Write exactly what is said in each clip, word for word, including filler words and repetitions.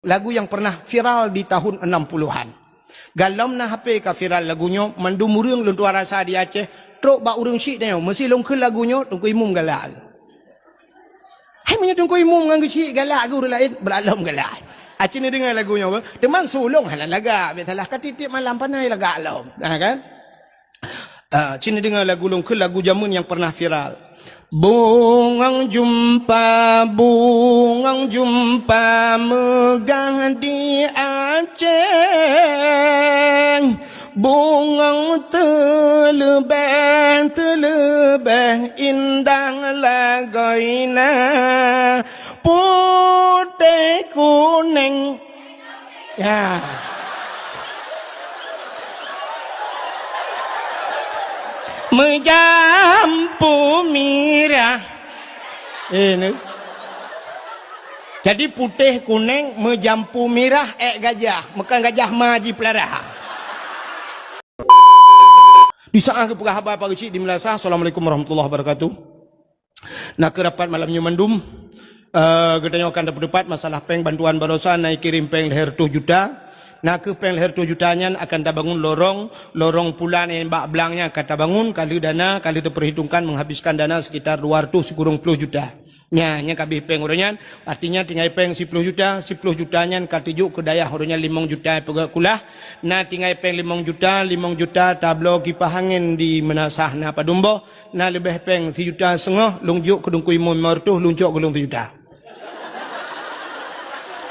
Lagu nyang pernah viral di tahun enam puluhan. Galom na H P ka viral lagu nyoe, mandum ureuëng lôn tuan rasa di Aceh, trok bak ureuëng syiek tanyoe, meusi lôn kheun lagu nyoe, Teungku Imum galak. Hai meunyoe Teungku Imum ngon geuchik galak geuh ureuëng laén, brat lom galak. Aci neudeungoe lagu nyoe beuh. Teuma su lôn hana lagak, biasalah ka tieb-tieb malam panai lagak lom. Ha kan? Ah, ci neudeungoe lagu lôn kheun lagu jameun nyang pernah viral. Bungong jumpa, bungong jumpa meugah di Aceh. Bungong teuleubeh, teuleubeh indah lagoina, putéh kuneng. Ya. Meujampu mirah. Eh, ni. Jadi putéh kuneng meujampu mirah ék gajah, meukan gajah ma jipeulara. Di saat geupeugah haba pagi cit di Meunasah. Assalamualaikum warahmatullahi wabarakatuh. Na keuh rapat malam nyoe mandum, eh, geutanyoe akan tapeuteupat masalah péng bantuan baroesa na kirém péng lhèe reutôh juta. Na keuh péng lhèe reutôh juta nyan akan tabangun lorong, lorong pulan nyang bak blang nyan akan tabangun, ka lheueh dana, ka lheueh teupeurhitongkan menghabiskan dana sekitar dua reutôh sikureueng ploh juta. Nya, nyan ka abéh péng uroe nyan, artinya tinggai péng siploh juta, siploh juta nyan ka teujok keu dayah uroe nyan limong juta peugöt kulah, na tinggai péng limong juta, limong juta tabloe kipah angén di Meunasah na padum boh, na leubeh péng sijuta seungoh lôn jok keu Teungku Imum limong reutôh, lôn cok keu lôn sijuta.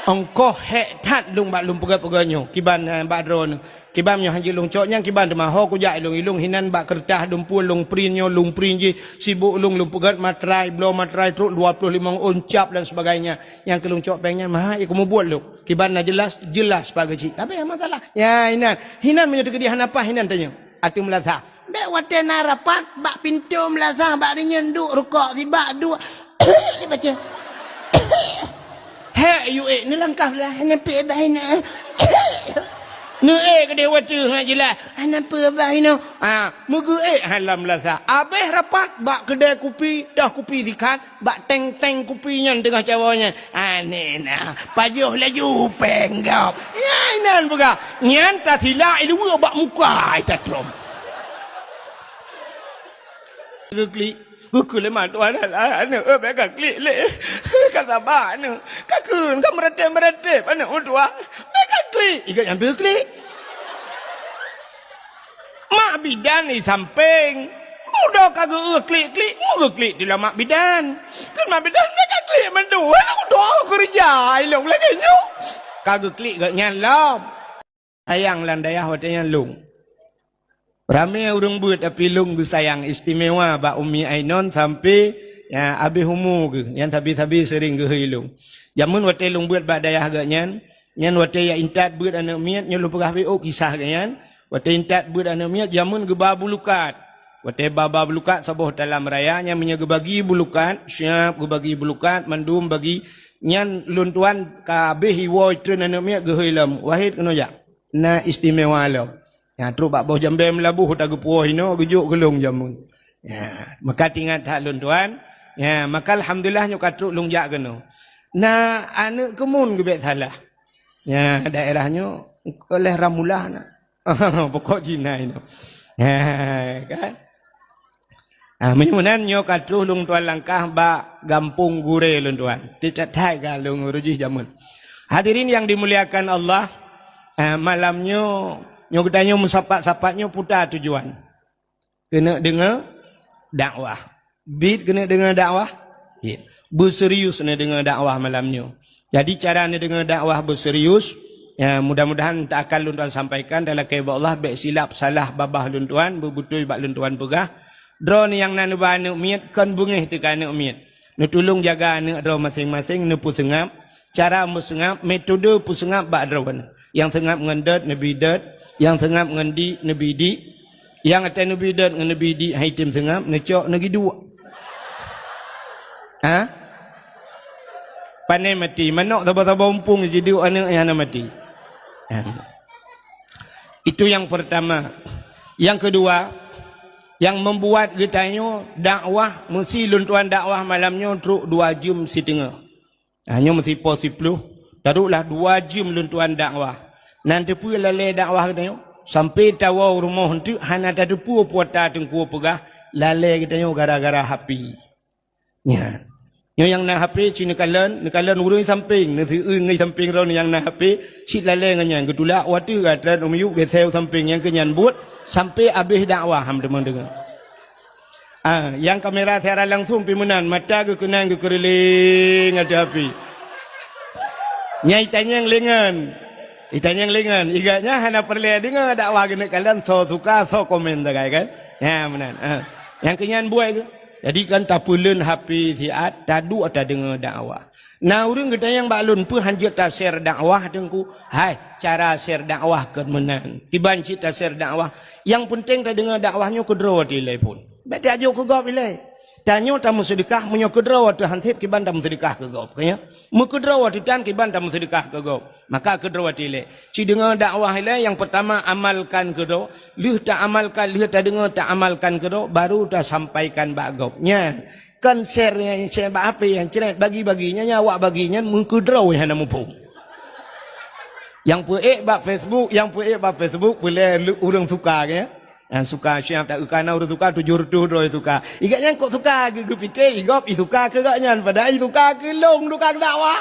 Ongkoh hék that lôn bak lôn peugöt-peugöt nyoe, kiban, eh, bak droeneuh. Kiban nyoe han jeuet lôn cok nyan kiban teuma ho kujak ilong-ilong hinan bak keureutah lôn pue lôn print nyoe lôn print jih sibok lôn lôn peugöt matrai bloe matrai trok dua ploh limong ôn cap dan sebagainya. Nyang keu lôn cok péng nyan maha ikeu mubuet lôn. Kiban na jeulaih, jeulaih sipa geuchik. Tapi masalah. Ya hinan. Hinan meunyoe teukeudi hana paih hinan tanyoe. Ateueh meulasah. Bék watée na rapat bak pintoe meulasah bak rinyeun duek rukok sibak duek. Dibaca. Hek yue neulangkah lah hana peuet bah inoe. Neuék keudeh watée ngat jeulaih hana peuet bah inoe. Ha, meugeuék halam lasa. Abéh rapat bak keudée kupi, dah kupi sikat, bak teng-teng kupi nyan teungoh cawoe nyan. Aneh na, pajoh laju péng gob. Nyan inan peugah. Nyan tasila iluwa bak muka ita trom. Geuklik. Geuklik lé mak tuan aneuk, eh, bék ka klik lé. Ka saba aneuk. Ka kheun, ka meuratéb-meuratéb aneuk meutuah. Bék ka klik. Igat nyang beu klik. Mak bidan di sampéng. Udah ka geu klik-klik, mu geuklik di mak bidan. Kheun mak bidan, bék ka klik mandum. Aneuk meutuah keureuja ilong lagée nyoe. Ka geuklik geuh nyan lom. Sayang lam dayah watée nyan lôn. Ramé ureuëng beuet tapi lôn geusayang istimewa bak Umi Ainon sampai, ya, abéh umu geuh. Nyan sabe-sabe seuring geuhôi lôn. Jameun watée lôn beuet bak dayah geuh nyan, nyan watée ya intat beuet aneuk miet nyoe lôn peugah beu kisah geuh nyan. Watée intat beuet aneuk miet jameun geuba bulukat. Watée ba-ba bulukat saboh talam raya nyan meunyoe geubagi bulukat, siap geubagi bulukat mandum bagi nyan lôn tuan ka abéh iwoe treun aneuk miet geuhôi lom. Wahid keunoe jak. Na istimewa lom. Nya trok bak boh jambée meulaboh ta geupuwoe inoe geujok keu lôn jameun. Ya, meukat ingat that lôn tuan. Ya, maka alhamdulillah nyoe ka trok lôn jak keunoe. Na aneuk keumun geubek salah. Ya, daerah nyoe oleh Ramulah na. Pokok Cina inoe. Ha, kan? Ah, meunyoe meunan nyoe ka troh lôn tuan langkah bak gampông gurée lôn tuan. Tieb that-that ka lôn ureuëng jih jameun. Hadirin yang dimuliakan Allah, ah, malam nyoe, nyoe geutanyoe meusapat-sapat nyoe puta tujuan. Keuneuk deungoe dakwah. Bit keuneuk deungoe dakwah. Ya. Beuserius neudeungoe dakwah malam nyoe. Jadi cara neudeungoe dakwah beuserius, ya, mudah-mudahan ta akan lôn tuan sampaikan talakée bak Allah bék silap salah babah lôn tuan, beubeutôi bak lôn tuan peugah. Droeneuh nyang na neuba aneuk miet kon beungéh teuka aneuk miet. Neutulông jaga aneuk droe maséng-maséng, neupeuseungab, cara meuseungab, metode peuseungab bak droeneuh. Nyang seungab ngon dot neubi dot, nyang seungab ngon dik neubi dik, nyang até neubi dot ngon neubi dik hai tem seungab neucok neugi duek. Ha? Pane mati, manok saba-saba umpung jiduek aneuk nyang hana mati. Ha. Itu yang pertama. Yang kedua, yang membuat geutanyoe dakwah, meusi lôn tuan dakwah malam nyoe trok dua jeuem siteungoh. Ha, nyoe meusipo siploh, Taduek lah dua jeuem lôn tuan dakwah. Nan teupeue lalée dakwah geutanyoe? Sampoe tawoe u rumoh eunteuk hana tateupeue peue ata teungku peugah, lalée geutanyoe gara-gara H P. Nyan. Nyoe nyang na H P cit neukalon, neukalon ureuëng sampéng, neuseueu ngon sampéng droeneuh nyang na H P, cit lalée ngon nyan geutulak watée gata u miyueb geuseu sampéng nyang keu nyan buet sampoe abéh dakwah han teuma deungoe. Ah, nyang kamera siaran langsung pih meunan, mata geukeunong geukeureuléng ateueh H P. Nyang itanyong lengan. Itanyong lengan. Igat nyan hana peureulée deungoe dakwah geuneuk kalon soe suka, soe komen sagai kan? Nyan meunan. Ah. Nyang keu nyan buet geuh. Jadi kan tapeuleuen H P siat, taduek tadeungoe dakwah. Na ureuëng geutanyong bak lôn, "Peue hanjeuet ta-share dakwah, Teungku?" Hai, cara share dakwah kon meunan. Kiban cit ta-share dakwah. Nyang peunteng tadeungoe dakwah nyoe keudroe watée ilée phon. Bék tajok keu gob ilée. Tanyoe tameuseudeukah meunyoe keudroe watée han sép kiban tameuseudeukah keu gob. Ka nyan? Meukeudroe watée tan kiban tameuseudeukah keu gob. Maka keudroe watée ilée. Ci deungoe dakwah ilée nyang peurtama amalkan keudroe. Lheueh taamalkan, lheueh tadeungoe taamalkan keudroe, baru tasampaikan bak gob. Nyan. Kan share nyang share bak H P nyang cret bagi-bagi nyan, nyang awak bagi nyan meukeudroe hana muphom. Nyang peuék bak Facebook, nyang peuék bak Facebook peureulée lu-, ureuëng suka ke? Nyang suka siap tak kana ureuëng suka tujoh reutôh droe suka. Igat nyan kok suka geu-, geupike igob isuka keu gobnyan padahai isuka keu lôn tukang dakwah.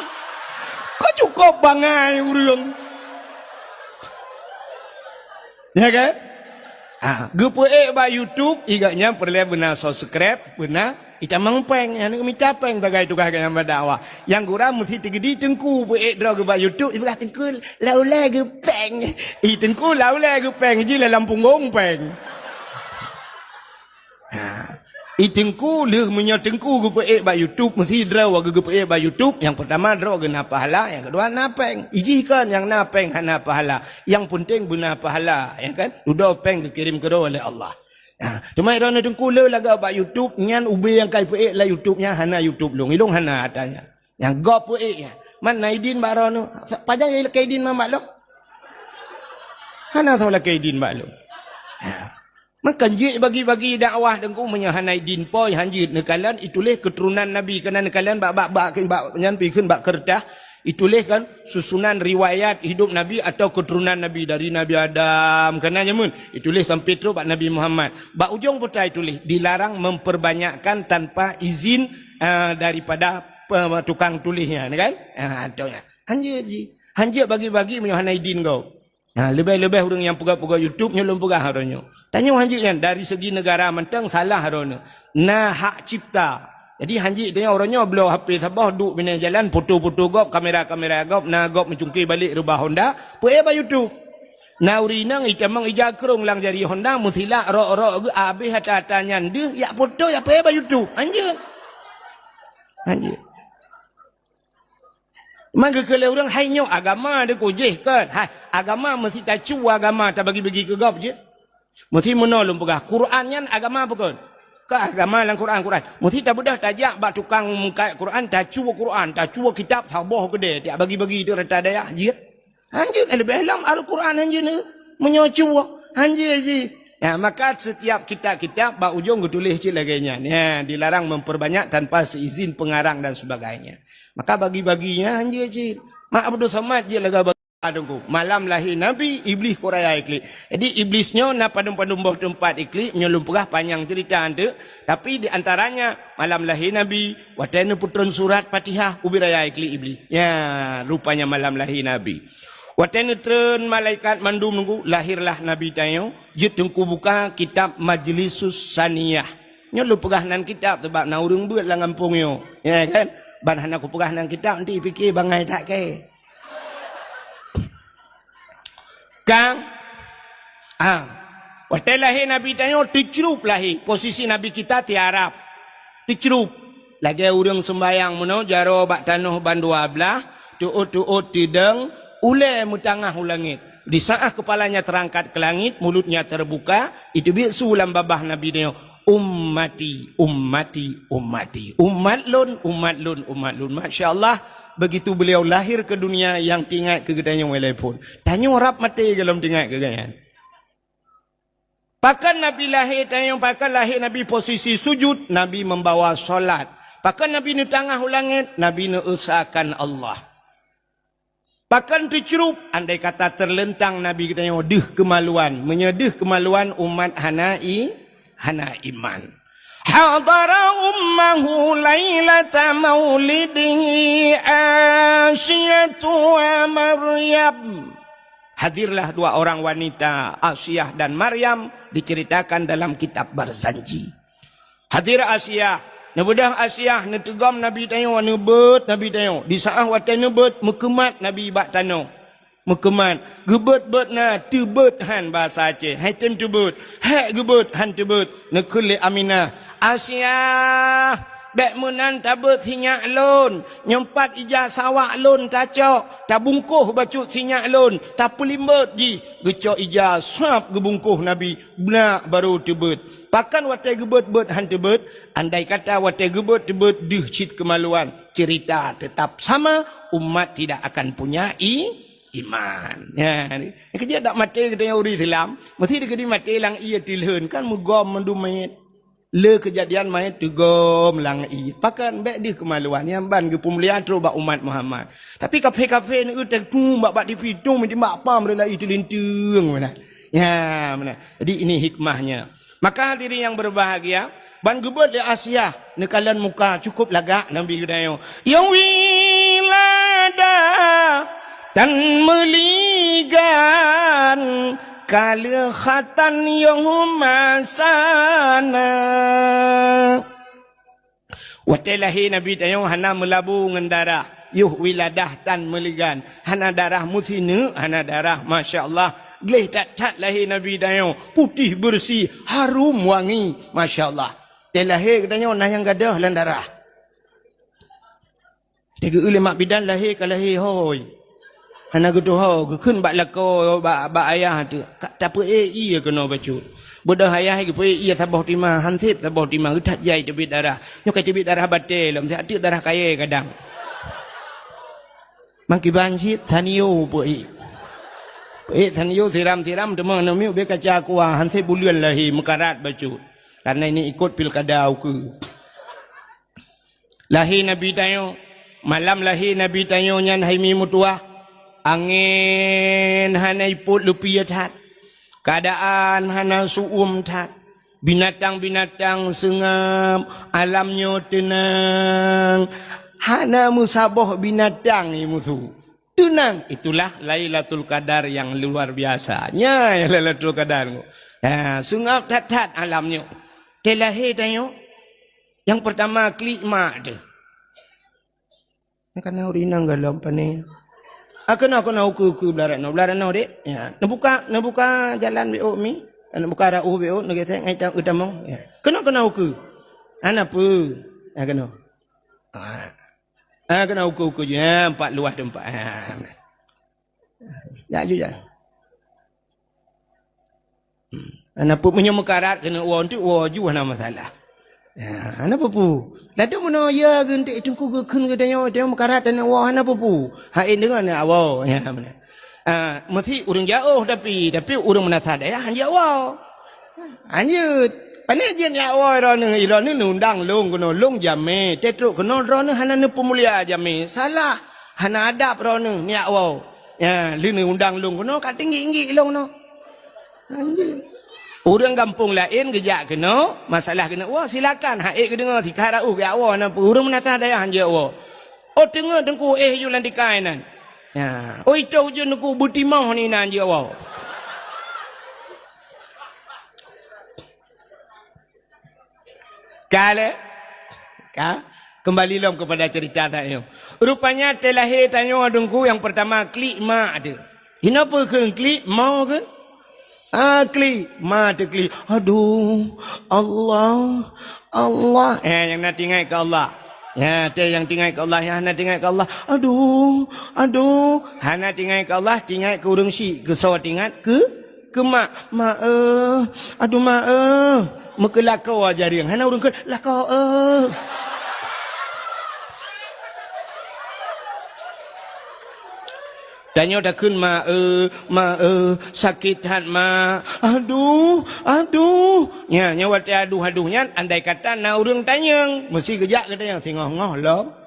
Kok cukop bangai ureuëng. Ya kan? Ha, geupeuék bak YouTube, igat nyan peureulée beuna subscribe, beuna itamong péng, nyang mita péng sagai tugaih gobnyan bak dakwah. Nyang gura meusti teugeudi teungku peuék droe geuh bak YouTube, ipeugah teungku laulée geupéng. Ih teungku laulée geupéng ji lam punggong péng. Ha. I teungku lheueh meunyoe teungku geupeuék bak YouTube, meusti droe geuh geupeuék bak YouTube, nyang peurtama droe geuh na pahala, nyang keudua na péng. Ijih kon nyang na péng hana pahala, nyang peunteng beuna pahala, ya kan? Dudoe péng geukirém keudroe lé Allah. Ha. Teuma droeneuh teungku le lagée bak YouTube, nyan ubé nyang ka ipeuék lam YouTube nyan hana YouTube lôn, ilôn hana atra nyan. Nyang gob peuék nyan. Man na idin bak droeneuh, pajan nyang lakée idin man bak lôn? Hana soe lakée idin bak lôn. Ha. Maka jeuet bagi-bagi dakwah teungku meunyoe hana idin poi hanjeuet neukalon ituléh keuturonan Nabi keunan neukalon bak, bak, bak, bak nyan pi kheun bak keureutah ituléh kan susunan riwayat hidup Nabi atau keuturonan Nabi dari Nabi Adam keunan jameun ituléh sampai trok bak Nabi Muhammad. Bak ujong buta ituléh dilarang memperbanyakkan tanpa izin, ah, daripada pe-, tukang tuléh nyan kan? Ah, tu nyan. Hanjeuet ji. Hanjeuet bagi-bagi meunyoe hana idin gob. Ha, leubeh-leubeh ureuëng nyang peugah-peugah YouTube nyoe lôn peugah uroe nyoe. Tanyoe hanjeuet nyan dari segi negara mantong salah uroe nyoe. Na hak cipta. Jadi hanjeuet tanyoe uroe nyoe bloe H P saboh duek binéh jalan foto-foto gob, kamera-kamera gob, na gob meucungké balek reubah Honda, peuék bak YouTube. Na ureuëng inong itamong ija krong lam jari Honda, meusilak rok-rok geuh abéh ata-ata nyan deuh, jak foto jak peuék bak YouTube. Hanjeuet. Hanjeuet. Man geukheun lé ureuëng hai nyoe agama deukujih kon. Hai, agama meusti tacu agama tabagi-bagi keu gob jeuet. Meusti meunoe lôn peugah, Quran nyan agama peue kon? Ka agama lam Quran, Quran. Meusti tabeudôh tajak bak tukang meukat Quran, tacu Quran, tacu kitab saboh keudée, tiak bagi-bagi teuk rata dayah jeuet. Hanjeuet leubeh lom Al-Quran hanjeuet nyoe. Meunyoe cuwoe, hanjeuet jih. Ya, maka setiap kitab-kitab bak ujong geutuléh cit lagée nyan. Ya, dilarang memperbanyak tanpa seizin pengarang dan sebagainya. Maka bagi-bagi nyan hanjeuet cit. Mak Abdul Somad jeuet lagée bagi teungku. Malam lahé Nabi, Iblih kok raya iklik. Jadi Iblis nyoe na padum-padum boh teumpat iklik, nyoe lôn peugah panyang cerita tu. Tapi di antaranya malam lahé Nabi, watée neupeutron surat Fatihah ubit raya iklik Iblih. Ya, rupanya malam lahé Nabi. Watée neutreun malaikat mandum nunggu, lahirlah Nabi tanyoe, jeuet teungku buka kitab Majlisus Saniyah. Nyoe lôn peugah nan kitab sabab na ureuëng beuet lam gampông nyoe. Ya kan? Ban hana kupeugah nan kitab nanti pike bangai that kée. Kang, ah, watée lahé Nabi tanyoe teucrup lahé, posisi Nabi kita tiarap. Teucrup. Lagée ureuëng seumbayang meunoe jaroe bak tanoh bandua blaih, teuôt-teuôt teudong, ulée meutangah u langét. Di saát kepalanya terangkat ke langit, mulutnya terbuka, iteubiet su lam babah Nabi nyoe, "Ummati, ummati, ummati." Umat lôn, umat lôn, umat lôn. Masya Allah, begitu beliau lahir ke dunia yang tingat ke geutanyoe ilée phon. Tanyoe rab maté golom tingat ke geutanyoe. Pakon Nabi lahé tanyoe, pakon lahé Nabi posisi sujud, Nabi membawa salat. Pakon Nabi neutangah u langét, Nabi neuesakan Allah. Pakon teucrup, andai kata teuleuntang Nabi geutanyoe deuh keumaluan. Meunyoe deuh keumaluan, umat hana i-, hana iman. Hadara ummahu lailata maulidihi Asiyatu wa Maryam. Hadirlah dua orang wanita, Asiah dan Maryam, diceritakan dalam kitab Barzanji. Hadir Asiah, neubeudoh Asiah, neuteugom Nabi tanyoe, neubeuet Nabi tanyoe. Di saát watée neubeuet, meukeumat Nabi bak tanoh. Meukeumat, geubeuet-beuet na, teubeuet han bahasa Aceh. Hai tem teubeuet, hék geubeuet han teubeuet. Neukheun lé Aminah, "Asiah, bék meunan tabeuet sinyak lôn. Nyoe pat ija sawak lôn tacok, tabungkôh bacut sinyak lôn, tapeulimbot jih." Geucok ija sab geubungkôh Nabi, beunak barô teubeuet. Pakon watée geubeuet-beuet han teubeuet? Andai kata watée geubeuet teubeuet deuh cit keumaluan, cerita tetap sama, umat tidak akan punya i-, iman. Ya, ni. Keujeuet dak maté geutanyoe ureuëng Islam, meusti dikeudi maté lam ié teulheueh kan meugom mandum manyét. Le keujadian manyét teugom lam ié. Pakon bék deuh keumaluan, nyang ban geupeumulia trok bak umat Muhammad. Tapi kafé-kafé ni utek tum bak, bak T V tum, timbak pam rela i teulinteung mana. Ya, mana. Jadi ini hikmahnya. Maka hadirin yang berbahagia, ban geubeuet lé Asiah neukalon muka cukup lagak Nabi geutanyoe. Ya wiladah tan meuligan, ka lheueh khatan yoh masana. Watée lahé Nabi tanyoe hana meulabu ngon darah, yoh wiladah tan meuligan, hana darah meusineuk, hana darah, masya Allah. Gleh that-that lahé Nabi tanyoe, putéh beureusi, harum wangi, masya Allah. Watée lahé geutanyoe na nyang gadôh lam darah. Teugeue lé mak bidan lahé ka lahé hôi. Hana geutuho, geukheun bak lakoe, bak, bak ayah teuh. Ka tapeuék ié keunoe bacut. Beudôh ayah geupeuék ié saboh tima, han sép saboh tima, geuthat jai teubiet darah. Nyoe ka teubiet darah batée lom, siat teuk darah kayée kadang. Mangkiban cit sanio peuék. Peuék sanio siram-siram, teuma aneuk miet ubé kaca kuah, han sép buleuen lahé, meukarat bacut. Karena ini ikot pilkada ukeue. Lahé Nabi tanyoe, malam lahé Nabi tanyoe nyan hai mi meutuwah, angén hana ipot leupie that, keuadaan hana su'uem that, binatang-binatang seungab, alam nyoe teunang, hana meusaboh binatang i musu. Teunang, itulah Lailatul Qadar yang luar biasa. Nya Lailatul Qadar. Ha, seungab that-that alam nyoe. Teu lahé tanyoe, nyang peurtama klik mak teuh. Nyang kana ureueng inong golom pane. Ah, keunoe, keunoe ukeue, ukeue blah ranoe, blah ranoe, Dek. Ya, neubuka, neubuka jalan beuôk mi. Neubuka rauh beuôk, neugesek ngai tam-, tamong. Ya. Keunoe, keunoe ukeue. Hana peue. Ya, keunoe. Ah. Ah, keunoe ukeue-ukeue jih, ha, empat luah teumpat. Ha. Jak ju jak. Hmm. Hana peue, meunyoe meukarat keuneuk woe, enteuk woe ju hana masalah. Ha, hana peue-peue. Ladôm meunoe ya geunteuk teungku geukheun geutanyoe, tanyoe meukarat hana woe, hana peue-peue. Hai deungon ya woe, ya meunan. Ah, meusti ureueng jiôh tapi, tapi ureueng meunasah dayah han jiôh woe. Anjeut. Pane jeuet nyak woe droeneuh, droeneuh neuundang lôn keunoe, lôn jamé. Teutrok keunoe droeneuh hana neupeumulia jamé. Salah. Hana adab droeneuh nyak woe. Ya, lheueh neuundang lôn keunoe ka tinggi-tinggi lôn keunoe. Anjeut. Ureueng gampông laén geujak keunoe, masalah keuneuk woe, silakan. Hai geudeungoe, sikarat uh geujak woe, na ureueng meunasah dayah han jiôh woe. Oh, teungoh teungku éh ju lam tikai nan. Ya. Oh, itu ujeuen teungku beutimoh ni nan jiôh woe. Ka lé? Ka? Kembali lom kepada cerita tanyoe. Rupanya teu lahé tanyoe teungku nyang pertama klik mak teuh. Hinoe peue kheun klik, ma kheun? Ah, klik, ma teuh klik. Aduh, Allah, Allah. Eh, nyang na teuingat keu Allah. Ya, teu nyang teuingat keu Allah, nyang hana teuingat keu Allah. Aduh, aduh. Hana teuingat keu Allah, teuingat keu ureueng syik. Keu soe teuingat? Keu Keu mak, "Mak, eh, aduh mak, eh." Meukeulakoe jareung, hana ureueng kheun, "Lakoe, eh." Tanyoe takheun, "Mak, eh, mak, eh, sakét that, mak. Aduh, aduh." Nya, nya watée aduh-aduh nyan, andai kata na ureueng tanyong, meusti geujak keu tanyong, singoh-ngoh lom.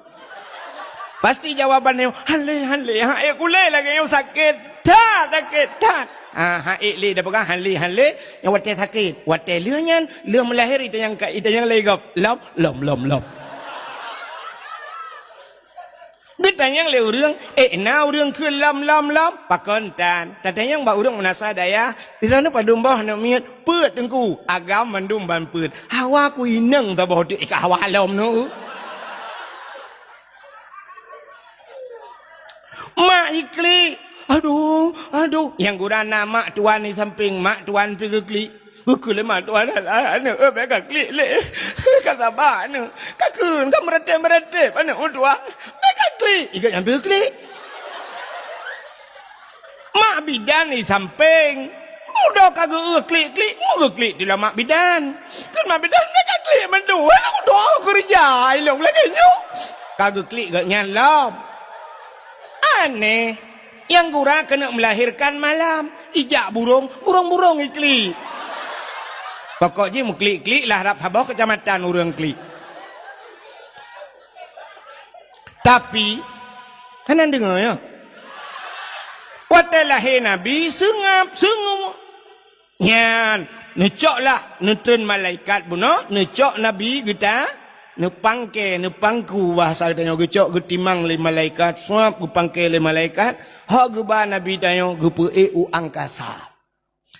Pasti jawaban nyoe, "Han lé, han lé, han ék kulé lagèe nyoe sakét that, sakét that." Ha, han ék lé, dak peugah han lé, han lé, nyang watèe sakét. Watèe lheueh nyan, lheueh meulahé, itanyong ka, itanyong lé gob, "Lom, lom, lom, lom." Geutanyong lé ureueng, "Ék na ureueng kheun lom, lom, lom?" Pakon tan. Tatanyong bak ureueng meunasah dayah, "Di droeneuh padum boh aneuk miet?" "Peuet, Teungku." "Agam mandum ban peuet." "Hawa ku inong saboh teuk ka hawa lom nyoe." Mak jiklik. Aduh, aduh. Nyang gura na mak tuan di sampéng, mak tuan pih geuklik. Geukheun lé mak tuan, "Alah, aneuk, eh, bèk kaklik lé. Ka saba aneuk. Kakheun, ka meuratéb-meuratéb aneuk meutuah. Bèk kaklik." Igat nyan pih geuklik. Mak bidan di sampéng. Udah ka geu-, klik-klik, mu geuklik di lam mak bidan. Kheun mak bidan, "Bèk kaklik mandum, aneuk meutuah keureuja ilong lagèe nyoe." Ka geuklik gobnyan lom. Aneh. Nyang gura keuneuk melahirkan malam, ijak burông, burông-burông iklik. Pokok jih meuklik-klik lah rab saboh keucamatan ureueng klik. Tapi, hana deungoe nyoe. Watèe lahé Nabi, seungab, seungab. Nyan, neucok lah, neutreun malaikat bunoe, neucok Nabi geuta, neupangke, neupangku bahasa geutanyoe geucok geutimang lé malaikat, suab geupangke lé malaikat, hok geuba Nabi tanyoe geupeuék u angkasa.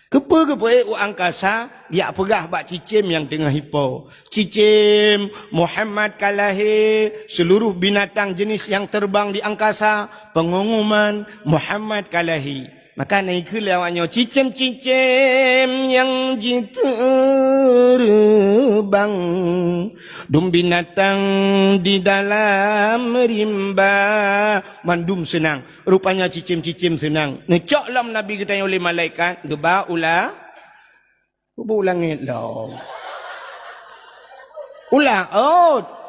Keupeue geupeuék u angkasa? Jak peugah bak cicém nyang teungoh ipo. "Cicém, Muhammad ka lahé, seluruh binatang jenis yang terbang di angkasa, pengumuman, Muhammad ka lahé." Maka na ikheun lé awaknyoe, "Cicém-cicém nyang jiteureumbang, dum binatang di dalam rimba, mandum seunang." Rupanya cicém-cicém seunang. Neucok lom Nabi geutanyoe lé malaikat, geuba u la-, Geuba u langét lom. U laôt.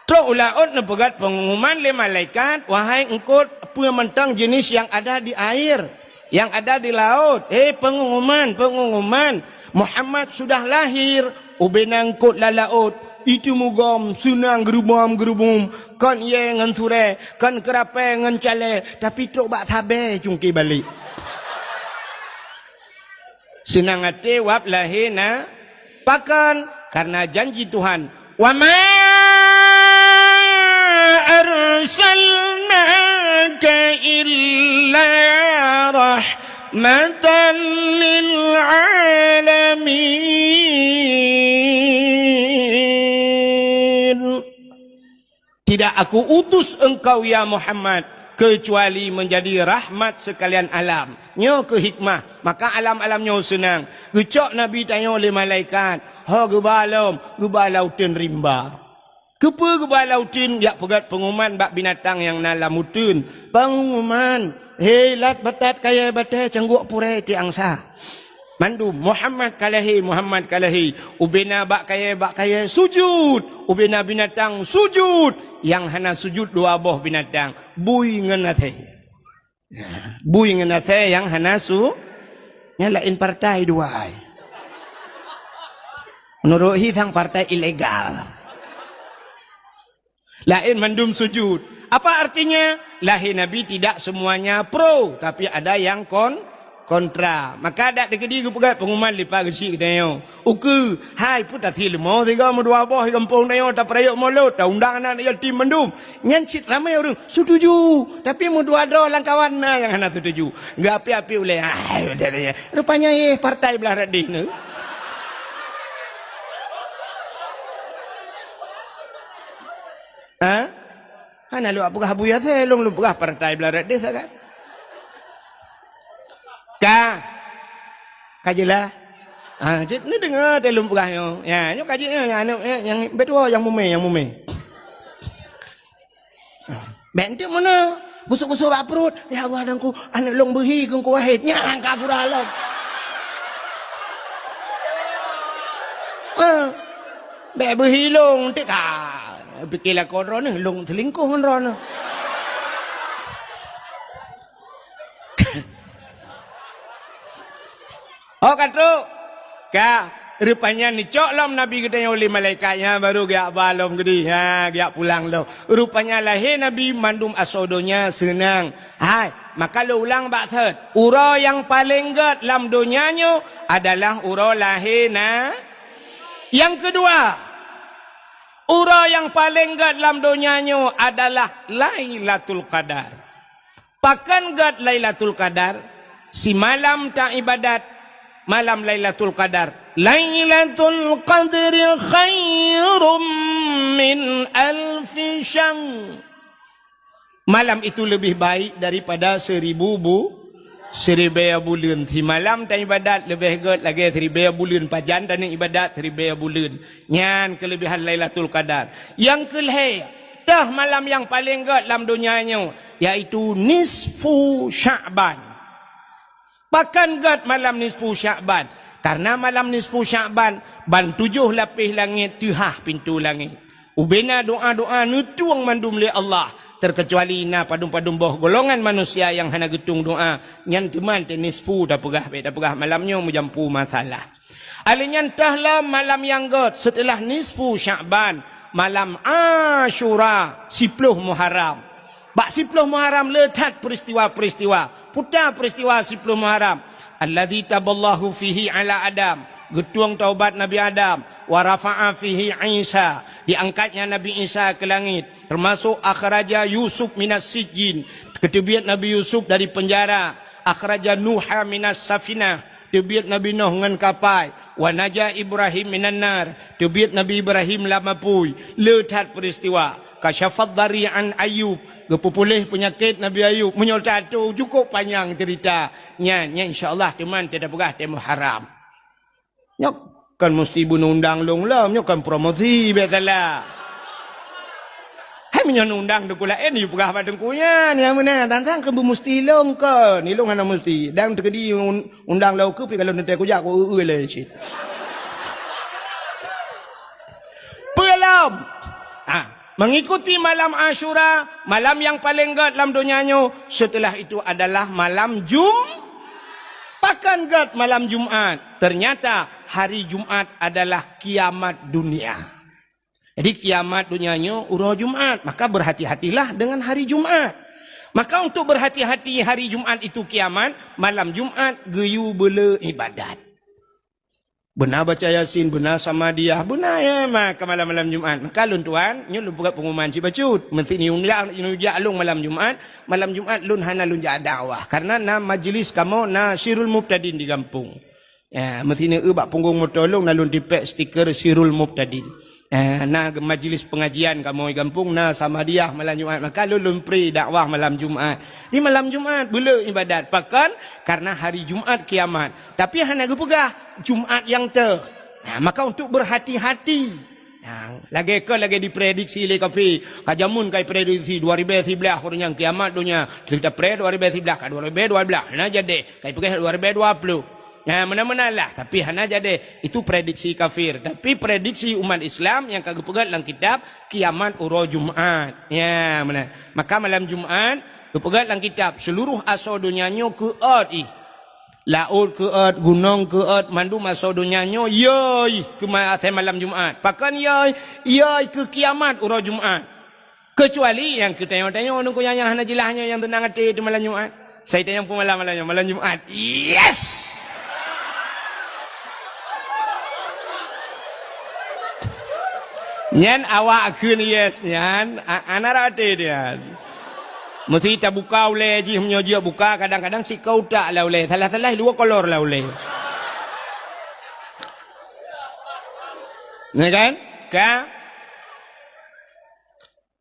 Trok u laôt neupeugét pengumuman lé malaikat, "Wahai eungkôt, peue mantong jenis nyang ada di air, nyang ada di laôt, hé pengumuman, pengumuman, Muhammad sudah lahir." Ubena eungkôt lam laôt, iteumugom seunang geurubom-geurubom, kon yé ngon surée, kon keurapée ngon calée, tapi trok bak sabée cungké balek. Seunang até wab lahé na-, pakon? Karena janji Tuhan, "Wa ma arsalnaka illa rahmatan lil alamin." Tidak Aku utus engkau, ya Muhammad, kecuali menjadi rahmat sekalian alam. Nyoe keuh hikmah. Maka alam-alam nyoe seunang. Geucok Nabi tanyoe lé malaikat. Ho geuba lom, geuba lam uteuen rimba. Keupeue geuba lam uteuen? Jak peugét pengumuman bak binatang nyang na lam uteuen. Pengumuman, "Hé lat, batat, kayée, batée, cangguek, purée, tiek angsa." Mandum, "Muhammad ka lahé, Muhammad ka lahé." Ubena bak kayée, bak kayée, sujut. Ubena binatang, sujut. Nyang hana sujut dua boh binatang, bui ngon asée. Bui ngon asée nyang hana su-, nyang laén partai dua ai. Meunurot hi sang partai ilegal. Laén mandum sujut. Apa artinya? Lahé Nabi tidak semuanya pro, tapi ada yang kon-, kontra. Maka dak dikeudi geupeugah pengumuman lipat geuchik geutanyoe. Ukeue, hai peue tasie leumo sigoe meudua boh di gampông tanyoe tapeurayeuk Molot, taundang aneuk yatim mandum. Nyan cit ramé ureuëng setuju, tapi meudua droe lam kawan na nyang hana setuju. Geuapi-api ulée, hai, rupanya éh partai blah rot deh nyoe. Ha? Hana lôn peugah Abu Yasir, lôn, lôn peugah partai blah rot deh sagai. Ka. Ka jeulaih. Ha, cit neudeungoe teuh lôn peugah nyoe. Ya, nyoe ka jeuet nyoe, nyang aneuk, nyang, nyang beutôi nyang mumé, nyang mumé. Bèk enteuk meunoe. Gusok-gusok bak pruet. "Ya Allah, Teungku, aneuk lôn beuhi Teungku Wahid." Nyan ka pura lom. Ha. Bèk beuhi lôn, enteuk ka. Pike lakoe droeneuh, lôn seulingkoh ngon droeneuh. Oh, ka trok. Ka. Rupanya neucok lom Nabi geutanyoe lé malaikat, nyan baru geujak ba lom geudeh, ha, geujak pulang lom. Rupanya lahé Nabi mandum asoe donya seunang. Hai, maka lôn ulang bak thot, uroe nyang paleng gét lam donya nyoe adalah uroe lahé na. Nyang keudua, uroe nyang paleng gét lam donya nyoe adalah Lailatul Qadar. Pakon gét Lailatul Qadar? Simalam taibadat malam Lailatul Qadar. Lailatul Qadri khairum min alfi syahr. Malam itu lebih baik daripada seribu bu-, siribèe buleuen. Simalam taibadat leubeh gét lagèe siribèe buleuen. Pajan taneuk ibadat siribèe buleuen. Nyan keulebihan Lailatul Qadar. Nyang keulhèe, toh malam nyang paleng gét lam donya nyoe, yaitu nisfu Sya'ban. Pakon gét malam nisfu Sya'ban? Karena malam nisfu Sya'ban, ban tujoh lapéh langét teuhah pintoe langét. Ubena doa-doa neutueng mandum lé Allah, terkecuali na padum-padum boh golongan manusia nyang hana geutueng doa, nyan teuma teuh nisfu tapeugah, bèk tapeugah malam nyoe meujampu masalah. Alèh nyan toh lom malam nyang gét seuteulah nisfu Sya'ban, malam Asyura, siploh Muharram. Bak siploh Muharram le that peuristiwa-peuristiwa. Peue ta peuristiwa siploh Muharram? Alladzi taballahu fihi ala Adam. Geutueng taubat Nabi Adam. Wa rafa'a fihi Isa. Diangkatnya Nabi Isa ke langit. Termasuk akhraja Yusuf minas sijjin. Geuteubiet Nabi Yusuf dari penjara. Akhraja Nuha minas safinah. Teubiet Nabi Nuh ngon kapai. Wa naja Ibrahim minan nar. Teubiet Nabi Ibrahim lam apui. Le that peuristiwa. Kasyafad dari an Ayub. Geupeupuléh peunyakét Nabi Ayub. Meunyoe tato cukôp panyang ceurita. Nyan, nyan insya Allah teuma tapeugah teuh Muharram. Nyoe kon musti beuneundang lôn lom, nyoe kon promosi, biasalah. Hai meunyoe neundang teungku laén, yue peugah bak teungku nyan, nyang meunan, tantang keu beumusti lôn kon, ilôn hana musti. Dan teukeudi un-, undang lôn keu pi kalau neutée kujak ku eu-eu lé cit. Peue lom? Ah, mengikuti malam Asyura, malam nyang paleng gét lam donya nyoe, setelah itu adalah malam Jum-, pakon gét malam Jumat. Ternyata hari Jumat adalah kiamat dunia. Jadi kiamat dunia nyoe uroe Jumat, maka berhati-hatilah dengan hari Jumat. Maka untuk berhati-hati hari Jumat itu kiamat, malam Jumat geuyue beule ibadat. Beuna baca Yasin, beuna Samadiyah, beuna, ya, maka malam-malam Jumat. Maka lôn tuan, nyoe lôn peugah pengumuman cit bacut. Meuseuti neujak, neujak lôn malam Jumat, malam Jumat lôn hana lôn jak dakwah. Karena na majlis kamoe, na Sirul Mubtadin di gampông. Ya, meuseuti eu bak punggong moto lôn na lôn tipék stiker Sirul Mubtadin. Eh, na majlis pengajian kamoe gampông, na Samadiyah malam Jumat. Maka lôn, lôn pri dakwah malam Jumat. Di malam Jumat, beule ibadat. Pakon? Karena hari Jumat kiamat. Tapi hana geupeugah Jumat nyang teuh. Nah, maka untuk berhati-hati. Nah, lagèe kon lagèe diprediksi lé kafé. Ka jameun ka diprediksi dua ribèe siblaih ureueng nyang kiamat donya. Kita pre dua ribèe siblaih ka dua ribèe dua blah. Hana jadi. Ka dipeugah dua ribèe dua ploh. Nah, meunan-meunan lah, tapi hana jadi. Itu prediksi kafir. Tapi prediksi umat Islam nyang ka geupeugah lam kitab kiamat uroe Jumat. Ya, meunan. Maka malam Jumat, geupeugah lam kitab, seluruh asoe donya nyoe keuôt ih. Laôt keuôt, gunong keuôt, mandum asoe donya nyoe yôi keu ma-, asai malam Jumat. Pakon yôi? Yôi keu kiamat uroe Jumat. Keucuali nyang keu tanyoe-tanyoe nungku nyang, nyang hana jeulaih nyoe nyang teunang até teuh malam Jumat. Sai tanyong peumalam malam nyoe, malam Jumat. Yes! Nyan awak kheun yes nyan, a-, hana rate nyan. Meusti tabuka ulèe jih, meunyoe jeuet buka, kadang-kadang sikau tak lah ulèe, salah-salah dua kolor lah ulèe. Ya kan? Ka?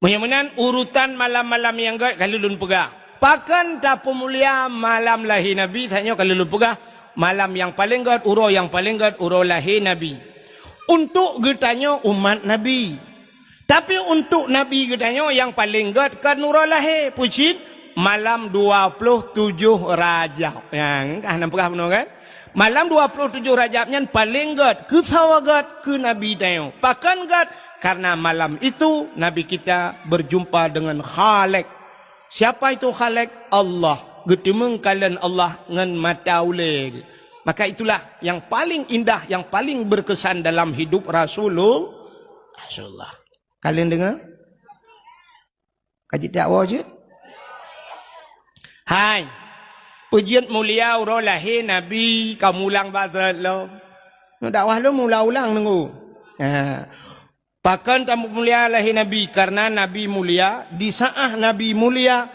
Meunyoe meunan urutan malam-malam nyang gét ka lheueh lôn peugah. Pakon tapeumulia malam lahé Nabi, tanyoe ka lheueh lôn peugah, malam nyang paleng gét, uroe nyang paleng gét, uroe lahé Nabi. Untuk geutanyoe umat Nabi. Tapi untuk Nabi geutanyoe nyang paleng gét kon uroe lahé, peue cit? Malam dua ploh tujoh Rajab. Nyang ka hana peugah bunoe kan? Malam dua ploh tujoh Rajab nyan paleng gét, keu sawa gét, keu Nabi tanyoe. Pakon gét? Karena malam itu Nabi kita berjumpa dengan Khalik. Siapa itu Khalik? Allah. Geuteumeung kalon Allah ngon mata ulèe. Maka itulah yang paling indah, yang paling berkesan dalam hidup Rasulul-, Rasulullah. Kalian dengar? Kaji tak woe jeuet? Hai. Peujeuet mulia uroe lahé Nabi, ka mulang bak lom. Nyoe dakwah lom ulang-ulang nunggu. Ha. Pakon tamulia lahé Nabi? Karena Nabi mulia, di saat Nabi mulia,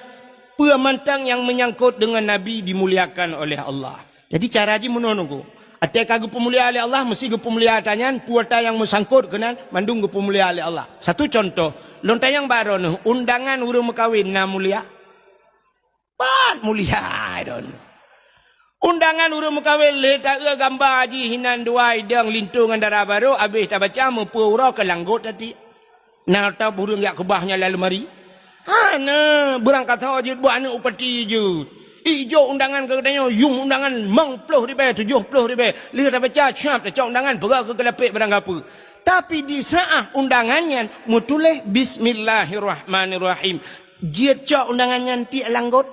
peue mantong nyang menyangkut dengan Nabi dimuliakan oleh Allah. Jadi cara jih meunoe nunggu. Até ka geupeumulia lé Allah, mesti geupeumulia ata nyan, peue ata nyang meusangkot keunan, mandum geupeumulia lé Allah. Satu contoh, lôn tanyong bak droeneuh, undangan ureuëng meukawen na mulia? Pat mulia droeneuh. Undangan ureuëng meukawen lé taeu gamba jih hinan dua idong linto ngon dara barô, abéh tabaca meupeu uroe keu langgot tati. Na ata ureuëng jak keubah nyan lam leumari? Hana, beurangkasoe jeuet buet aneuëk upati jeuet. Ijok undangan keu geutanyoe, yum undangan limong ploh ribée, tujoh ploh ribée. Lheueh tabaca, siap tacok undangan, peugah keu geulapék barang gapeue. Tapi di saat undangan nyan meutuléh Bismillahirrahmanirrahim. Jeuet cok undangan nyan tiek langgot?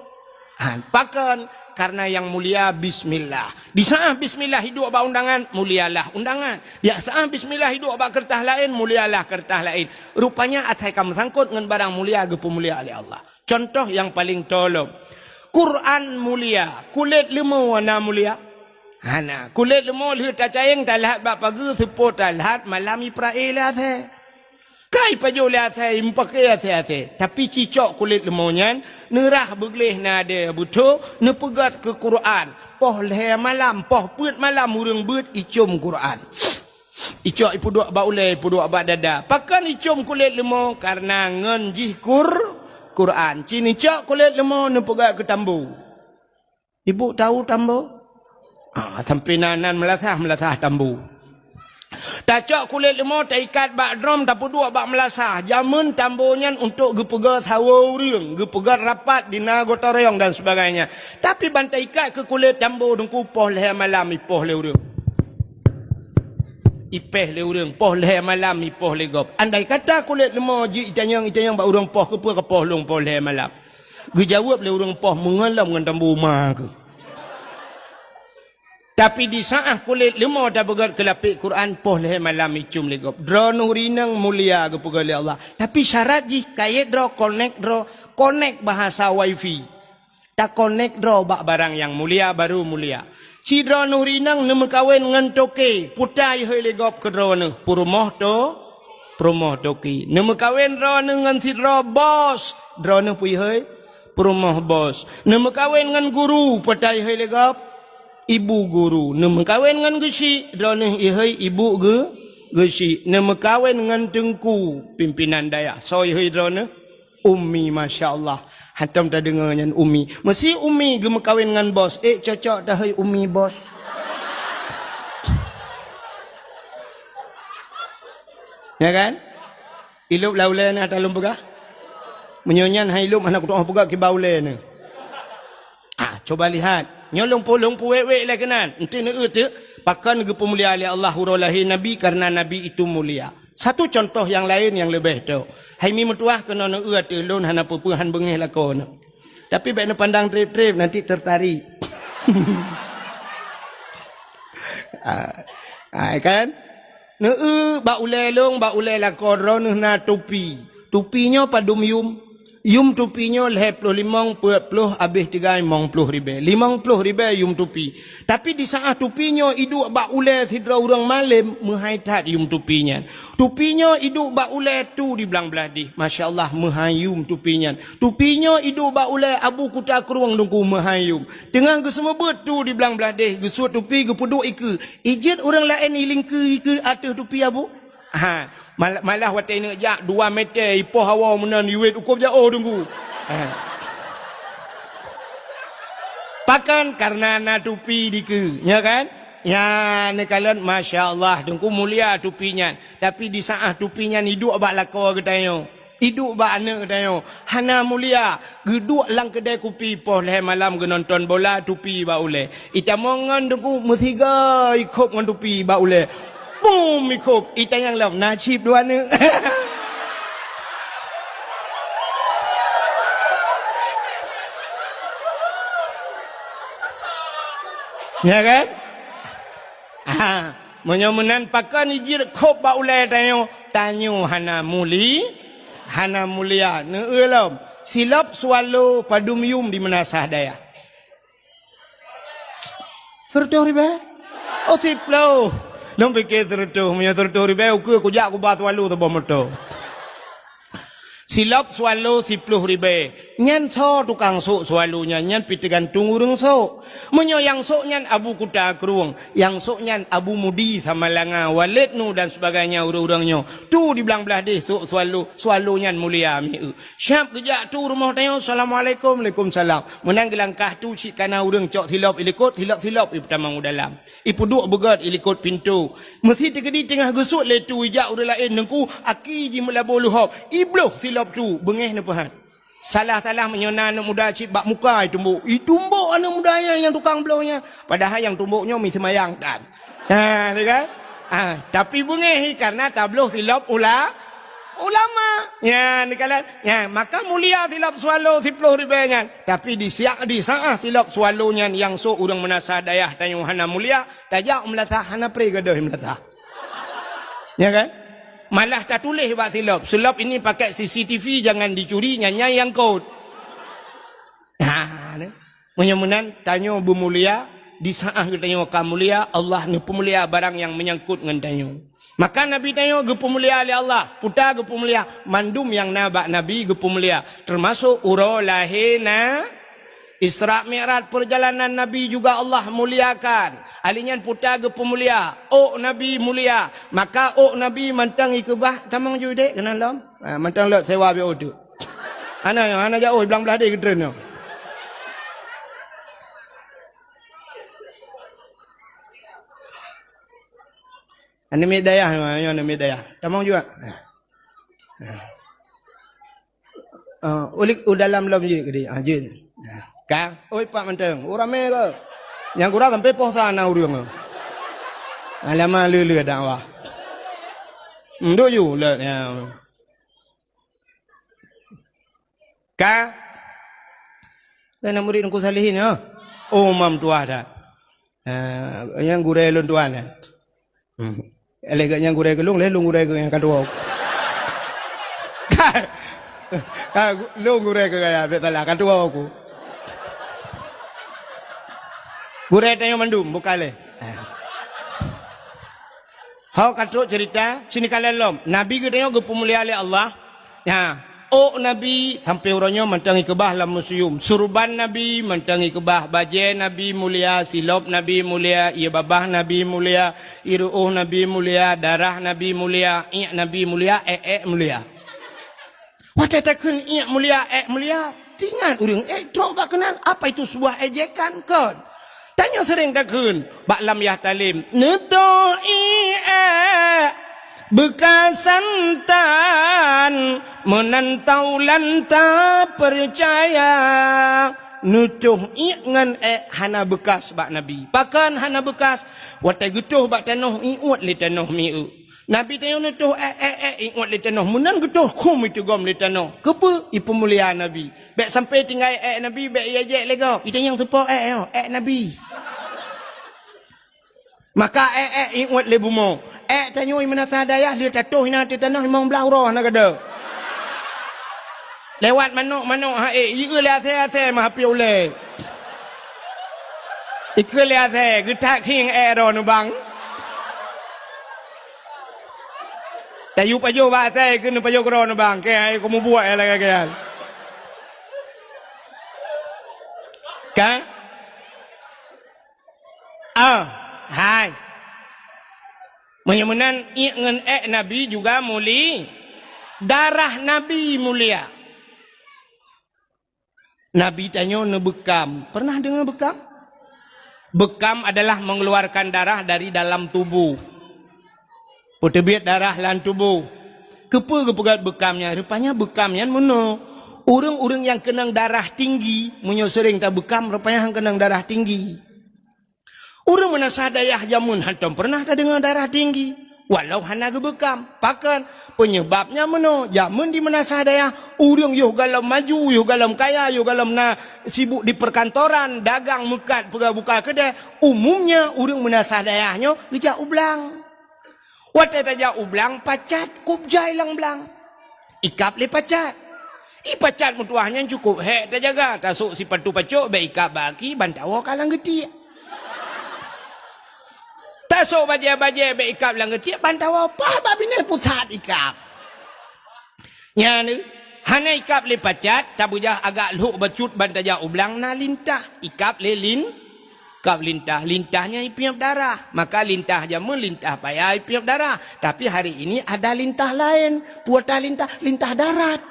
Han, pakon? Karena yang mulia bismillah. Di saat bismillah iduek bak undangan, mulialah undangan. Di saat bismillah iduek bak keureutas laén, mulialah keureutas laén. Rupanya asai ka meusangkot ngon barang mulia geupeumulia lé Allah. Contoh nyang paleng tolom. Quran mulia, kulét leumô na mulia? Hana. Kulét leumô lheueh tacayeng talhat bak pageue, seupôt talhat malam ipra-e lé asée. Kai pajoh lé asée, meupaké asée-asée. Tapi cicok kulét leumô nyan, neurah beugleh nadée beutho, neupeugét keu Quran. Poh lhée malam, poh peuet malam ureuëng beuet icom Quran. Icok ipeuduek bak ulée, ipeuduek bak dada. Pakon icom kulét leumô? Karena ngon jih Qur-, Quran. Ci neucok kulét leumô neupeugét keu tambo. Ibu tahu tambo? Ah, sampai nan, nan meulasah, meulasah tambo. Tacok kulét leumô, taikat bak drom, tapeuduek bak meulasah. Jameun tambo nyan untuk geupeugét sawoe ureuëng, geupeugét rapat di na gotong royong dan sebagainya. Tapi ban taikat keu kulét tambo, teungku, poh lhée malam ipoh lé ureuëng. Ipéh lé ureuëng, poh lhée malam ipoh lé gob. Andai kata kulét leumô jih itanyong-itanyong bak ureuëng poh, keupeue kapoh lôn poh lhée malam? Geujaweueb lé ureuëng poh, meungon lom ngon tambo ma keuh. Tapi di saat kulét leumô tapeugét keu lapék Quran, poh lhée malam icom lé gob. Droeneuh rineueng mulia geupeugét lé Allah. Tapi syarat jih kayée droe, konek droe, konek bahasa wifi. Takonek droe bak barang nyang mulia, baru mulia. Ci droeneuh rineueng neumeukawen ngon toke, peue ta ihôi lé gob keu droeneuh? Peurumoh to-, peurumoh toke. Neumeukawen droeneuh ngon sidroe bos, droeneuh peue ihôi? Peurumoh bos. Neumeukawen ngon guru, peue ta ihôi lé gob? Ibu guru. Neumeukawen ngon geuchik, droeneuh ihôi ibu geu-, geuchik. Neumeukawen ngon teungku, pimpinan dayah, soe ihôi droeneuh? Ummi, masya Allah. Hantom tadeungoe nyan ummi. Meusi ummi geumeukawen ngon bos. Eh, cocok tahôi ummi bos. Ya kan? Ilop lam ulée na ata lôn peugah. Meunyoe nyan hai ilop hana kutu'oh peugah kiban ulée na. Ah, coba lihat. Nyoe lôn pu-, lôn puwék-wék lé keunan. Enteuk neueu teuk, pakon geupeumulia lé Allah uroe lahé Nabi, karena Nabi itu mulia. Satu contoh nyang laén nyang leubeh tôk. Hai mi meutuwah keunoe neueu ateueh lôn hana peue-peue han beungéh lakoe nyoe. Tapi bék neupandang treb-treb, nanti tertarik. Ah, ah, kan? Neueu bak ulée lôn, bak ulée lakoe droeneuh na tupi. Tupi nyoe padum yum? Yum tupi nyoe lhée ploh limong, peuet ploh, abéh tiga limong ploh ribée. Limong ploh ribée yum tupi. Tapi di saát tupi nyoe iduek bak ulée sidroe ureuëng malém, meuhai that yum tupi nyan. Tupi nyoe iduek bak ulée tu di blang blaih deh. Masya Allah, meuhai yum tupi nyan. Tupi nyoe iduek bak ulée Abu Kuta Krueng, teungku, meuhai yum. Teungoh geuseumeubeuet tu di blang blaih deh, geusuet tupi, geupeuduek ikeue. Ijeuet ureuëng laén ilingkeue ikeue ateueh tupi Abu? Ha, mal-, malah watée neuk jak dua meter ipoh hawa meunan iwet ukôb jaoh, teungku. Ha. Pakon? Karena na tupi dikeue, nya kan? Nya, neukalon, masya Allah, teungku, mulia tupi nyan. Tapi di saát tupi nyan iduek bak lakoe geutanyoe, iduek bak aneuëk geutanyoe, hana mulia, geuduek lam keudée kupi poh lhée malam geunonton bola, tupi bak ulée. Itamong ngon teungku meusiga ikhôb ngon tupi bak ulée. Bum ikhôb, itanyong lom, na chip dua aneuëk. Ya kan? Ha, meunyoe meunan pakon ijeuet khôb bak ulée tanyoe, tanyoe hana muli, hana mulia. Neueu lom, silop swallow padum yum di meunasah dayah. Seureutôh ribée? Oh, siploh. Lôn pike seureutôh, meunyoe seureutôh ribée, ukeue kujak kuba swallow saboh moto. Silop swallow siploh ribée. Nyan soe tukang sôk swallow nyan, nyan pih teugantung ureuëng sôk. Meunyoe nyang sôk nyan Abu Kuta Krueng, nyang sôk nyan Abu Mudi Samalanga, Walid Nu dan sebagainya ureuëng-ureuëng nyoe. Tu di blang blaih deh sôk swallow, swallow nyan mulia mieu. Siap geujak tu rumoh tanyoe, "Assalamualaikum." "Waalaikumsalam." Meunan geulangkah tu cit kana ureuëng cok silop ilikot, silop-silop ipeutamong u dalam. Ipeuduek beugét ilikot pintoe. Meusi teukeudi teungoh geusuet lé tu ijak ureuëng laén, "Teungku, aki jimeulaboh luhob." Ibloh silop tu, beungéh neupeuhat. Salah-salah meunyoe na aneuëk muda cit bak muka itumbok. Itumbok aneuëk muda nyan nyang tukang bloh nyan. Padahai nyang tumbok nyoe mi seumayang tan. Ha, ni kan? Ha, tapi beungéh karena tabloh silop ula-, ulama. Nyan, ni kan? Nyan, maka mulia silop swallow siploh ribée nyan. Tapi di siak, di saah silop swallow nyan nyang sôk ureuëng meunasah dayah tanyoe hana mulia, tajak u meulasah hana pre gadoh meulasah. Ya kan? Malah tatuléh bak silop, "Silop ini pakai C C T V, jangan dicuri, nyan nyang kot." Ha, ni. Meunyoe meunan, tanyoe beumulia, di saah geutanyoe ka mulia, Allah neupeumulia barang nyang meunyangkot ngon tanyoe. Maka Nabi tanyoe geupeumulia lé Allah, puta geupeumulia, mandum nyang na bak Nabi geupeumulia, teumasok uroe lahé na Isra Mi'raj, perjalanan Nabi juga Allah muliakan. Ali nyan puta geupeumulia, ôk Nabi mulia. Maka ôk Nabi mantong ikeubah, tamong ju dek keunan lom. Ha, mantong lok sewa biôh tu. Hana, hana jauh, blang blaih deh geutreun nyoe. Aneuk miet dayah, nyoe aneuk miet dayah. Tamong juga. Ha. Ah, ulik u dalam lom jeuet keudeh. Ah, jeuet. Ka? Oi, pak mantong. Oh, ramé ke? Nyang gura sampai poh sa na ureueng. Alamak, le-le dakwah. Hmm, duk ju, le, ya. Ka? Kan murid Teungku Salihin, ya? Oh, mam tuah dah. Ah, nyang gurée lôn tuan, ya? Hmm. Lé geuh nyang gurée keu lôn, lé lôn gurée keu nyang ka tuwoe. Ka, ka, lôn gurée keu gaya, bèk salah, ka tuwoe ku. Gurée tanyoe mandum, bukan lé. Ho ka trok cerita, sini ka lom. Nabi geutanyoe geupeumulia lé Allah. Nyan, ôk Nabi sampoe uroe nyoe mantong ikeubah lam museum. Surban Nabi mantong ikeubah, bajée Nabi mulia, silop Nabi mulia, ie babah Nabi mulia, ie ruôh Nabi mulia, darah Nabi mulia, iék Nabi mulia, ék-ék mulia. Watée takheun iék mulia, ék mulia, teuingat ureueng ék trok bak keunan, apa itu sebuah ejekan kon? Tanyoe seuréng takheun bak lam yah talem, "Neutôh iék ék beukasan tan, meunan taulan tapeucaya." Neutôh iék ngon ék hana beukas bak Nabi. Pakon hana beukas? Watée geutôh bak tanoh, iuet lé tanoh mieu. Nabi tanyoe neutôh ék, ék, ék, iuet lé tanoh. Meunan geutôh khum iteugom lé tanoh. Keupeue? Ipeumulia Nabi. Bèk sampoe tinggai ék Nabi, bèk ijak lé gob. Ita nyang teupo ék nyoe, ék Nabi. Maka ék, ék, iuet lé bumoe. Ék tanyoe i meunasah dayah lheueh tatoh inan ateueh tanoh limong blaih uroe hana gadôh. Lewat manok-manok ha ék, ieu lé asèe-asèe meuhapé ulée. Ikeu lé asèe, geutak khieng ék droe neubang. Tayue pajoh bak asèe keu neupajoh keudroe neubang, keu hai keu mubuet lagèe nyan. Ka? Ah, hai. Meunyoe meunan, iék ngon ék Nabi juga muli. Darah Nabi mulia. Nabi tanyoe neubeukam. Pernah deungoe beukam? Beukam adalah mengeluarkan darah dari dalam tubuh. Peuteubiet darah lam tuboh. Keupeue geupeugét beukam nyan? Rupanya beukam nyan meunoe. Ureuëng-ureuëng nyang keunong darah tinggi, meunyoe seuréng tabeukam, rupanya han keunong darah tinggi. Ureuëng meunasah dayah jameun hantom peureunah tadeungoe darah tinggi. Walau hana geubeukam. Pakon? Peunyeubabnya meunoe, jameun di meunasah dayah, ureuëng yoh gohlom maju, yoh gohlom kaya, yoh gohlom na sibuk di peukantoran, dagang meukat, peugah buka keudè, umumnya ureuëng meunasah dayah nyoe geujak u blang. Watée tajak u blang, pacat kub jai lam blang. Ikab lé pacat. I pacat meutuwah nyan cukôp hék tajaga, tasôk sipatu pacok bék ikab bak aki, ban tawoe ka lam geutiek. Tasôk bajée-bajée bék ikab lam geutiek, ban tawoe paih bak binéh pusat ikab. Nyan, hana ikab lé pacat, tabeujah agak lhok bacut ban tajak u blang na lintah, ikab lé lin-, kab lintah. Lintah nyan ipiep darah. Maka lintah jameun lintah paya ipiep darah. Tapi hari ini ada lintah laén. Peue lintah? Lintah darat.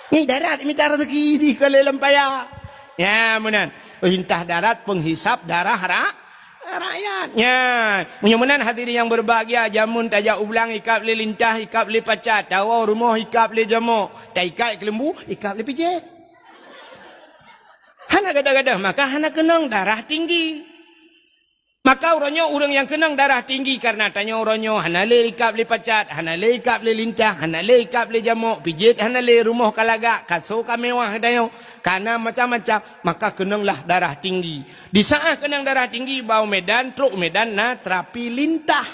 Nyan darat mita rezeki di keu lé lam paya. Ya, meunan. Lintah darat penghisap darah ra-, rakyat. Ya, meunyoe meunan hadirin yang berbahagia, jameun tajak u blang ikab lé lintah, ikab lé pacat, tawoe rumoh ikab lé jamok, taikat keuleumbu, ikab lé pijet. Hana gadoh-gadoh, maka hana keunong darah tinggi. Maka uroe nyoe ureuëng nyang keunong darah tinggi karena tanyoe uroe nyoe hana lé ikab lé pacat, hana lé ikab lé lintah, hana lé ikab lé jamok, pijet hana lé, rumoh ka lagak, kaso ka mewah tanyoe, kana macam-macam, maka keunonglah darah tinggi. Di saat keunong darah tinggi, bak u Medan, trok u Medan na terapi lintah.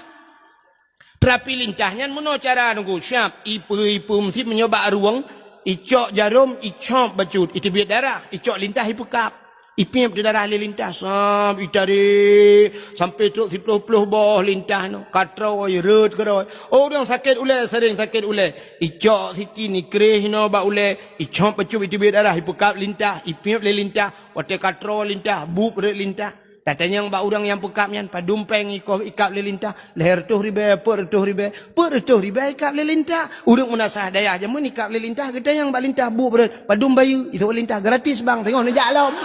Terapi lintah nyan meunoe cara nunggu siab, ipe-ipe meusit meunyoe bak rueng, icok jarom, icop bacut, iteubiet darah, icok lintah ipeukab. Ipiep darah lé lintah, sab, itarék, sampai trok siploh-ploh boh lintah nyoe. Ka troe, rhot keudroe. Oh, ureuëng sakét ulée, sering sakét ulée. Icok siti nikréh inoe bak ulée, icop bacut, iteubiet darah, ipeukab lintah, ipiep lé lintah, watée ka troe lintah, bueb rhot lintah. Tatanyong bak ureuëng nyang peukab nyan, padum péng ikoh ikab lé lintah, lhée reutôh ribée, peuet reutôh ribée, peuet reutôh ribée ikab lé lintah. Ureuëng meunasah dayah jameun ikab lé lintah, geutanyong bak lintah bueb rhot, padum bayeue, itoh lintah gratis bang, teungoh neujak lom.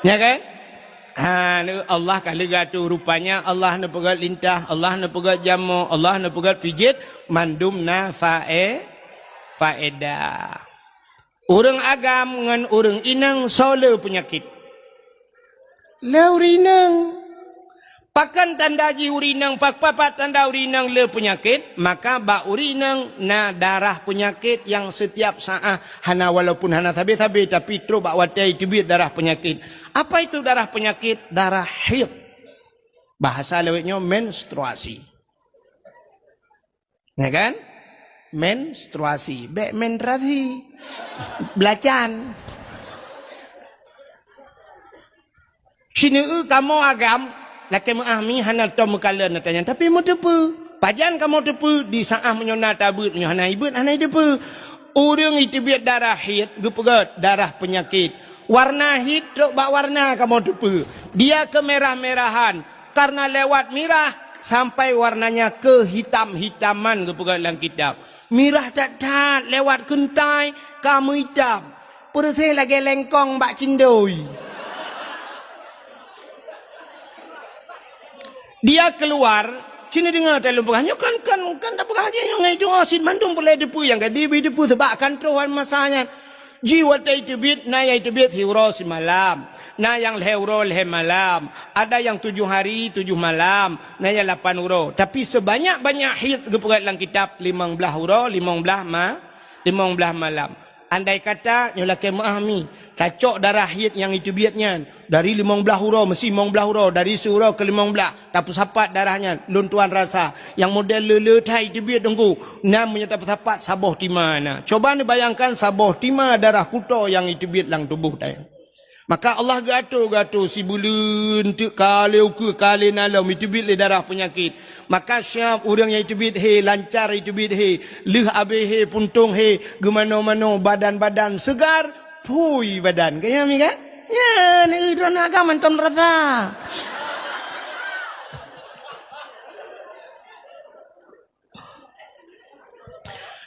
Ya kan? Ha, Allah ka leuga tu rupanya, Allah neupeugét lintah, Allah neupeugét jamok, Allah neupeugét pijet, mandum na fae-, faedah. Ureuëng agam ngon ureuëng inong soe le peunyakét? Le ureuëng inong. Pakon tanda jih ureuëng inong, pak-, papat tanda ureuëng inong le peunyakét? Maka bak ureuëng inong na darah peunyakét nyang setiap saat hana, walaupun hana sabe-sabe, tapi trok bak watée iteubiet darah peunyakét. Apa itu darah peunyakét? Darah haid. Bahasa lawét nyoe menstruasi. Ya kan? Menstruasi. Bék menstruasi. Belacan. Sineue kamoe agam, lakée meuah mi hana tom meukalon ata nyan, tapi meuteupeue. Pajan kamoe teupeue, di saah meunyoe na tabeuet, meunyoe hana ibeuet, hana iteupeue. Ureuëng iteubiet darah haid geupeugét darah peunyakét. Warna haid trok bak warna kamoe teupeue. Dia kemerah-merahan, karena lewat mirah sampai warnanya kehitam-hitaman geupeugah lam kitab. Mirah that-that lewat keuntai ka meuitam. Peureuséh lagée lengkong bak cindoi. Dia keluar, cina deungoe taleueng peugah, nyoe kan, kan, kan tapeugah jih nyoe ngai doa cit mandum peureulée teupeue nyang ka dibi teupeue sebab kan troh masa nyan. Jih watée iteubiet, na nyang iteubiet siuroe simalam, na nyang lhée uroe lhée malam, ada nyang tujoh hari tujoh malam, na nyang lapan uroe. Tapi sebanyak-banyak haid geupeugét lam kitab limong blaih uroe, limong blaih ma-, limong blaih malam. Andai kata nyoe lakée meuah mi, tacok darah haid nyang iteubiet nyan, dari limong blaih uroe, meusi limong blaih uroe, dari siuroe keu limong blaih, tapeusapat darah nyan, lôn tuan rasa, nyang model le-le that iteubiet teungku, na meunyoe tapeusapat saboh tima na. Coba neubayangkan saboh tima darah kuto nyang iteubiet lam tuboh tanyoe. Maka Allah geuato-geuato sibuleuen teuk ka lé ukeue ka lé na lom iteubiet lé darah peunyakét. Maka siab ureuëng nyang iteubiet he, lancar iteubiet he, lheueh abéh he, puntông he, geumano-mano, badan-badan seugar, phui badan. Ka nyan mi kan? Nyan, droeneuh agam mantong rasa.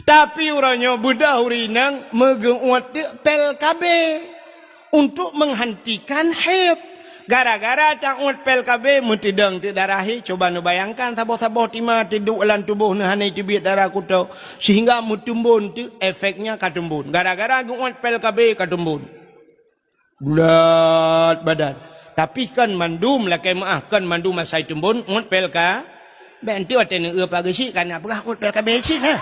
Tapi uroe nyoe beudôh ureuëng inong meugeuuet teuk pil K B untuk menghentikan haid. Gara-gara tauet pil K B meuteudong teuk darah haid, coba neubayangkan saboh-saboh tima teuduek lam tuboh neuh hana teubiet darah kuto, sehingga meutumbon teuk efeknya ka tumbon. Gara-gara geuuet pil K B ka tumbon. Bulat badan. Tapi kon mandum, lakée meuáh, kon mandum asai teumbon ngon P L K. Bék enteuk watée neueu pageusik ka na peugah ngon P L K B cit na.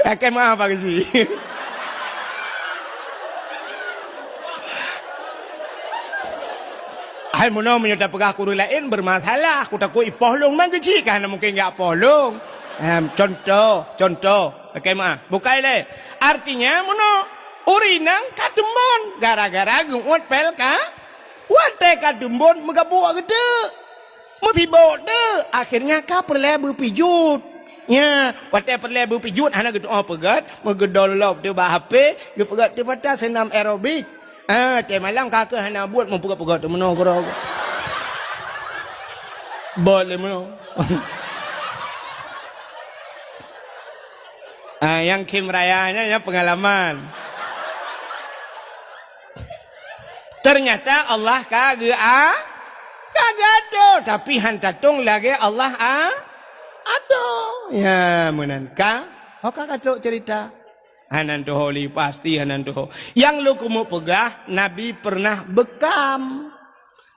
Lakée meuáh pageusik. Hai meunoe meunyoe tapeugah kuru laén bermasalah, kutakot ipoh lôn, man keuchik ka hana mungken jak poh lôn. Em, contoh, contoh. Lakée meuáh. Bukai lé. Artinya meunoe, ureuëng inong ka teumbon gara-gara geuuet P L K. Watée ka teumbon meugabuk geuteuk. Meusibok teuk, akhirnya ka peureulée beupijuet. Nya, watée peureulée beupijuet hana geutuoh peugét, meugeudolop teuk bak H P, geupeugét teuk mata seunam aerobik. Ah, teumalam ka keuh hana buet meupeugét-peugét teuk meunoe keudroe. Bot lé meunoe. Ah, nyang khém raya nyan, nyan peungalaman. Teunyata Allah ka geu-, a-, ka geuatoe, tapi han tatong lagée Allah a-, atoe. Ya, meunan ka, ho ka ka trok ceurita. Hana tuho lé, pasti hana tuho. Nyang lôn keumeung peugah, Nabi pernah beukam.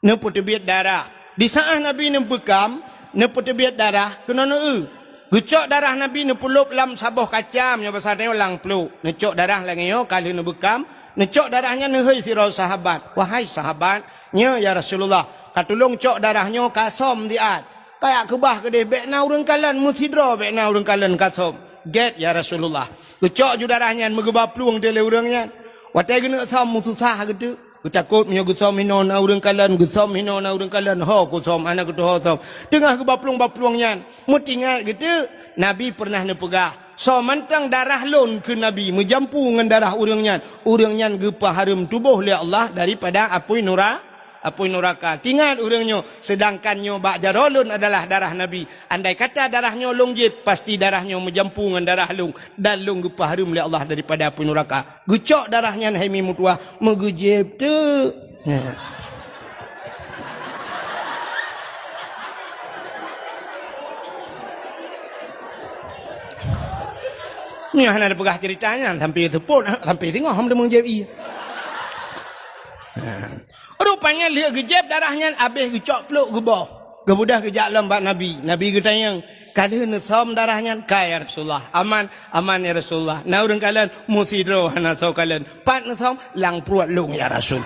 Neupeuteubiet darah. Di saát Nabi neubeukam, neupeuteubiet darah keunoe neueu. Geucok darah Nabi neupeulop lam saboh kacam nyoe basa tanyoe lam pluek. Neucok darah lagée nyoe ka lheueh neubeukam, neucok darah nyan neuhôi sidroe sahabat. "Wahai sahabat, nyoe ya Rasulullah, ka tulông cok darah nyoe ka som siat. Kayak keubah keudeh bék na ureuëng kalon meusidroe bék na ureuëng kalon ka som." "Gét ya Rasulullah." Geucok ju darah nyan meugeuba plueng teuk lé ureuëng nyan. Watée geuneuk som meususah geuteuk. Geutakot meunyoe geusom hinoe na ureuëng kalon, geusom hinoe na ureuëng kalon, ho kusom, hana geutuho som. Teungoh geuba plueng-ba plueng nyan, meutingat geuteuk, Nabi pernah neupeugah, "Soe mantong darah lôn," kheun Nabi, "meujampu ngon darah ureuëng nyan, ureuëng nyan geupeuhareuem tuboh lé Allah daripada apui nura-, apui nuraka." Tingat ureuëng nyoe, seudangkan nyoe bak jaroe lôn adalah darah Nabi. Andai kata darah nyoe lôn jieb, pasti darah nyoe meujampu ngon darah lôn, dan lôn geupeuhareuem lé Allah daripada apui nuraka. Geucok darah nyan hai mi meutuwah, meugeujieb teuk. Nyoe hana tapeugah ceurita nyan, sampai seupôt, sampai singoh hom teumeung jieb ié. Rupanya lheueh geujieb darah nyan, abéh geucok pluek geuboh. Geubeudôh geujak lom bak Nabi. Nabi geutanyong, "Ka lheueh neusom darah nyan?" "Ka, ya Rasulullah." "Aman?" "Aman, ya Rasulullah." "Na ureuëng kalon?" "Meusidroe hana soe kalon." "Pat neusom?" "Lam pruet lôn, ya Rasul."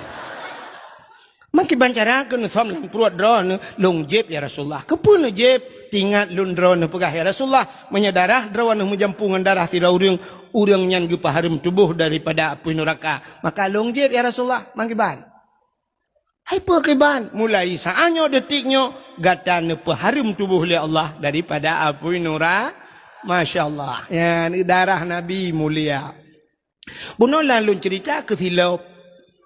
"Meukiban cara keuh neusom lam pruet droeneuh?" "Lôn jieb, ya Rasulullah." "Keupeue neujieb?" "Tingat lôn droeneuh peugah, ya Rasulullah, meunyoe darah droeneuh meujampu ngon darah sidroe ureuëng, ureuëng nyan geupeuhareuem tuboh daripada apui nuraka. Maka lôn jieb, ya Rasulullah." "Meukiban?" "Hai peue kiban?" "Mulai saát nyoe, detik nyoe, gata neupeuhareuem tuboh lé Allah daripada apui nura-," Masya Allah. Nyan darah Nabi mulia. Bunoe lam lôn ceurita keu silop.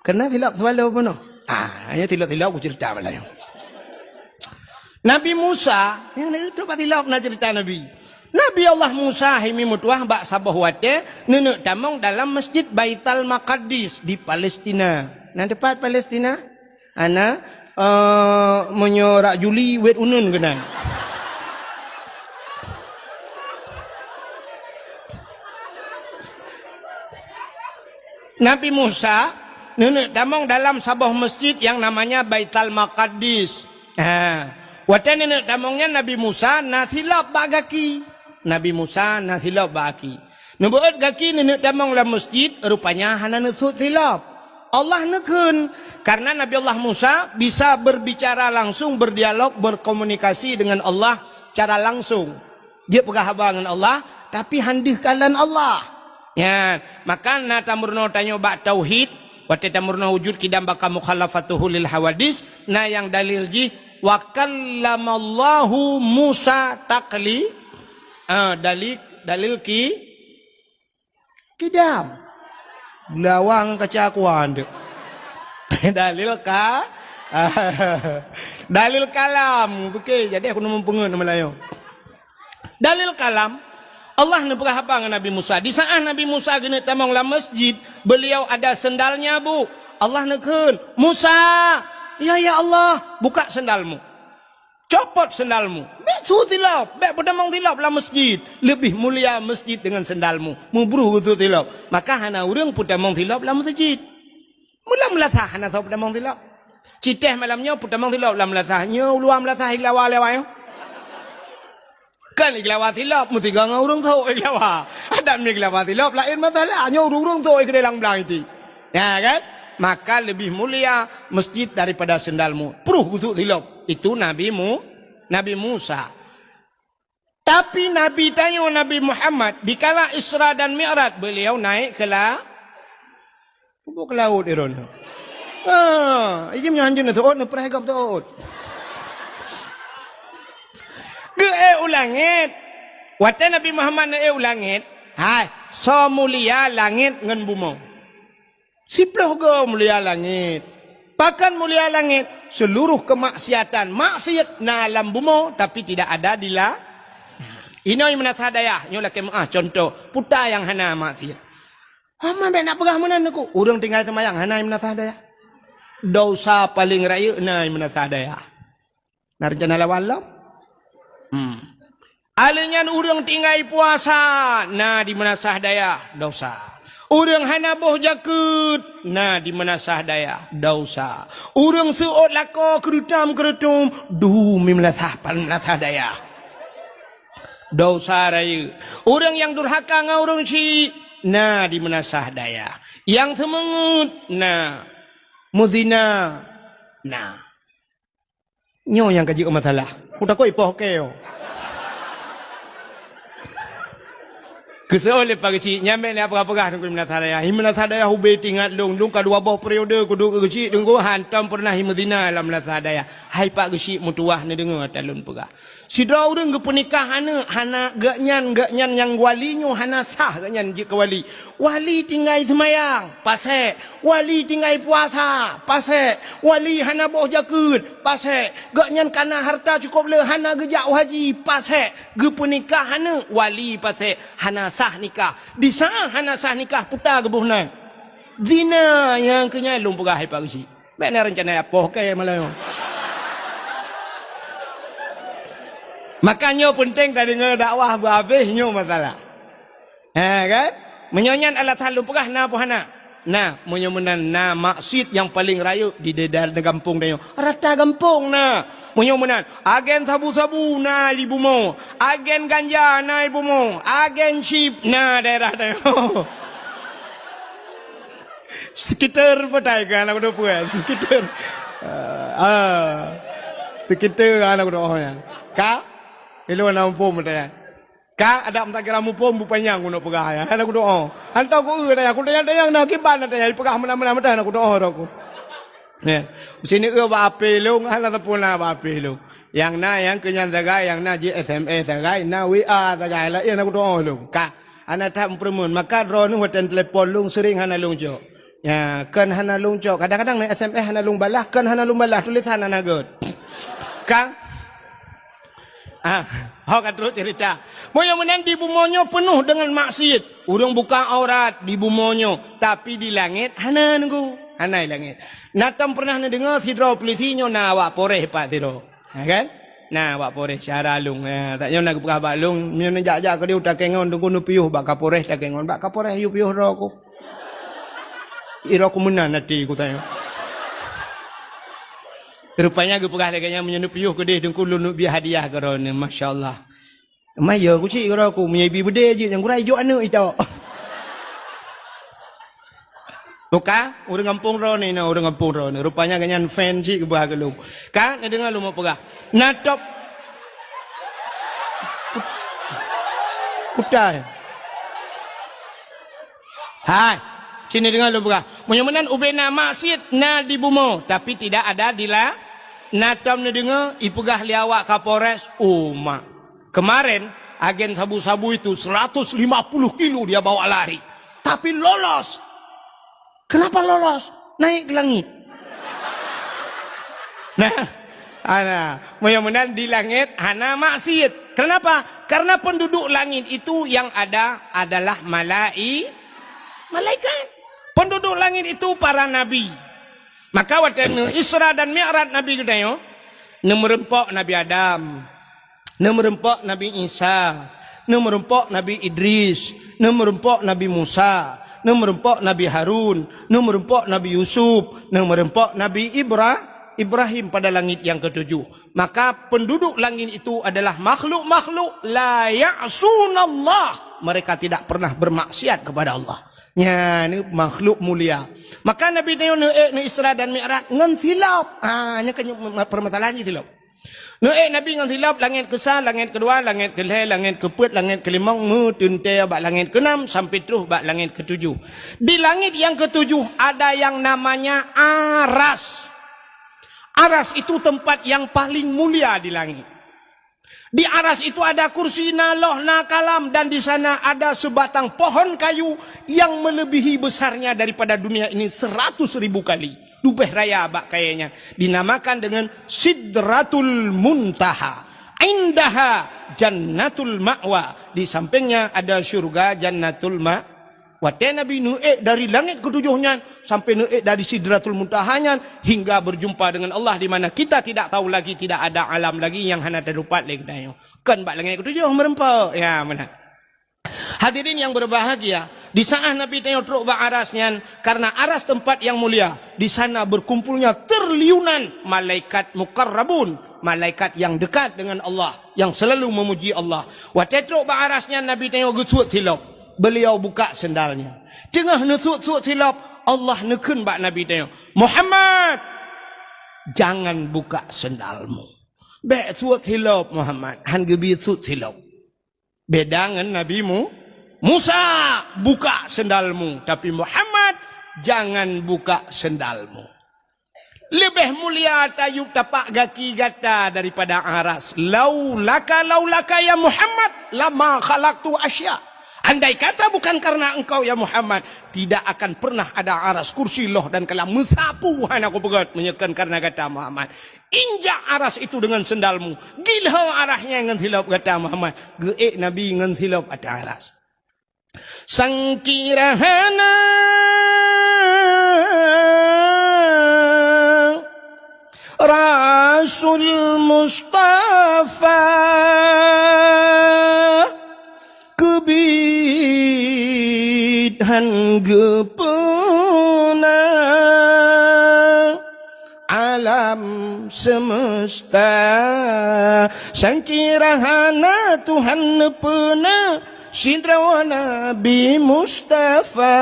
Keureuna silop selalu bunoe. Ah, hanya silop-silop kuceurita malam nyoe. Nabi Musa, nyang na trok bak silop na ceurita Nabi. Nabi Allah Musa hai mi meutuwah bak saboh watée neuneuk tamong dalam Masjid Baital Maqaddis di Palestina. Na teupat Palestina? Ana, eh, meunyoe rak Juli, wet uneun keunan. Nabi Musa neuneuk tamong dalam saboh masjid yang namanya Baital Maqaddis. Ha, watée neuneuk tamong nyan Nabi Musa na silop bak gaki. Nabi Musa na silop bak gaki. Neubeuet gaki neuneuk tamong lam masjid, rupanya hana neusut silop. Allah neukheun, karena Nabi Allah Musa bisa berbicara langsung, berdialog, berkomunikasi dengan Allah secara langsung. Dia peugah haba ngon Allah, tapi han deuh kalon Allah. Nyan, maka na tameurunoe tanyoe bak tauhid, watée tameurunoe wujud qidam baqa mukhalafatuhu lil hawadis, na nyang dalil jih, "Wa kallamallahu Musa takli-," ah, dalil, dalil ki-, Qidam. Lawang kaca kuan tu. Dalil ka-, dalil kalam. Oke, jadi aku nemu pengen nama lain. Dalil kalam, Allah neupeugah haba ngon Nabi Musa. Di saat Nabi Musa geuneuk tamong lam masjid, beliau ada sendalnya, Bu. Allah neukheun, "Musa, ya, ya Allah, buka sendalmu." Copot sendalmu. Bék su silop, bék peutamong silop lam masjid. Leubeh mulia masjid deungon sendalmu. Meubruh geusu silop. Maka hana ureuëng peutamong silop lam masjid. Meulam meulasah hana soe peutamong silop. Citéh malam nyoe peutamong silop lam meulasah. Nyoe uluwa meulasah iglawa lewat nyoe. Kan iglawa silop, meusigoe ngon ureuëng sôk iglawa. Adak mi iglawa silop laén masalah. Nyoe ureuëng-ureuëng sôk keudéh lam blang iti. Ya kan? Maka lebih mulia masjid daripada sendalmu. Pruh gusuk silop. Itu Nabi Mu, Nabi Musa. Tapi Nabi tanyoe Nabi Muhammad dikala Isra dan Mi'raj beliau naik ke la-, ke laut iron. Ha, ijim nyan hanjeuet na teuôt na preh gop teuôt. Geuék u langét. Watée Nabi Muhammad neuék u langét, hai, soe mulia langét ngon bumoe. Siploh goe mulia langét. Pakon mulia langét? Seluruh kemaksiatan, maksiat na lam bumoe tapi tidak ada di la-, inoe meunasah dayah, nyoe lakée meuah contoh, puta nyang hana maksiat. Hama bék nak peugah meunan aku. Ureuëng tinggai seumayang hana meunasah dayah. Dosa paling rayeuk na meunasah dayah. Na rencana lawan lom? Hmm. Alèh nyan ureuëng tinggai puasa na di meunasah dayah, dosa. Ureuëng hana boh jakeuet na di meunasah dayah, dosa. Ureuëng seuôt lakoe keureutôm-keureutôm dum di meunasah, meunasah dayah, dosa rayeuk. Ureuëng nyang durhaka ngon ureuëng syik na di meunasah dayah. Nyang seumeungeut na, meuzina na. Nyoe nyang ka jeuet masalah. Kutakot ipoh keu. Keusoe lé Pak Geuchik, nyan bék lé peugah-peugah Teungku di meunasah dayah. Di meunasah dayah ubé teuingat lôn, lôn ka dua boh periode kuduek keu Geuchik Teungku, hantom peureunah meuzina lam meunasah dayah. Hai Pak Geuchik meutuwah neudeungoe ata lôn peugah. Sidroe ureuëng geupeunikah aneuk, hana geuhnyan, geuhnyan nyang wali nyoe hana sah geuhnyan jeuet keu wali. Wali tinggai seumayang, pasék. Wali tinggai puasa, pasék. Wali hana boh jakeuet, pasék. Geuhnyan kana hareuta cukôp le hana geujak u haji, pasék. Geupeunikah aneuk, wali pasék. Hana sah nikah. Di saát hana sah nikah, puta geuboh nan. Zina nyang keu nyan lôn peugah hai Pak Geuchik. Bék na rencana ipoh keu malam nyoe. Maka nyoe peunteng tadeungoe dakwah beuhabéh nyoe masalah. Ha kan? Meunyoe nyan alasan lôn peugah na peue hana? Na, meunyoe meunan na maksiat nyang paleng rayeuk di daerah gampông tanyoe. Rata gampông na. Meunyoe meunan, agen sabu-sabu na di bumoe, agen ganja na di bumoe, agen chip na daerah tanyoe. Sekitar patai kan aku tu peue? Sekitar. Ah, ah. Sekitar kan aku tu oh ya. Ka? Ilo na muphom patai. Ka adak meusagira muphom bu panyang keuneuk peugah ya. Hana kudoa. Hantom ku eu tanya, ku tanya-tanya na kiban na tanya, peugah meunan-meunan meunan na kudoa droe ku. Ya. Sini eu bak H P lôn, hana sapeue na bak H P lôn. Nyang na nyang keu nyan sagai, nyang na jih S M S sagai, na W A sagai, laén na kudoa lôn. Ka, hana that meupeureumeun, maka droeneuh watèe telepon lôn sering hana lôn cok. Ya, kan hana lôn cok. Kadang-kadang na S M S hana lôn balah, kan hana lôn balah, tulisan hana göt. Ka? Ah, ho ka trok cerita. Meunyoe meunan di bumoe nyoe peunoh deungon maksiet. Ureueng buka aurat di bumoe nyoe, tapi di langét hana nunggu. Hana di langét. Na tom pernah neudeungoe sidroe polisi nyoe na awak Polres pat sidroe. Ha kan? Na awak Polres syara lôn. Ha, tak nyoe na geupeugah bak lôn, meunyoe neujak-jak keudeh u Takengon, Teungku neupiôh bak Kapolres Takengon. Bak Kapolres yue piôh droe ku. Droe ku meunan até ku tanyong. Rupanya geupeugah lagèe nyan, meunyoe neupiôh keudeh Teungku lôn neuk bie hadiah keu droeneuh, masya Allah. Maya ku cit keudroe ku, meunyoe ibi beudé jeuet nyang gura ijok aneuk itok. Buka, ureueng gampông droeneuh, na ureueng gampông droeneuh. Rupanya gobnyan fan cit geuba keu lôn. Ka, neudeungoe lôn peugah. Na top. Kutai. Hai, sini deungoe lôn peugah. Meunyoe meunan ubé na maksiet na di bumoe, tapi tidak ada di la-, na tom neudeungoe ipeugah lé awak Kapolres, uma. Kemarin, agen sabu-sabu itu seratus lima puluh kilo dia bawa lari. Tapi lolos. Kenapa lolos? Naik ke langit. Nah, ana, meunyoe meunan di langét hana maksiet. Kenapa? Karena penduduk langit itu yang ada adalah malai-, malaikat. Penduduk langit itu para nabi. Maka watèe neu Isra dan Mi'raj Nabi geutanyoe, neumeureumpok Nabi Adam, neumeureumpok Nabi Isa, neumeureumpok Nabi Idris, neumeureumpok Nabi Musa, Neumeureumpok Nabi Harun, neumeureumpok Nabi Yusuf, neumeureumpok Nabi Ibra-, Ibrahim pada langit yang ketujuh. Maka penduduk langit itu adalah makhluk-makhluk la ya'sunallah. Mereka tidak pernah bermaksiat kepada Allah. Nyan makhluk mulia. Maka Nabi tanyoe neuék neu Isra dan Mi'raj ngon silop. Ah, nyan kan permasalahan jih silop. Neuék Nabi ngon silop, langét keusa, langét keudua, langét keulhée, langét keupeuet, langét keulimong, meuteuntée bak langét keunam sampai troh bak langét keutujoh. Di langét nyang keutujoh ada yang namanya Aras. Aras itu tempat yang paling mulia di langit. Di Aras itu ada kursi, na loh, na kalam, dan di sana ada sebatang pohon kayu yang melebihi besarnya daripada dunia ini seratus ribu kali. Leubeh raya bak kayée nyan, dinamakan dengan Sidratul Muntaha. Indaha Jannatul Ma'wa. Di sampingnya ada syurga Jannatul Ma-, Watée Nabi neuék dari langét keutujoh nyan sampai neuék dari Sidratul Muntaha nyan hingga berjumpa dengan Allah di mana kita tidak tahu lagi, tidak ada alam lagi nyang hana teudapat lé geutanyoe. Kon bak langét keutujoh meureumpok. Ya, meunan. Hadirin yang berbahagia, di saat Nabi tanyoe trok bak Aras nyan, karena Aras tempat yang mulia, di sana berkumpulnya triliunan malaikat muqarrabun, malaikat yang dekat dengan Allah, yang selalu memuji Allah. Watée trok bak Aras nyan, Nabi tanyoe geusuet silop. Beliau buka sendalnya. Teungoh neusuet-suet silop, Allah neukheun bak Nabi tanyoe, "Muhammad, jangan buka sendalmu." Bék suet silop, Muhammad. Han geubri suet silop. Beda ngon Nabi Mu-, Musa, "Buka sendalmu." Tapi Muhammad, "Jangan buka sendalmu." Leubeh mulia tayub tapak gaki gata daripada Aras. Laulaka, laulaka ya Muhammad, lama khalaqtu asya. Andai kata bukan karena engkau ya Muhammad, tidak akan pernah ada Aras, kursi, loh dan kalam meusapu hana kupeugét meunyoe kon karena gata Muhammad. Injak Aras itu dengan sendalmu. Gilho Aras nyan ngon silop gata Muhammad. Geuék Nabi ngon silop ateueh Aras. Sangkira hana Rasul Mustafa keubiet han geupeuna alam semesta. Sangkira hana Tuhan neupeuna sidroe Nabi Mustafa,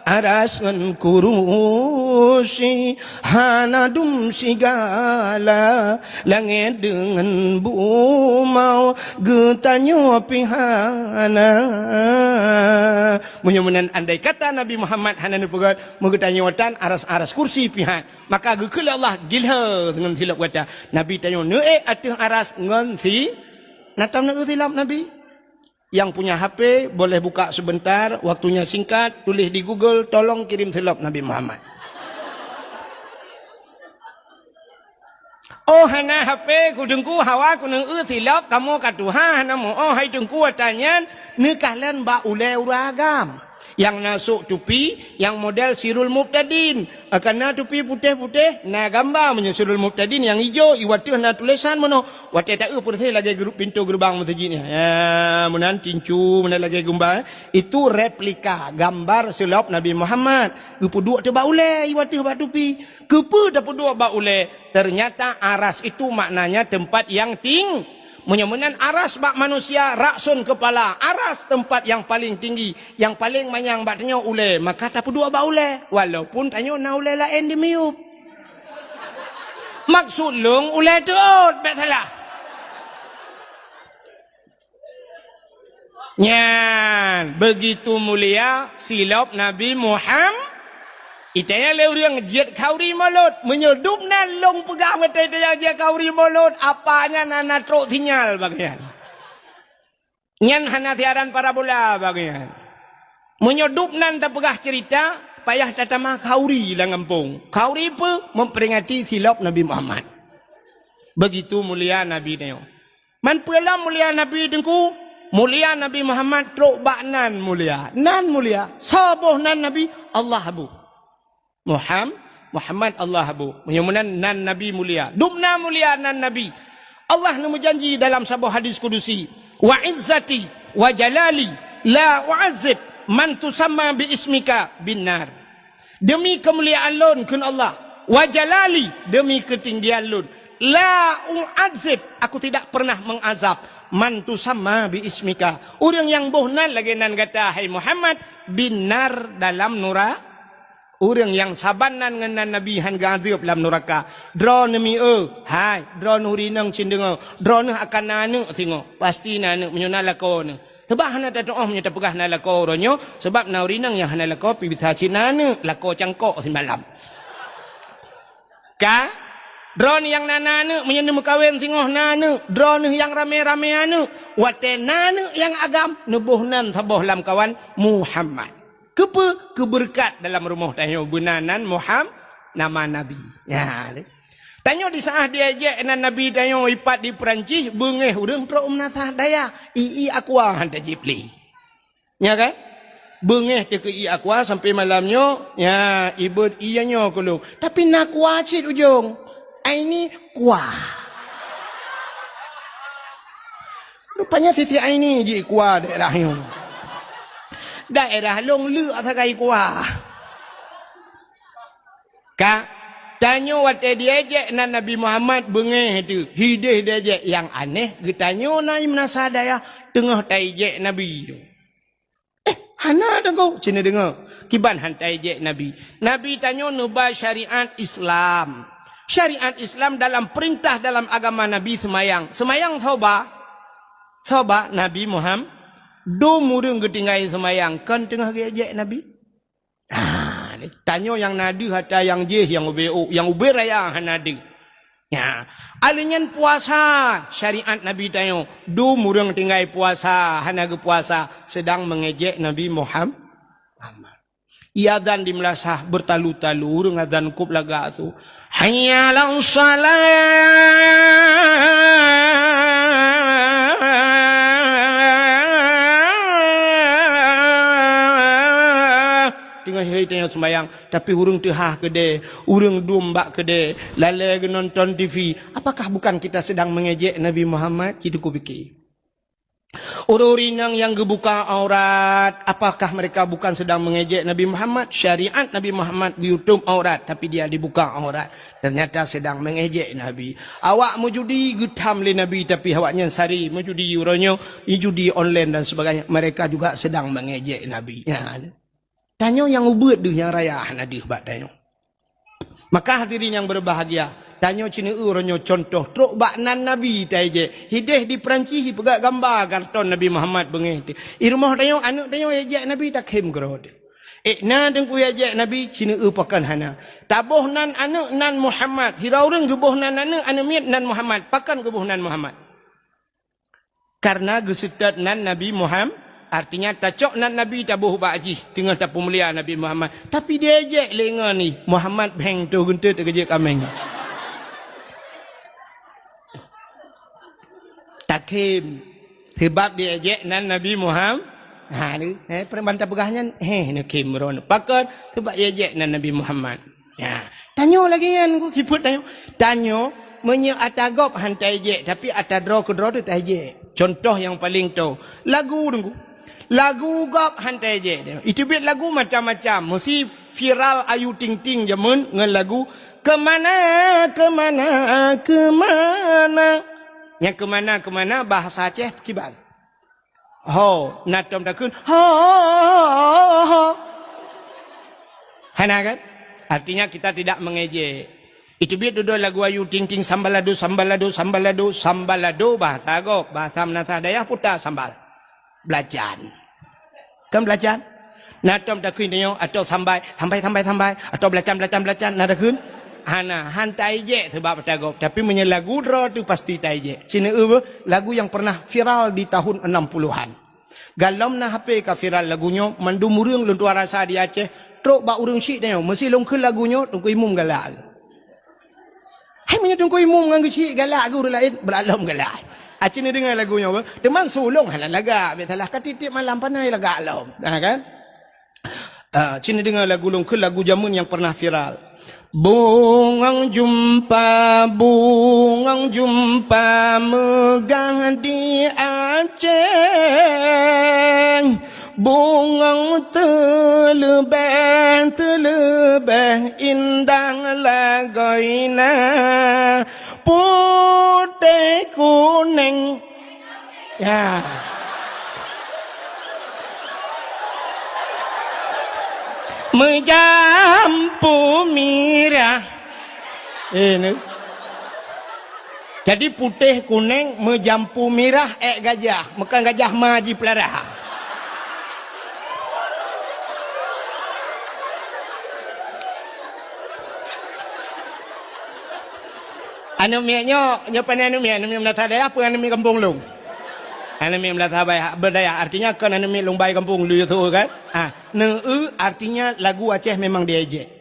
Aras ngon kurusi hana dum sigala, langét deungon bumoe geutanyoe pih hana. Meunyoe meunan, andai kata Nabi Muhammad hana neupeugét, meugeutanyoe tan Aras, Aras, kursi pih han, maka geukheun lé Allah, "Gilho ngon silop gata." Nabi tanyoe neuék ateueh Aras ngon si-, na tom neuék silop Nabi. Yang punya H P boleh buka sebentar, waktunya singkat, tulis di Google, "Tolong kirim silop Nabi Muhammad." Oh, hana H P, ku Teungku, hawa ku neueu silop, kamoe ka tuha, hana meu-oh, hai Teungku, ata nyan neukalon bak ulée ureuëng agam. Nyang na sôk tupi, nyang model Sirul Mubtadin. Kana tupi putéh-putéh, na gamba meunyoe Sirul Mubtadin, nyang ijo, iwat teuh na tulésan meunoe. Watée taeu peureuseh lagée gru-, pintoe geureubang meuseujid nyan. Ya, meunan cincu, meunan lagée gumba. Itu replika gambar silop Nabi Muhammad. Geupeuduek teuh bak ulée, iwat teuh bak tupi. Keupeue tapeuduek bak ulée? Ternyata Aras itu maknanya tempat yang ting-, meunyoe meunan Aras bak manusia, Ra'sun kepala, Aras tempat yang paling tinggi, yang paling manyang bak tanyoe ulée, maka tapeuduek bak ulée, walaupun tanyoe na ulée laén di miyueb. Maksud lôn ulée teuôt, bék salah. Nyan, begitu mulia silop Nabi Muham-, itanya lé ureuëng jeuet khauri mulod. Meunyoe dubnan lôn peugah watée itanya jeuet khauri mulod, apa nyan hana trok sinyal bak nyan. Nyan hana siaran parabola bak nyan. Meunyoe dubnan tapeugah cerita, payah tatama khauri lam gampông. Khauri peue? Memperingati silop Nabi Muhammad. Begitu mulia Nabi nyoe. Man peue lom mulia Nabi Teungku? Mulia Nabi Muhammad trok bak nan mulia. Nan mulia. Soe boh nan Nabi? Allah bu. Muham-, Muhammad Allah bu. Meunyoe meunan nan Nabi mulia. Dubna mulia nan Nabi. Allah neumeujanji dalam saboh hadis kudusi, "Wa izzati wa jalali la u'azzib "Man tusamma bi ismika bin nar." Demi keumuliaan lôn, kheun Allah, "wa jalali," demi keutinggian lôn, "la u'adzib," aku tidak pernah mengazab, "man tusamma bi ismika," ureuëng nyang boh nan lagée nan gata, hai Muhammad, "bin nar," dalam nura-, ureuëng nyang saban nan ngon nan Nabi hán geuazeueb lam nuraka. Droeneuh mieu, hai, droeneuh ureuëng inong cit deungoe, droeneuh akan na aneuëk singoh, pasti na aneuëk meunyoe na lakoe neuh. Sabab hana tatuoh meunyoe tapeugah na lakoe uroe nyoe, sabab na ureuëng inong nyang hana lakoe pih bisa cit na aneuëk, lakoe cangkok simalam. Ka? Droeneuh nyang na, na aneuëk, meunyoe neumeukawen singoh na aneuëk, droeneuh nyang ramé-ramé aneuëk, watée na aneuëk nyang agam, neuboh nan saboh lamkawan Muhammad. Keupeue? Keubeureukat dalam rumoh tanyoe beuna nan Muham-, nama Nabi. Nyan. Tanyoe di saát diejek nan Nabi tanyoe ipat di Peurancih, beungéh ureuëng trok meunasah dayah, ié aqua hán tajib lé. Nya kan? Beungéh teuh keu ié aqua sampai malam nyoe, nya, ibeuet ié nyoe keu lôn. Tapi na aqua cit ujong. Aini kuah. Rupanya Siti Aini jikuah daerah nyoe. Daerah lôn leuk sagai kuah. Ka, tanyoe watée diejek nan Nabi Muhammad beungéh teuh, hideh diejek nyang aneh, geutanyoe na meunasah dayah teungoh taijek Nabi. Eh, hana deungoe, cit neudeungoe. Kiban hán taijek Nabi. Nabi tanyoe neuba syariat Islam. Syariat Islam dalam peurintah dalam agama Nabi seumayang. Seumayang soe ba? Soe ba? Nabi Muhammad. Dum ureuëng geutinggai seumayang, kon teungoh geuejek Nabi? Ah, tanyoe nyang na deuh atra nyang jih, nyang ubé ôk, nyang ubé raya hana deuh. Nya, aleuh nyan puasa, syariat Nabi tanyoe, dum ureuëng tinggai puasa, hana geupuasa, seudang meungejek Nabi Muham-, Muhammad. Ié azan di meulasah beutalu-talu, ureuëng azan kôb lagak su, "Hayya 'alas shalah!" Teungoh hai tanyoe seumayang, tapi ureuëng teuhah keudée, ureuëng dum bak keudée, lalée geunonton T V. Apakah bukan kita sedang mengejek Nabi Muhammad? Cit kupike. Ureuëng inong nyang geubuka aurat, apakah mereka bukan sedang mengejek Nabi Muhammad? Syariat Nabi Muhammad geuyutob aurat, tapi dia dibuka aurat. Ternyata sedang mengejek Nabi. Awak meujudi geutham lé Nabi, tapi awaknyan sari meujudi uroe nyoe, judi online dan sebagainya. Mereka juga sedang mengejek Nabi. Ya. Tanyoe nyang ubeuet deuh nyang raya hana deuh bak tanyoe. Maka hadirin yang berbahagia, tanyoe cit neueu uroe nyoe contoh trok bak nan Nabi taijek. Hideh di Peurancih jipeugah gamba karton Nabi Muhammad beungéh teuh. Di rumoh tanyoe, aneuëk tanyoe ijek Nabi takhém keudroe teuh. Eh, na teungku ijek Nabi, cit neueu pakon hana. Taboh nan aneuëk nan Muhammad. Sidroe ureuëng geuboh nan aneuëk, aneuëk miet nan Muhammad. Pakon geuboh nan Muhammad? Karena geuseutôt nan Nabi Muhammad, artinya tacok nan Nabi taboh bak jih, teungoh tapeumulia Nabi Muhammad. Tapi diejek lé ngon jih, Muhammad bheng toh geunteut keu jeuet kaméng. Takhém, sebab diejek nan Nabi Muhammad. Ha, ni, eh, peureuman tapeugah nyan, heh, neukhém droeneuh. Pakon, sebab diejek nan Nabi Muhammad. Ya, tanyoe lagée nyan ku sifeuet tanyoe. Tanyoe, meunyoe ata gob hán taijek, tapi ata droe keudroe teuh taijek. Contoh nyang paleng toe, lagu teungku. Lagu gob hán taijek. Iteubiet lagu macam-macam. Meusi viral Ayu Ting Ting jameun ngon lagu Keumana, Keumana, Keumana. Nyang keumana-keumana bahasa Aceh kiban? Ho, na tom takheun, ho, ho, ho. Hana kan? Artinya kita tidak mengejek. Iteubiet dudoe lagu Ayu Ting Ting, sambalado, sambalado, sambalado, sambalado, bahasa gob, bahasa meunasah dayah puta sambal. Belacan. Kan belacan? Na tom takheun tanyoe, atau sambai, sambai, sambai, sambai, atau belacan, belacan, belacan, na takheun? Hana, hán taijek sebab ata gob. Tapi meunyoe lagu droe teuh pasti taijek. Cit neueu beuh, lagu yang pernah viral di tahun enam puluhan. Galom na H P ka viral lagu nyoe, mandum ureuëng lôn tuan rasa di Aceh, trok bak ureuëng syiek tanyoe, meusi lôn kheun lagu nyoe, Teungku Imum galak. Hai meunyoe Teungku Imum ngon geuh syiek galak, geuh ureuëng laén, beulalom galak. Acit neudeungoe lagu nyoe beuh. Teuma su lôn hana lagak, bèk salah ka tiep-tiep malam pané lagak lom. Nah kan? Ah, cit neudeungoe lagu lôn kheun, lagu jameun nyang pernah viral. Bungong jeumpa, bungong jeumpa meugah di Aceh. Bungong teuleubeh-teuleubeh indah lagoina, putéh kuneng. Ya. Meujampu mirah. Eh, ni. Jadi putéh kuneng meujampu mirah ék gajah, meukan gajah ma jipeulara. Aneuk miet nyoe, nyoe pane aneuk miet, aneuk miet meunasah dayah peue aneuk miet gampông lôn. Aneuk miet meunasah baya-, beudayah, artinya kon aneuk miet lôn bai gampông lôn yue su kan? Ah, neu-eu artinya lagu Aceh memang diejek.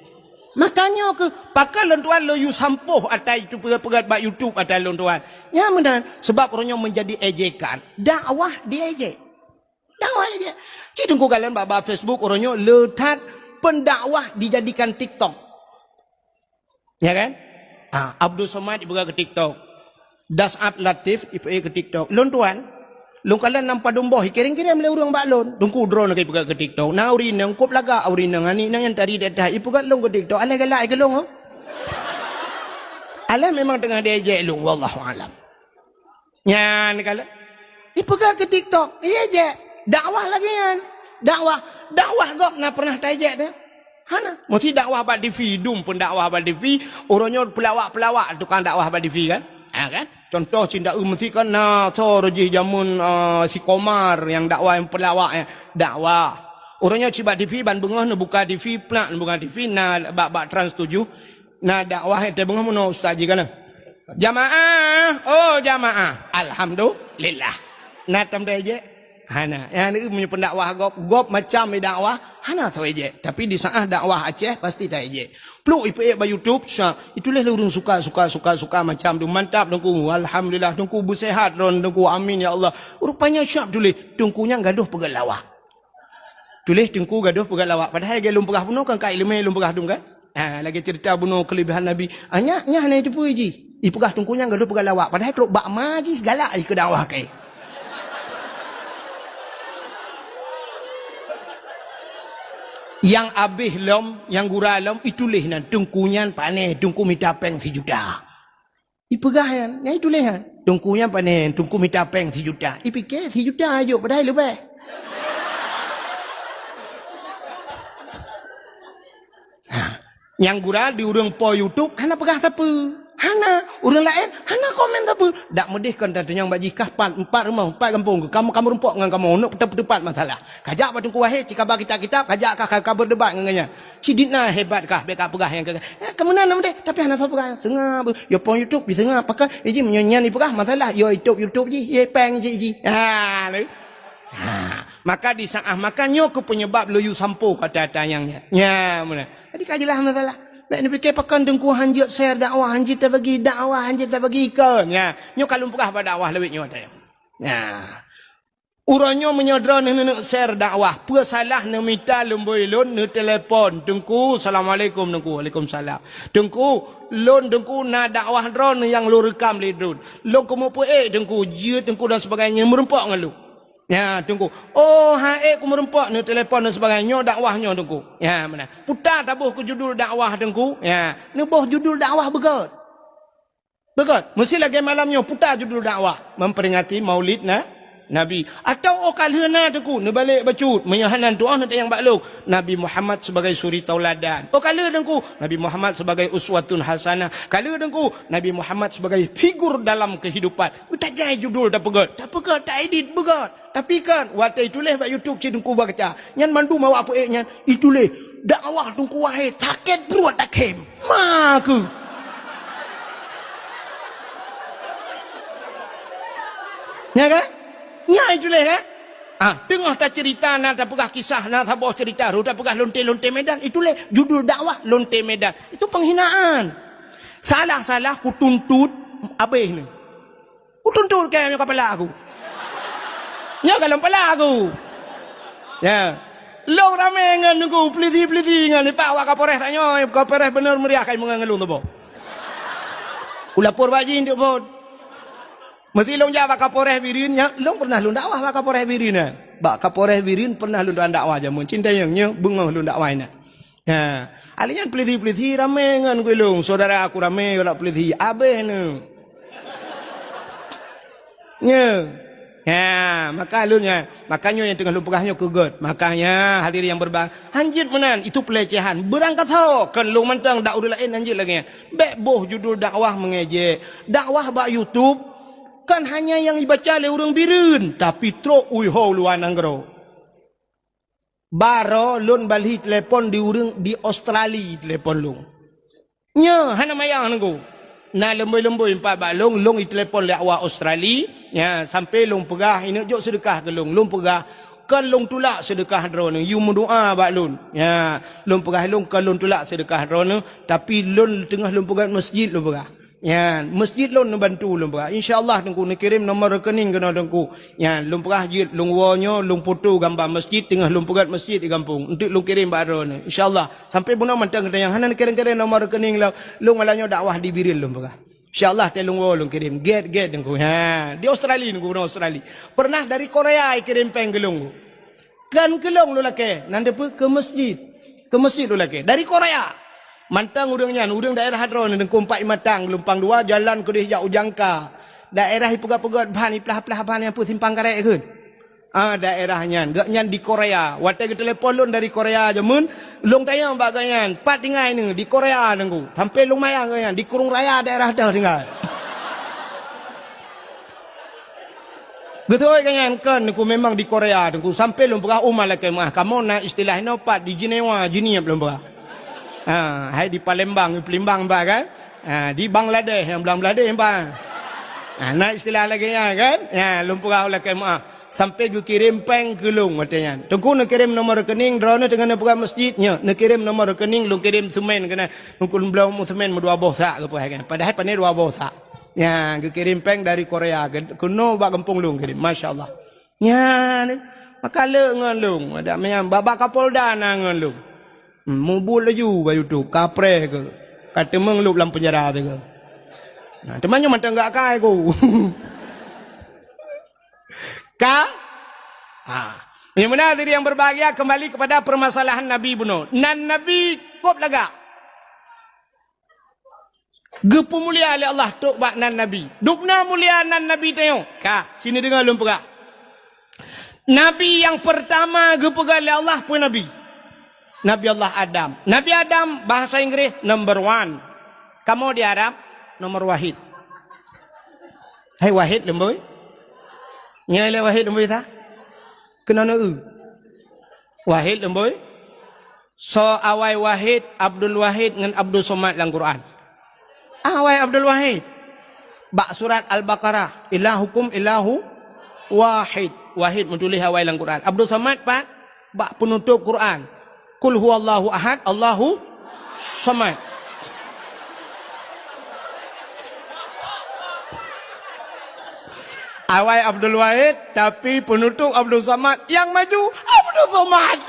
Makanya keuh, pakon lôn tuan lôn yue sampôh ata itu peugét-peugét bak YouTube ata lôn tuan. Nyan meunan, sebab uroe nyoe meunjadi ejekan. Dakwah diejek. Dakwah ejek. Cit teungku kalon bak, bak Facebook uroe nyoe le that pendakwah dijadikan TikTok. Ya kan? Ah, Abdul Somad ipeugah keu TikTok. Dasat Latif ipeugah keu TikTok. Lôn tuan, lôn kalon lam padum boh, ikirém-kirém lé ureuëng bak lôn. Teungku droeneuh ka ipeugah keu TikTok. Na ureuëng inong kop lagak, ureuëng inong aneuk inong nyang tari di ateueh, ipeugah lôn keu TikTok. Alah galak keu lôn, oh. Alah memang teungoh diejek lôn, wallahu alam. Nyan kalon. Ipeugah keu TikTok, iya jeh. Dakwah lagée nyan. Dakwah, dakwah gob na pernah taejek teuh? Hana. Meusi dakwah bak TV, dum pun dakwah bak TV, uroe nyoe peulawak-peulawak tukang dakwah bak TV kan? Ha kan? Contoh cit dak meusi kan na soe jih jameun, ah, si Komar nyang dakwah nyang peulawak nyan. Dakwah. Uroe nyoe cit bak TV ban beungoh neubuka TV, plak neubuka TV, na bak, bak Trans tujuh. Na dakwah nyang teungoh meunoe ustaz jih kana. Jamaah, oh jamaah. Alhamdulillah. Na tam taejek? Hana. Nyang meunyoe pendakwah gob, gob macam dakwah, hana soe ejek. Tapi di saat dakwah Aceh pasti taejek. Pluk ipeuék bak YouTube, sya, itulah ureuëng suka, suka, suka, suka macam tu. Mantap teungku. Alhamdulillah teungku beusehat droen teungku. Amin ya Allah. Rupanya siap tuléh teungku nyang gadoh peugah lawak. Tuléh teungku gadoh peugah lawak. Padahai lagée lôn peugah bunoe kan ka iéleumé lôn peugah dum kan? Ha, lagée ceurita bunoe keulebihan Nabi. Ah, nyak, nyak hana jiteupeue jih. Ipeugah teungku nyang gadoh peugah lawak. Padahai trok bak ma jih galak jih keu dakwah keu. Nyang abéh lom, nyang gura lom, ituléh nan teungku nyan pané, teungku mita péng sijuta. Ipeugah nyan, nyan ituléh nyan. Teungku nyan pané, teungku mita péng sijuta. Ipike sijuta jok padahai leubeh. Ha. Nyang gura di ureuëng po YouTube hana peugah sapeue. Hana, ureuëng laén hana komen sapeue. Dak meudeh kon tatunyang bak jih kah pat, empat rumoh, empat gampông, kamoe, kamoe rumpok ngon kamoe, neuk peuteupat masalah. Kajak bak Teungku Wahid, cikaba kitab-kitab, kajak kah ka, ka beudebat ngon gobnyan. Sidina hebat kah, bék ka peugah nyang keu, eh, keu meunan na meudeh, tapi hana soe peugah. Seungab, yo pon YouTube, seungab, pakon, eh, jih meunyoe nyan ipeugah masalah, yo YouTube, YouTube jih, ye péng jih, jih. Ha, lé. Ha, maka di saat makan nyoe keuh penyebab lôn yue sampôh kata-kata nyang nyan. Nya, meunan. Jadi ka jeulaih masalah. Bék neupike pakon teungku hanjeuet share dakwah, hanjeuet tabagi dakwah, hanjeuet tabagi kon. Nya, nyoe ka lôn peugah bak dakwah lawét nyoe ata nyoe. Nya. Uroe nyoe meunyoe droeneuh neuneuk share dakwah, peue salah neumita lumbôi lôn neutelepon, "Teungku, assalamualaikum, Teungku." "Waalaikumsalam." "Teungku, lôn, Teungku, na dakwah droeneuh nyang lôn reukam lé droen. Lôn keumeupeuék, Teungku, jeuet, Teungku, dan sebagainya, meureumpok ngon lôn." Ya, Teungku. "Oh, han ék keumeureumpok," neutelepon dan sebagainya, "nyoe dakwah nyoe, Teungku." Ya, meunan. "Puta taboh keu judul dakwah, Teungku." Ya, neuboh judul dakwah beugét. Beugét, meusi lagée malam nyoe puta judul dakwah, memperingati Maulid na, Nabi. Atawa óh ka lheueh na Teungku, neubalek bacut, meunyoe hana tuoh neutanyong bak lôn, Nabi Muhammad sebagai suri tauladan. Óh ka lheueh Teungku, Nabi Muhammad sebagai uswatun hasanah. Ka lheueh Teungku, Nabi Muhammad sebagai figur dalam kehidupan. Tajai judul tapeugét, tapeugét, taedit beugét. Tapi kan, watée ituléh bak YouTube cit Teungku baca. Nyan mandum awak peuék nyan, ituléh, "Dakwah Teungku Wahid, sakét pruet takhém." Ma keuh. Nya kan? Nya ituléh kan? Ah, teungoh taceurita, na tapeugah kisah, na saboh ceurita, rôh tapeugah lonte-lonte Medan, ituléh judul dakwah lonte Medan. Itu penghinaan. Salah-salah kutuntut abéh ni. Kutuntut kèe meunyoe ka palak aku. Nyoe ka lom palak aku. Ya. Lôn ramé ngon Teungku, peulisi-peulisi ngon, ipak awak Kapolres tanyoe, Kapolres beuneuh meuriah kai meungon ngon lôn tuboh. Kulapor bak jih untuk phon. Meusi lôn jak bak Kapolres Bireuen, nyan lôn pernah lôn dakwah bak Kapolres Bireuen, eh. Bak Kapolres Bireuen pernah lôn tuan dakwah jameun. Cintayong nyoe beungoh lôn dakwah inan. Ha, alèh nyan polisi-polisi ramè ngon gulong. Saudara aku ramè ngon polisi. Abéh nyoe. Nyoe. Ha, maka lôn nyan. Maka nyoe nyang teungoh lôn peugah nyoe keu gèt. Makanya hadirin yang berbahagia, hanjeuet meunan, itu pelecehan. Beurangkasoe, kon lôn mantong dak ureueng laén hanjeuet lagèe nyan. Bèk boh judul dakwah mengejek. Dakwah bak YouTube, kon hanya nyang ibaca lé ureueng Bireuen, tapi trok u luwa nanggroe. Baroe lôn balhi telepon di ureueng di Australia telepon lôn. Nyoe hana mayang Teungku. Na leumbôi-leumbôi pat bak lôn, lôn itelepon lé awak Australia, nya, sampoe lôn peugah, "Ineuk jok seudeukah keu lôn." Lôn peugah, "Kon lôn tulak seudeukah droeneuh, yue meudoa bak lôn." Nya, lôn peugah lôn, "Kon lôn tulak seudeukah droeneuh, tapi lôn teungoh lôn peugèt masjid," lôn peugah. Nyan, masjid lôn neubantu lôn peugah. Insya Allah Teungku neukirém nomor rekening keunoe Teungku. Nyan, lôn peugah jeuet, lôn woe nyoe, lôn foto gamba masjid, teungoh lôn peugèt masjid di gampông. Enteuk lôn kirém bak droeneuh. Insya Allah. Sampoe bunoe mantong geutanyoe hana neukirém-kirém nomor rekening lôn. Lôn malam nyoe dakwah di Bireuen lôn peugah. Insya Allah, teuh lôn woe lôn kirém. Gèt-gèt Teungku. Ha, di Australia Teungku, bunoe Australia. Pernah dari Korea ikirém pèng keu lôn. Kon keu lôn lôn lakèe, nan deuh peue keu masjid. Keu masjid lôn lakèe. Dari Korea. Mantong ureueng nyan, ureueng daerah droeneuh Teungku, Empat Imatang, Geulumpang Dua, jalan keudéh jak u Jangka. Daerah ipeugèt-peugèt ban, iplah-plah ban nyang peue simpang karet kheun. Ah, daerah nyan. Gobnyan di Korea. Watèe geutelepon lôn dari Korea jameun, lôn tanyong bak gobnyan, "Pat tinggai neuh?" "Di Korea, Teungku." Sampoe lôn mayang gobnyan, "Di Krueng Raya daerah deuh tinggai." Geutôi gobnyan, "Kon, Teungku, memang di Korea, Teungku." Sampoe lôn peugah, "Oh, malaikat meuah, kamoe na istilah inoe pat di Jenewa, Jeunieb," lôn peugah. Ha, hai di Palembang, di Palembang bah kan? Ha, di Bangladesh, nyang Bangladesh bah. Ha, na istilah lagèe nyan kan? Ha, lôn peugah malaikat meuah. Sampoe geukirém pèng keu lôn watèe nyan. Teungku neukirém nomor rekening, droeneuh teungoh neupeugah masjid nyoe. Neukirém nomor rekening, lôn kirém seumén keunan. Teungku lôn bloe seumén meudua boh sak geupeugah kan. Padahai pané dua boh sak. Nyan, geukirém pèng dari Korea, ke-, keunoe bak gampông lôn kirém. Masya Allah. Nyan, maka le ngon lôn. Adak meunan, bak, bak Kapolda na ngon lôn. Hmm, mubuet laju bak YouTube, kapreh keuh. Ka teumeung lôn lam penjara teuh keuh. Nah, teuma nyoe mantong gak kai ku. Ka? Ha. Yang benar diri yang berbahagia, kembali kepada permasalahan Nabi bunoe. Nan Nabi kôb lagak. Geupeumulia lé Allah trok bak nan Nabi. Dubna mulia nan Nabi tanyoe. Ka, sini deungoe lôn peugah. Nabi nyang peurtama geupeugah lé Allah peue Nabi? Nabi Allah Adam. Nabi Adam bahasa Inggris number one. Kamoe di Arab nomor wahid. Hai wahid leumbôi. Nyoe lé wahid leumbôi ta? Keunoe neu-eu. Wahid leumbôi. Soe awai Wahid, Abdul Wahid ngon Abdul Somad lam Quran? Awai Abdul Wahid. Bak surat Al-Baqarah, "Ilahukum ilahu wahid." Wahid meutuléh awai lam Quran. Abdul Somad pat bak peunutôb Quran. "Qul huwallahu ahad, Allahu somad." Awai Abdul Wahid, tapi peunutôb Abdul Somad. Nyang maju, Abdul Somad.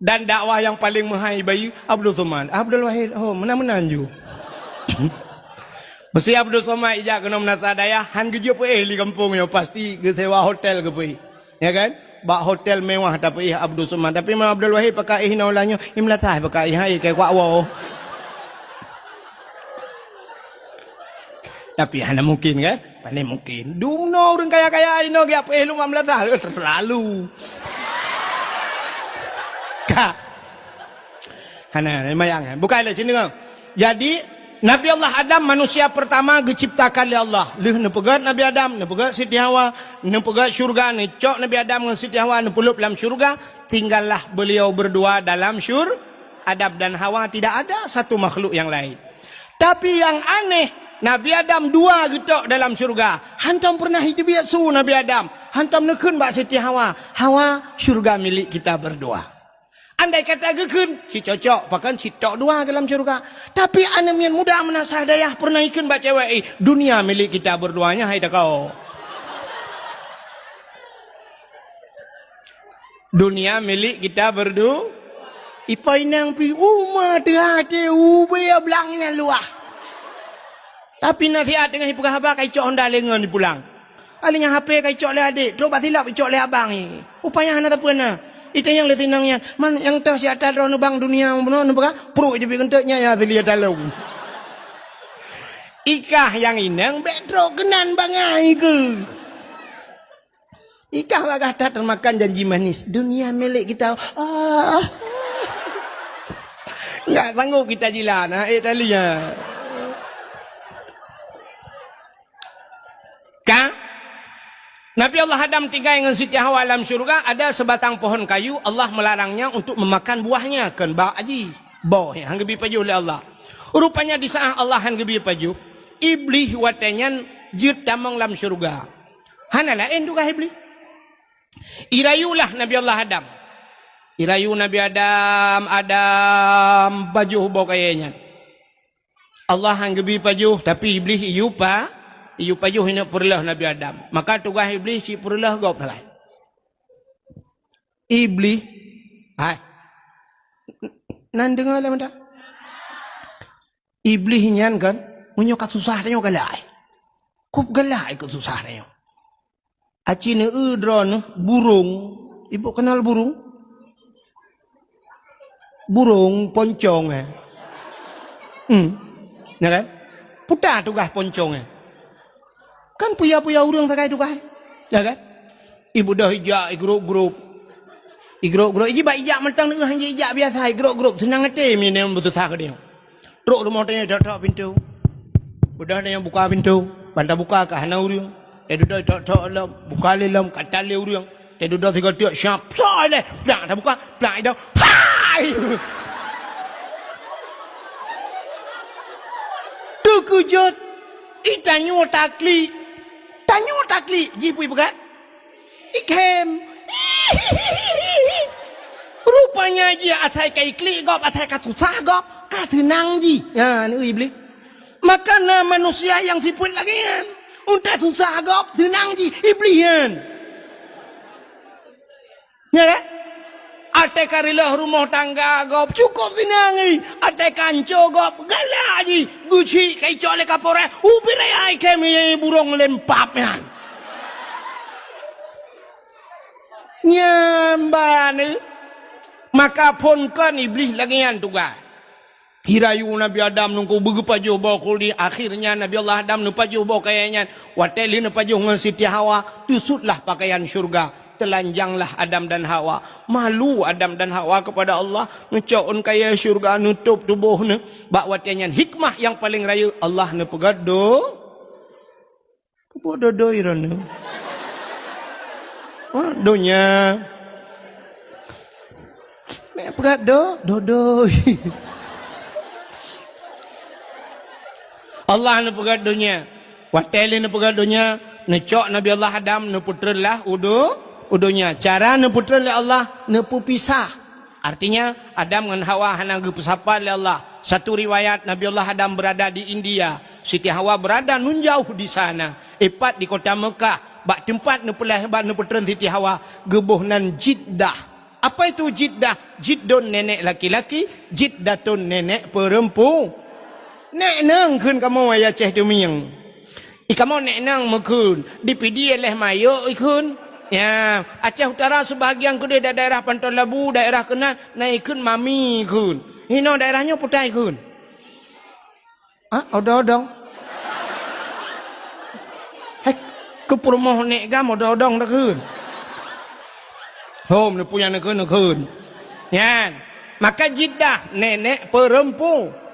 Dan dakwah nyang paleng meuhai bayeue, Abdul Somad. Abdul Wahid, oh, meunan-meunan ju. Meusé Abdul Somad ijak keunoe meunasah dayah, han geujok peuéh di gampông nyoe, pasti geusewa hotel geupeuéh. Ya kan? Bak hotel mewah tapeuéh Abdul Somad. Tapi Imam Abdul Wahid pakai éh na ulah nyoe, i meulasah pakai éh, hai, kai kuak woe. Tapi hana mungkin kan? Pane mungkin. Dumnoe ureueng kaya-kaya inoe geujak peuéh lom lam ladang. Eh, terlalu. Ka. Hana, mayang, eh. Bukai lé sini, kan? Jadi, Nabi Allah Adam manusia pertama geuciptakan lé Allah. Lheueh neupeugét Nabi Adam, neupeugét Siti Hawa, neupeugét syurga, neucok Nabi Adam ngon Siti Hawa neupeulop lam syurga, tinggallah beliau berdua dalam syur-, Adam dan Hawa, tidak ada satu makhluk yang lain. Tapi nyang aneh, Nabi Adam dua geutok dalam syurga. Hantom peureunah jiteubiet su Nabi Adam. Hantom neukheun bak Siti Hawa, "Hawa, syurga milik kita berdua." Andai kata geukheun, si cocok, pakon si tok dua dalam syurga. Tapi aneuk miet muda meunasah dayah peureunah ikheun bak cewek, "Eh, dunia milik kita berdua nyan, hai takau." Dunia milik kita berdu-, Ipa inong pi uma teuhah teu ubé blang nyang luwah. Tapi nasihat teungoh ipeugah haba ka icok honda lé ngon ipulang. Alèh nyan H P ka icok lé adék, trok bak silop icok lé abang. Upaya hana sapeue na. Itanyong lé si inong nyan, "Man nyang toh siat droeneuh bang dunia bunoe neupeugah?" Pruet jipeukeunteuk nyan nyang asli talong. Ikah nyang inong bèk trok keunan bangai keuh. Ikah bagah that teumakan janji manis, dunia milik kita. Ah. Enggak sanggup kita jilat, ha, eh, tali, ha. Ka? Nabi Allah Adam tinggai ngon Siti Hawa lam syurga, ada sebatang pohon kayu, Allah melarangnya untuk memakan buahnya, kon bak aji. Boh, han geubri pajoh lé Allah. Rupanya di saat Allah han geubri pajoh, Iblih watèe nyan jeuet tamong lam syurga. Hana laén tugaih Iblih. Irayulah Nabi Allah Adam. Irayu Nabi Adam, Adam, pajoh boh kayèe nyan. Allah han geubri pajoh, tapi Iblih iyue pa-, iyue pajoh ineuk peureulèh Nabi Adam. Maka tugaih Iblih cit peureulèh gob sagai. Iblih, hai. Nan deungö lé mantong. Iblih nyan kan, meunyoe ka susah tanyoe galak. Kop galak keu susah tanyoe. Aci neueu droeneuh burông. Ibu kenal burông? Burông poncong, eh. Hmm. Ya kan? Peue ta tugaih poncong, eh. Kan puya-puya ureueng sagai tugaih. Ya kan? Ibu dah ijak, igrop-grop. Igrop-grop. Iji bak ijak mantong neueu han ijak biasa, igrop-grop. Seunang até meunyoe beususah keu tanyoe. Trok rumoh tanyoe, tok-tok pintoe. Udah tanyoe buka pintoe, ban tabuka ka hana ureueng. Teududoe tok-tok lom, buka lé lom, ka tan lé ureueng. Teududoe sigoe teuk, siap, plak lé, plak tabuka, plak idong. Hai! Teukeujot, i tanyoe taklik. Tanyoe taklik, jih peue ipeugah? Ikhém. Rupanya jih asai ka iklik gob, asai ka susah gob, ka seunang jih. Ha, neueu Iblih. Maka na manusia nyang sifeuet lagèe nyan. Untèe susah gob, seunang jih, Iblih nyan. Ya kan? Watèe ka reuloh rumoh tangga gob, cukôp seunang jih. Watèe ka hanco gob, galak jih. Geuchik ka icok lé kapolres, ubit raya ikhém burông lempap nyan. Nyan ban, maka phon kon Iblih lagèe nyan tugaih. Irayu Nabi Adam nungku beugeupajoh boh khuldi, akhirnya Nabi Allah Adam neupajoh boh kayèe nyan. Watèe lheueh neupajoh ngon Siti Hawa, teusutlah pakaian syurga, teulanjanglah Adam dan Hawa. Malu Adam dan Hawa kepada Allah, neucok ôn kayèe syurga, neutôp tuboh neuh. Bak watèe nyan hikmah nyang paleng rayeuk Allah neupeugah do-, Keupeue dodoi droeneuh? Ha, donya. Meupeugah do-, dodoi. Allah neupeugah donya. Watèe lé neupeugah donya, neucok Nabi Allah Adam, neupeutreun lah u do-, u donya. Cara neupeutreun lé Allah, neupeupisah. Artinya, Adam ngon Hawa hana geupeusapat lé Allah. Satu riwayat, Nabi Allah Adam berada di India, Siti Hawa berada nun jauh di sana, ipat di kota Mekah, bak teumpat neupeulahé ban neupeutreun Siti Hawa, geuboh nan Jiddah. Apa itu Jiddah? Jiddun nenek laki-laki, Jiddatun nenek perempu-, Nek nang kheun kamoe, ya Aceh Tumieng. I kamoe nek nang meukheun, di Pidie leh mayok ikheun. Ya, Aceh Utara sebahagian keudeh da-, daerah Panton Labu, daerah keunan, na ikheun mami ikheun. Hinoe daerah nyoe peue ta ikheun? Ah, odong-odong. Hai, keu peurumoh nek gam odong-odong takheun. Hom, neupue nyang neukheun, neukheun. Nyan. Maka Jiddah, nenek perempu.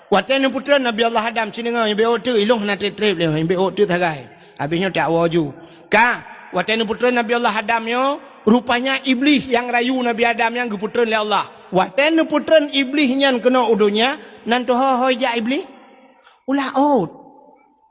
Watèe neupeutreun Nabi Allah Adam, sineungoe, ibe ôk teuk, ilong hana treb-treb lé, ibe ôk teuk sagai. Habis nyoe tak woe ju. Ka, watèe neupeutreun Nabi Allah Adam nyoe, rupanya Iblih nyang rayu Nabi Adam nyan geupeutreun lé Allah. Watèe neupeutreun Iblih nyan keunoe u donya, nan teuho-ho ijak Iblih? U laôt.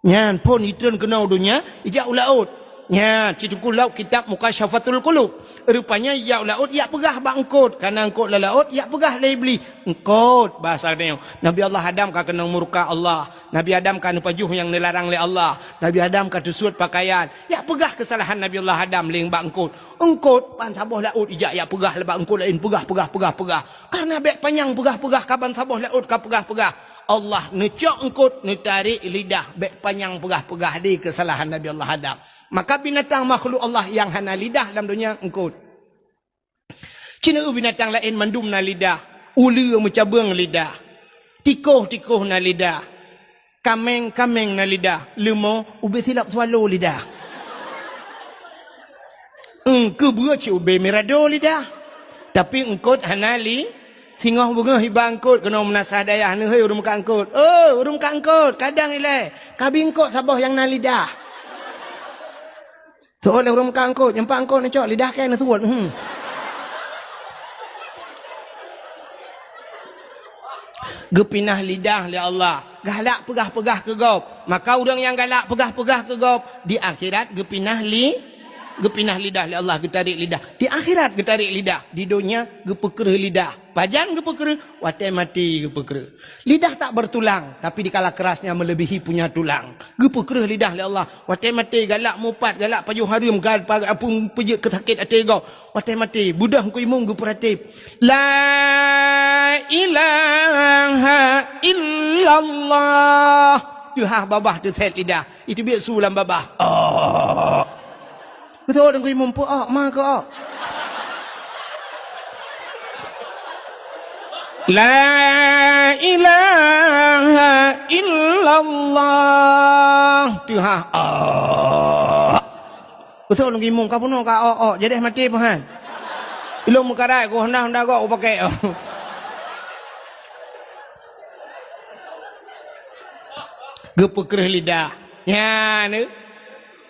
Nyan phon itreun keunoe u donya, ijak u laôt. Nya, ci Teungku lom kitab Mukasyafatul Qulub. Rupanya jak laôt jak peugah bak eungkôt, kareuna eungkôt lam laôt jak peugah lé Iblih. Eungkôt, bahasa geutanyoe. Nabi Allah Adam ka keunong murka Allah. Nabi Adam ka neupajoh nyang neularang lé Allah. Nabi Adam ka teusuet pakaian. Jak peugah keusalahan Nabi Allah Adam lé bak eungkôt. Eungkôt ban saboh laôt ijak jak peugah lé bak eungkôt laén, peugah, peugah, peugah, peugah. Kareuna bék panyang peugah-peugah ka ban saboh laôt ka peugah-peugah. Allah neucok eungkôt, neutarek lidah, bék panyang peugah-peugah di keusalahan Nabi Allah Adam. Maka binatang makhluk Allah nyang hana lidah lam donya eungkôt. Ci na binatang laén mandum na lidah, uleue meucabeueng lidah, tikoh-tikoh na lidah, kaméng-kaméng na lidah, leumo ubé silop swallow lidah. Eungkôt beue ci ubé mirado lidah. Tapi eungkôt hana li, singoh beungoh iba eungkôt keunoe meunasah dayah neuhôi ureuëng meukat eungkôt. Oh, ureuëng meukat eungkôt, kadang ilée, kabi eungkôt saboh nyang na lidah. Teuôt lé ureuëng meukat eungkôt, nyang pat eungkôt neucok lidah kée neusuet. Hmm. Geupinah lidah lé Allah. Galak peugah-peugah keu gob. Maka ureuëng nyang galak peugah-peugah keu gob, di akhirat geupinah li-, geupinah lidah lé Allah, geutarek lidah. Di akhirat geutarek lidah, di donya geupeukreueh lidah. Pajan geupeukreueh? Watée maté geupeukreueh. Lidah tak bertulang, tapi dikala kerasnya melebihi punya tulang. Geupeukreueh lidah lé Allah. Watée maté galak mupat, galak pajoh hareuem, gal pa-, apui peujeuet keu sakét até gob. Watée maté, beudôh Teungku Imum geupeuratéb, "La ilaha illallah." Teuhah babah teusét lidah. Iteubiet su lam babah. Oh. Beutôi Teungku Imum, peu-ok ma keu-ok. "La ilaha illallah." Teuhah. Oh. Beutôi Teungku Imum, ka bunoe ka-ok-ok, jadi maté peuhan. Ilong meukarat, ku honda-honda gok, ku pakai. Geupeukreueh lidah. Nyan, eh.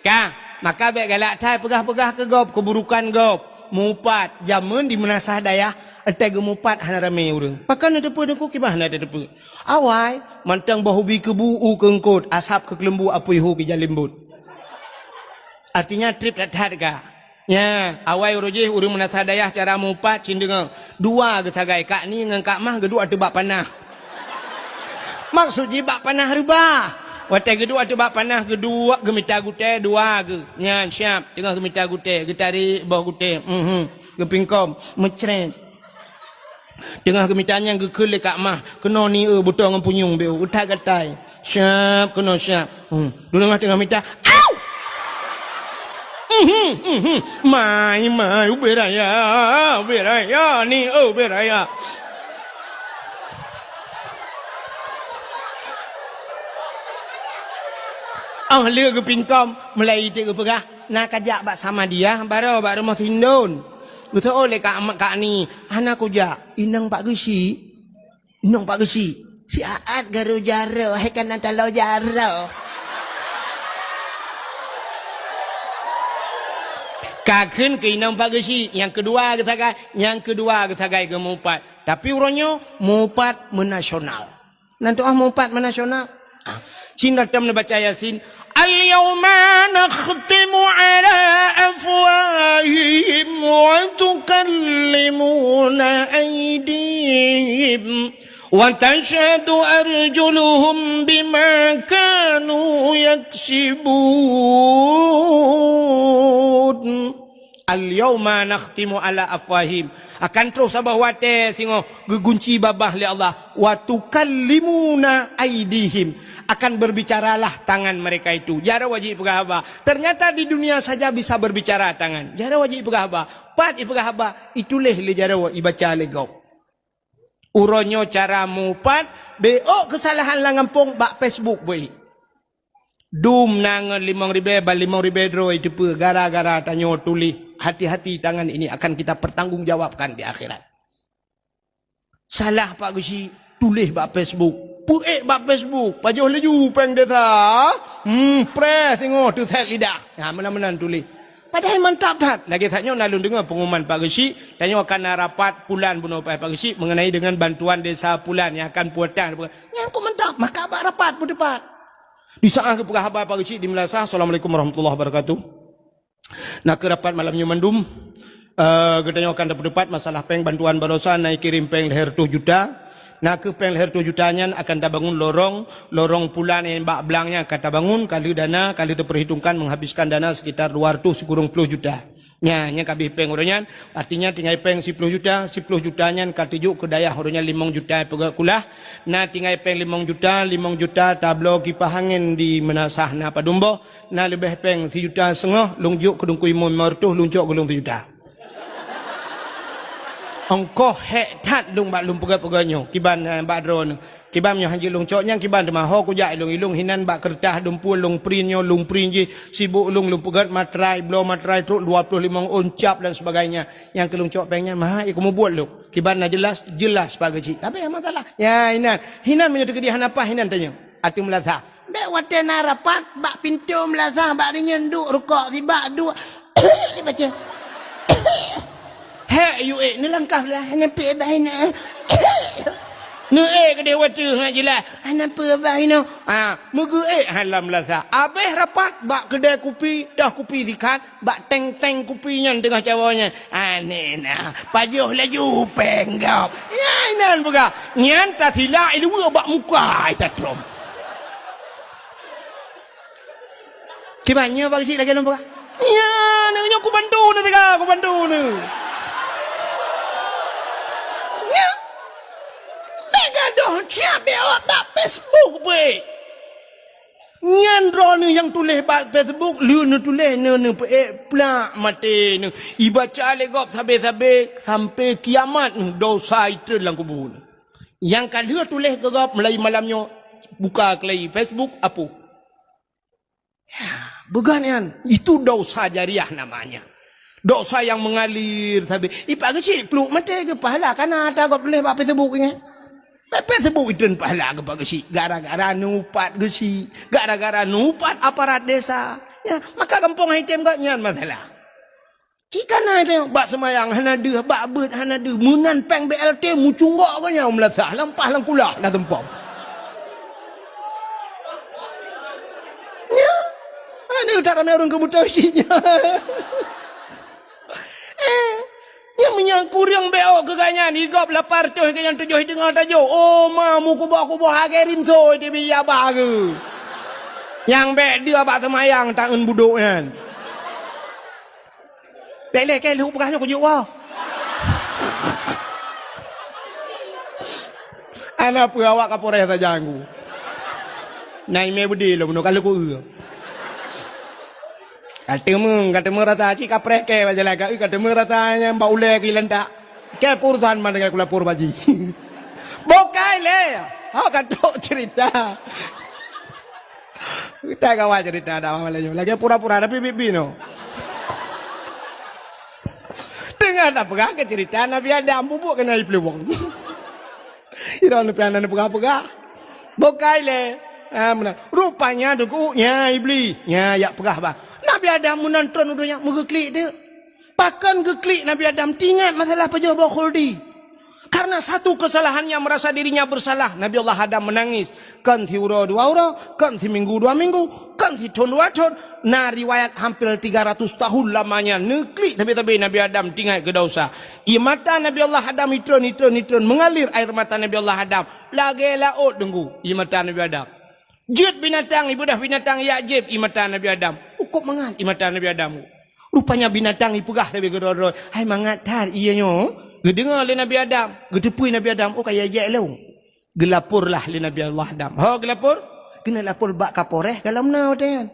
Ka, maka bék galak that peugah-peugah keu gob, keuburukan gob. Mupat, jameun di meunasah dayah, até geumupat hana ramé ureuëng. Pakon na teupeu Teungku, kiban hana teupeu. Awai, mantong boh ubi keubu u keu eungkôt, asab keu keuleumbu apui hu keu jalembot. Artinya treb that-that ka. Nya, awai uroe jih ureuëng meunasah dayah cara mupat cit deungoe. Dua geusagai, Kak Ni ngon Kak Mah geuduek ateueh bak panah. Maksud jih bak panah reubah. Watée geuduek ateueh bak panah geuduek geumita gutée dua geuh. Nyan siab, teungoh geumita gutée, geutarek boh gutée. Mhm. Geupingkom, meucret. Teungoh geumita nyan geukheun lé Kak Mah, keunoe ni eu butong ngon punyueng beu, utak gatai. Siab, keunoe siab. Hmm. Dulu teungoh mita, au! Mhm, mhm. Mai, mai, ubé raya, ubé raya, ni eu ubé raya. Oh, lé geupingkom, mulai iték geupeugah, na kajak bak Samadiyah, baroe bak rumoh Sindon. Geuteuôt lé Kak, Kak Ni, hana kujak. Inong Pak Geuchik. Inong Pak Geuchik. Si Aat garu jaroe, hai kana talo jaroe. Ka kheun keu inong Pak Geuchik, nyang keudua geusagai, nyang keudua geusagai geumupat. Tapi uroe nyoe mupat meunasional. Nan tuah mupat meunasional. Ah, cina tam neubaca Yasin. "Al-yauma nakhtimu ala afwahihim wa tukallimuna aidihim wa tashhadu arjuluhum bima kanu yaksibun." "Al-yauma nakhtimu ala afwahim." Akan troh saboh watée singoh geugunci babah lé Allah. "Wa tukallimuna aidihim." Akan berbicaralah tangan mereka itu. Jaroe jih peugah haba. Ternyata di dunia saja bisa berbicara tangan. Jaroe jih peugah haba. Pat ipeugah haba, ituléh lé jaroe, ibaca lé gob. Uroe nyoe cara mupat, bék keusalahan lam gampông bak Facebook beuih. Dum na ngon limong ribée, ban limong ribée droe iteupeue gara-gara tanyoe tuléh, hati-hati tangan ini akan kita pertanggungjawabkan di akhirat. Salah Pak Geuchik, tuléh bak Facebook. Peuék bak Facebook, pajoh laju péng desa. Hmm, preh singoh teusét lidah. Ha, meunan-meunan tuléh. Padahai mantap that. Lagée that nyoe na lôn deungoe pengumuman Pak Geuchik, tanyoe akan na rapat pulan bunoe Pak Geuchik mengenai dengan bantuan desa pulan nyang akan puatang. Nyan kok mantap, maka bak rapat peuteupat. Di saat geupeugah haba Pak Geuchik di meulasah, "Assalamualaikum warahmatullahi wabarakatuh." Na kheueh rapat malam nyoe mandum, eh, geutanyoe akan tapeuteupat masalah péng bantuan baroesa na kirém péng lhèe reutôh juta. Na kheueh péng lhèe reutôh juta nyan akan tabangun lorong, lorong pulan nyang bak blang nyan akan tabangun, ka lheueh dana, ka lheueh teupeurhitongkan menghabiskan dana sekitar dua reutôh sikureueng ploh juta. Nyan, nyan ka abéh péng uroe nyan, artinya tinggai péng siploh juta, siploh juta nyan ka teujok keu dayah uroe nyan limong juta peugöt kulah, na tinggai péng limong juta, limong juta tabloe kipah angén di meunasah na padum boh, na leubeh péng sijuta seungoh lôn jok keu Teungku Imum limong reutôh, lôn cok keu lôn sijuta. Ongkoh hék that lôn bak lôn peugöt-peugöt nyoe, kiban, eh, bak droeneuh. Kiban nyoe hanjeuet lôn cok nyan kiban teuma ho kujak ilông-ilông hinan bak keureutah lôn pue lôn print nyoe lôn print jih sibuk lôn lôn peugöt matrai bloe matrai trok dua ploh limong ôn cap dan sebagainya. Nyang keu lôn cok péng nyan maha ikeu mubuet lôn. Kiban na jeulaih, jeulaih bak geuchik. Tapi masalah. Ya hinan. Hinan meunyoe teukeudi hana paih hinan tanyoe. Ateueh meulasah. Bèk watèe na rapat bak pintoe meulasah bak rinyeun duek rukok sibak duek. Dibaca. Hek yue neulangkah lah hana peue bah inoe. Neuék keudeh watèe ngat jeulaih hana peue bah inoe. Ha, meugeuék halam lasa. Abéh rapat bak keudè kupi, dah kupi sikat, bak teng-teng kupi nyan teungoh cawoe nyan. Aneh na, pajoh laju péng gob. Nyan inan peugah, nyan tasilak iluwa bak muka ai tatrôm. Kiban nyoe bak geuchik lagèe lôn peugah. Nyan nyoe kubantu neuh teuka, kubantu neuh. Nyan. Bèk gadoh siap bèk awak bak Facebook peuék. Nyan droeneuh nyang tuléh bak Facebook, lheueh neutuléh neuh neupeuék plak maté neuh. Ibaca lé gob sabé-sabé sampai kiamat neuh dosa itreun lam kubu neuh. Nyang ka lheueh tuléh keu gob mulai malam nyoe buka keulai Facebook apui. Ya, beugan nyan, itu dosa jariah namanya. Dosa yang mengalir sabe. Ipak geuchik pluek maté geupahala kana ata gob tuléh bak Facebook nyan. Bak Facebook itreun pahala geupak geuchik gara-gara neuupat geuchik, gara-gara neuupat aparat desa. Ya, maka gampông hai tem gobnyan masalah. Cit kana teuh, bak seumayang hana deuh, bak beuet hana deuh, meunan péng B L T meucunggok geuh nyan meulasah, lampah lam kulah na teumpom. Nyan, aneuk that ramé ureueng keumeutôi cit nyan. Eh, nyan meunyoe kureueng B O keu gobnyan, igop lapan reutôh keu nyang tujoh deungoe tajok. Oh ma, meukuboh-kuboh lagèe rinso tibi abah geuh. Nyang bèk deuh bak seumayang taeun budok nyan. Bèk lé kèe lheueh peugah nyoe kujok woe. Hana peue awak Kapolres sajan ku. Na imé beudé lom nyoe ka lheueh ku eu. Ka teumeung, ka teumeung rasa cit kapreh kèe bak jalan ka eu, ka teumeung rasa nyang bak ulèe keu ilantak. Kèe peurusan man dengan kulapor baji. Bukai lé. Ha ka trok cerita. Kita kawan cerita dah malam nyoe. Lagèe pura-pura tapi bibi no. Teungoh tapeugah keu cerita Nabi Adam bubuk keunoe ipluwong. Ira neupian neupeugah-peugah. Bukai lé. Ha meunan. Rupanya deungon nya Iblis. Nya yak peugah bah. Nabi Adam meunan tron u donya meugeuklik deuk. Pakon geuklik Nabi Adam tingat masalah pajoh boh khuldi. Karena satu kesalahannya merasa dirinya bersalah, Nabi Allah Adam menangis. Kon siuroe dua uroe, kon siminggu dua minggu, kon sithon dua thon. Na riwayat hampir tiga ratus tahun lamanya neuklik sabe-sabe Nabi Adam tingat keu dosa. Ie mata Nabi Allah Adam itron, itron, itron mengalir air mata Nabi Allah Adam lagèe laôt deungon ie mata Nabi Adam. Jeuet binatang, ibeudôh binatang yak jieb ie mata Nabi Adam. Ukôb mangat ie mata Nabi Adam. Rupanya binatang ipeugah sabe keudroe-droe, "Hai mangat that ie nyoe." Geudeungoe lé Nabi Adam, geuteupeue Nabi Adam, "Oh ka ijak lôn." Geulaporlah lé Nabi Allah Adam. Ho geulapor? Keuneuk lapor bak Kapolres ka lom na watèe nyan.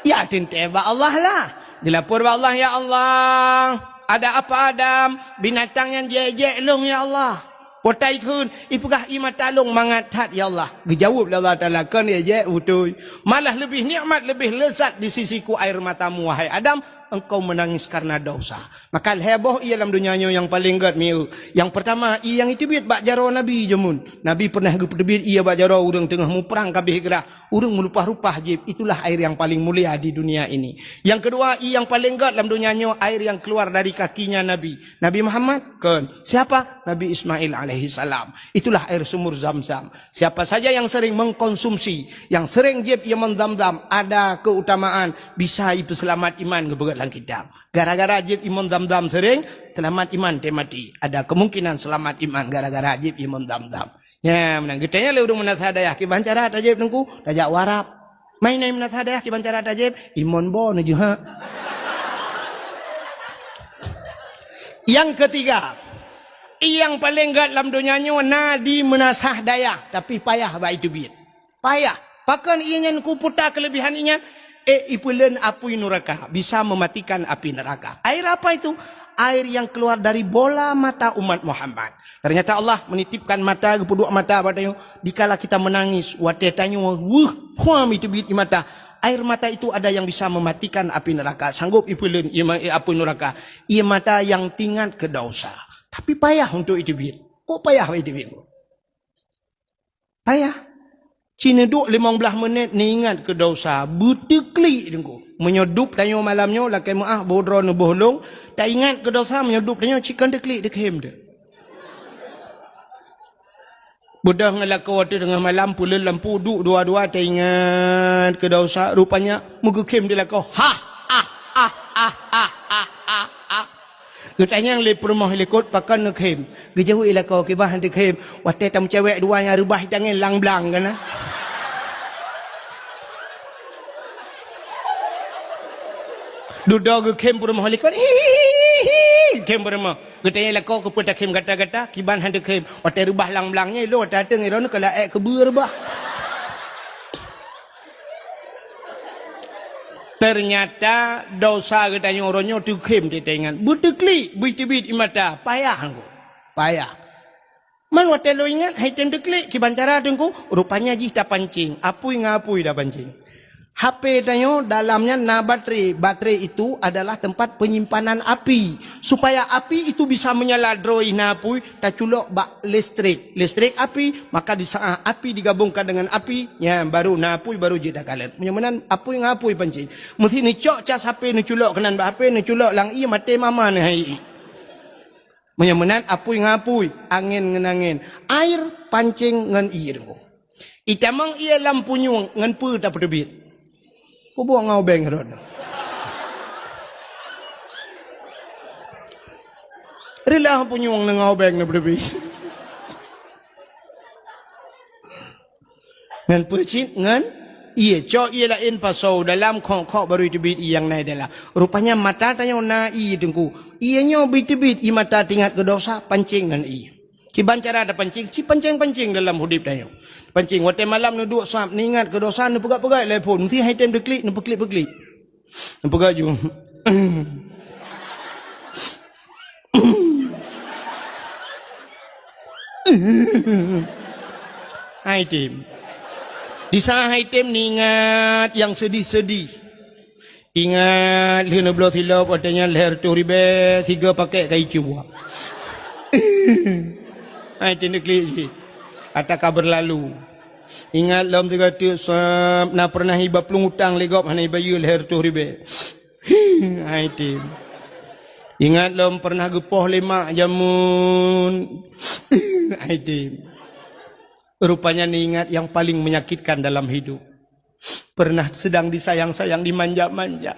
Ya teuntèe bak Allah lah. Geulapor bak Allah, "Ya Allah, ada apa Adam? Binatang nyan jijak lôn ya Allah." Potai kheun, ipeugah ie mata lôn mangat that ya Allah. Geujaweueb lé Allah Taala, "Kon jijak beutôi. Malah leubeh nikmat, leubeh lezat di sisiku air matamu wahai Adam, engkau menangis karena dosa. Maka lhèe boh ie lam donya nyoe nyang paleng gèt mieu. Nyang peurtama, ie nyang jiteubiet bak jaroe Nabi jameun. Nabi peureunah geupeuteubiet ie bak jaroe ureueng teungoh muprang ka abéh grah. Ureueng meulupah-lupah jieb, itulah air yang paling mulia di dunia ini. Nyang keudua, ie nyang paleng gèt lam donya nyoe, air yang keluar dari kakinya Nabi. Nabi Muhammad? Kon. Siapa? Nabi Ismail alaihi salam. Itulah air sumur Zam-Zam. Siapa saja yang sering mengkonsumsi, yang sering jieb ie mon Zam-Zam, ada keutamaan bisa ipeuseulamat iman geupeugah lam kitab. Gara-gara jieb ie mon Zam-Zam sering, seulamat iman teuh maté. Ada kemungkinan seulamat iman gara-gara jieb ie mon Zam-Zam. Nyan meunan. Geutanyong lé ureueng meunasah dayah, "Kiban cara tajieb, Teungku?" "Tajak u Arab." "Ma na ie meunasah dayah kiban cara tajieb?" "Ie mon boh neujeuhak." Nyang keutiga, ie nyang paleng gèt lam donya nyoe na di meunasah dayah, tapi payah bak iteubiet. Payah. Pakon ie nyan kuputa keuleubihan ie nyan? Eh, ipeuleuen apui nuraka, bisa mematikan api neraka. Air apa itu? Air yang keluar dari bola mata umat Muhammad. Ternyata Allah menitipkan mata, geupeuduek mata bak tanyoe. Dikala kita menangis, watèe tanyoe weueh, huam iteubiet ie mata. Air mata itu ada yang bisa mematikan api neraka. Sanggup ipeuleuen ie ma-, eh, apui nuraka. Ie mata yang teuingat keu dosa. Tapi payah untuk iteubiet. Kok payah iteubiet? Payah. Ci neuduek limong blaih menit neuingat keu dosa, beuteuklik Teungku. Meunyoe dub tanyoe malam nyoe lakèe meu'ah boh droe neuboh lôn, taingat keu dosa meunyoe dub tanyoe ci kon teuklik deukhém teuh. Beudôh ngon lakoe watèe teungoh malam peuleuen lampu duek dua-dua taingat keu dosa, rupanya meugeukhém di lakoe. Hah! Ah! Ah! Ah! Ah! Ah! Ah! Ah! Geutanyong lé peurumoh likot, "Pakon neukhém?" Geujaweueb lakoe, "Kiban han teukhém, watèe tameucewek dua nyang reubah itangen lang-blang ka na." Dudoe geukhém peurumoh likot, "Hihihi, khém peurumoh." Geutanyong lakoe, "Keupeue takhém gata-gata?" "Kiban han teukhém, watèe reubah lang-blang nyan ilôn watèe ateueng, droeneuh ka laék keubeue reubah." Ternyata dosa geutanyoe uroe nyoe teukhém teuingat. Beuteuklik, beuteubiet ie mata, payah Teungku. Payah. Man watèe lôn ingat, han tém teuklik, kiban cara Teungku, rupanya jih tapancéng, apui ngon apui tapancéng. H P tanyoe dalam nyan na baterai. Baterai itu adalah tempat penyimpanan api. Supaya api itu bisa menyala droe na apui, taculok bak listrik. Listrik api, maka di saat api digabungkan dengan api, nyan baru na apui, baru jeuet takalon. Meunyoe meunan apui ngon apui pancéng. Meusti neucok cas H P neuculok keunan bak H P, neuculok lam ie, maté mama neuh hai ie. Meunyoe meunan apui ngon apui, angén ngon angén, air pancéng ngon ie Teungku. Itamong ie lam punyueng ngon peue tapeuteubiet? Peubuet ngon ubeng rot. Reulah punyueng ngon ubeng neupeuteubiet. Ngon peue cit? Ngon ie. Cok ie laén pasoe dalam, khok-khok baru iteubiet ie nyang na dalam. Rupanya mata tanyoe na ie Teungku. Ie nyoe beuteubiet ie mata teuingat keu dosa, pancéng ngon ie. Kiban cara tapancéng? Ci pancéng-pancéng dalam udép tanyoe. Pancéng, watèe malam neuduek sab, neuingat keu dosa, neupeugah-peugah lé phôn. Meusti han tém teuklik, neupeuklik-peuklik. Neupeugah ju. Han tém. Di saat han tém neuingat nyang seudih-seudih. Ingat lheueh neubloe silop, watèe nyan lhèe reutôh ribèe, sigoe pakèt kayèe cue. Han tém teuklik jih. Ata ka beurlalu. Ingat lom sigoe teuk sab, na peureunah iba plueng utang lé gob hana ibayeue lhèe reutôh ribèe. Han tém. Ingat lom peureunah geupoh lé mak jameun. Han tém. Rupanya neuingat nyang paleng menyakitkan dalam hidup. Pernah sedang disayang-sayang, dimanja-manja.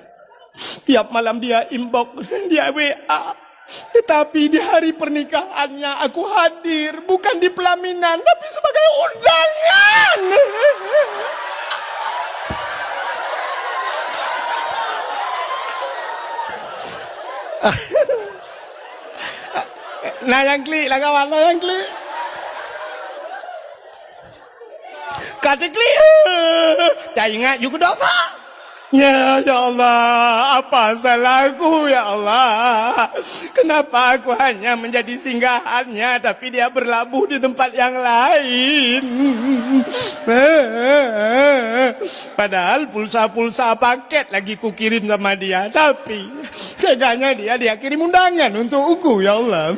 Tiap malam dia inbox, dia W A. Tetapi di hari pernikahannya aku hadir, bukan di pelaminan, tapi sebagai undangan. Na nyang klik lah kawan, na nyang klik. Ka teuklik, taingat ju keu dosa. Ya, ya Allah, apa salahku, ya Allah? Kenapa aku hanya menjadi singgahannya, tapi dia berlabuh di tempat yang lain? Padahal pulsa-pulsa paket lagi kukirim sama dia. Tapi, teganya dia, dia kirim undangan untuk uku, ya Allah.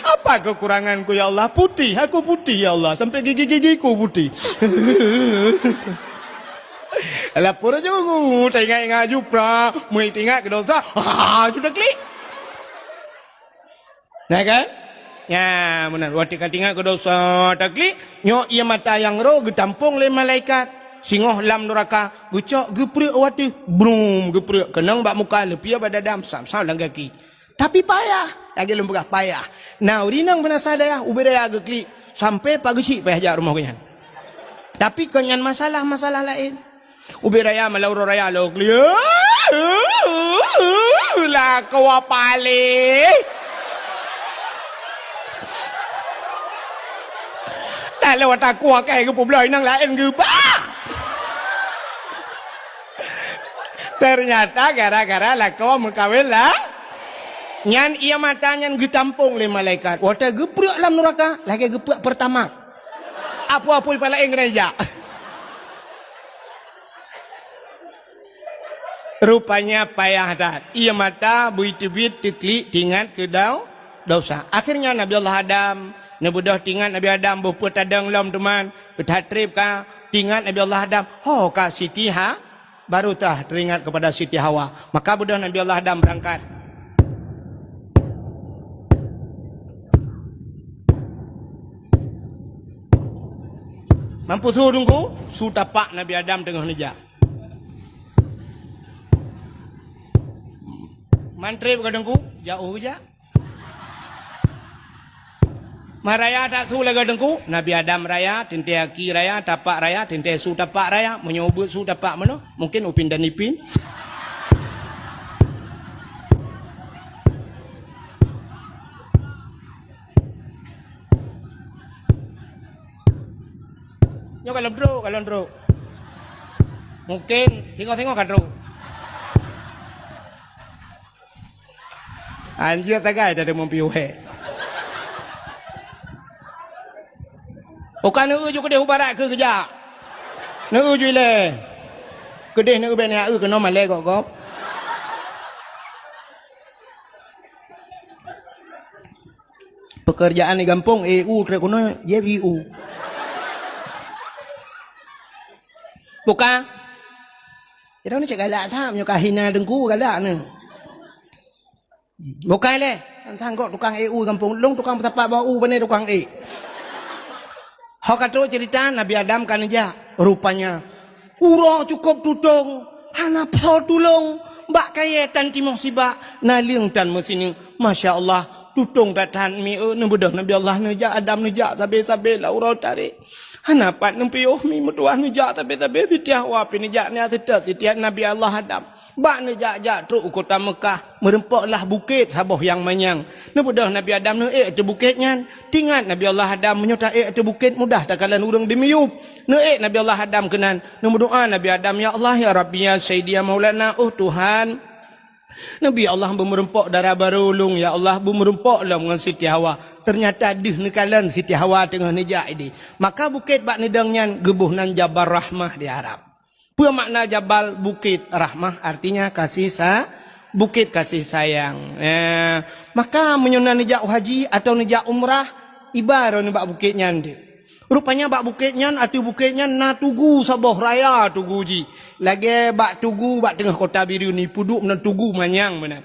Apa kekuranganku, ya Allah? Putih, aku putih, ya Allah. Sampai gigi-gigiku putih. Lapor aja uku, tengok-tengok jupra, mui tengok ke dosa. Ha, sudah klik. Nah kan? Ya, benar. Watèe ka teuingat keu dosa taklik, nyoe ie mata nyang roh geutampong lé malaikat. Singoh lam nuraka, geucok geupreuek watèe, brum, geupreuek keunong bak muka, leupie bak dada, sam-sam lam gaki. Tapi payah, lagèe lôn peugah payah. Na ureueng inong peunasa dayah, ubé raya geuklik, sampai pageuchik payah jak rumoh geuh nyan. Tapi kon nyan masalah, masalah laén. Ubé raya malam uroe raya lôn klik. Lakoe paléh. Lalu takue keu geupubloe inong laén geubah. Ternyata gara-gara lakoe meukawen lah. Nyan ie mata nyan geutampong lé malaikat. Watèe geupreuek lam nuraka, lagèe geupreuek Pertamax. Apui-apui pih laén keuneuk jak. Rupanya payah that. Ie mata bui teubiet teuklik teuingat keu dau-, dosa. Akhirnya Nabi Allah Adam, neubeudôh teuingat Nabi Adam boh peue tadong lom teuma, that treb ka teuingat Nabi Allah Adam, ho ka Siti Ha-, baru tah teuingat kepada Siti Hawa. Maka beudôh Nabi Allah Adam beurangkat. Mampu su Teungku, su tapak Nabi Adam teungoh neujak. Man treb ka Teungku, jak u jak. Meuraya that su lagèe Teungku, Nabi Adam raya, teuntèe gaki raya, tapak raya, teuntèe su tapak raya, meunyoe ubeuet su tapak meunoe, mungkin Upin dan Ipin. Nyoe ka lôn trok, ka lôn trok. Mungkin singoh-singoh ka trok. Anjir tagai tadi meupiôh he. Uka neu ju keudeh u barat keu geujak. Neu ju ilèe. Keudeh neu bèk neu keunoe malèe gop-gop. Pekerjaan di gampông, E U trép keunoe, jieb I U. Buka. Ira ni cek galak that, meunyoe ka hina Teungku galak ni. Buka lé, tantang gok tukang E U gampông. Lôn tukang peusapat bak u, pane tukang ék. Ho ka trok cerita, Nabi Adam ka neujak. Rupanya, uroe cukôp tutong, hana soe tulông. Bak kayèe tan timoh sibak, naleueng tan meusineuk. Masya Allah, tutong that-that mi, eh, neubeudôh Nabi Allah neujak, Adam neujak, sabé-sabé lam uroe tarek. Hana pat neupiôh mi meutuwah neujak, sabé-sabé Siti Hawa pih neujak, nyan seutôt Siti Nabi Allah Adam. Bak neujak-jak trok u kota Meukah, meurumpok lah bukét saboh nyang manyang. Neubeudôh Nabi Adam neuék ateueh bukét nyan. Teuingat Nabi Allah Adam, meunyoe taék ateueh bukét mudah takalon ureueng dimiyueb. Neuék Nabi Allah Adam keunan. Neumeudoa Nabi Adam, "Ya Allah, ya Rabbi, ya Sayyidi, ya Maulana, oh Tuhan. Nabi Allah beumeurumpok dara barô lôn, ya Allah, beumeurumpok lom ngon Siti Hawa." Ternyata deuh neukalon Siti Hawa teungoh neujak idéh. Maka bukét bak neudong nyan geuboh nan Jabal Rahmah di Arab. Peue makna jabal? Bukét. Rahmah artinya kasih sa-, bukét kasih sayang. Eh, maka meunyoe na neujak haji atawa neujak umrah, iba droeneuh bak bukét nyan deuh. Rupanya bak bukét nyan, ateueh bukét nyan na tugu saboh raya tugu jih. Lagèe bak tugu bak teungoh kota Bireuen, ipeuduek meunan tugu manyang meunan.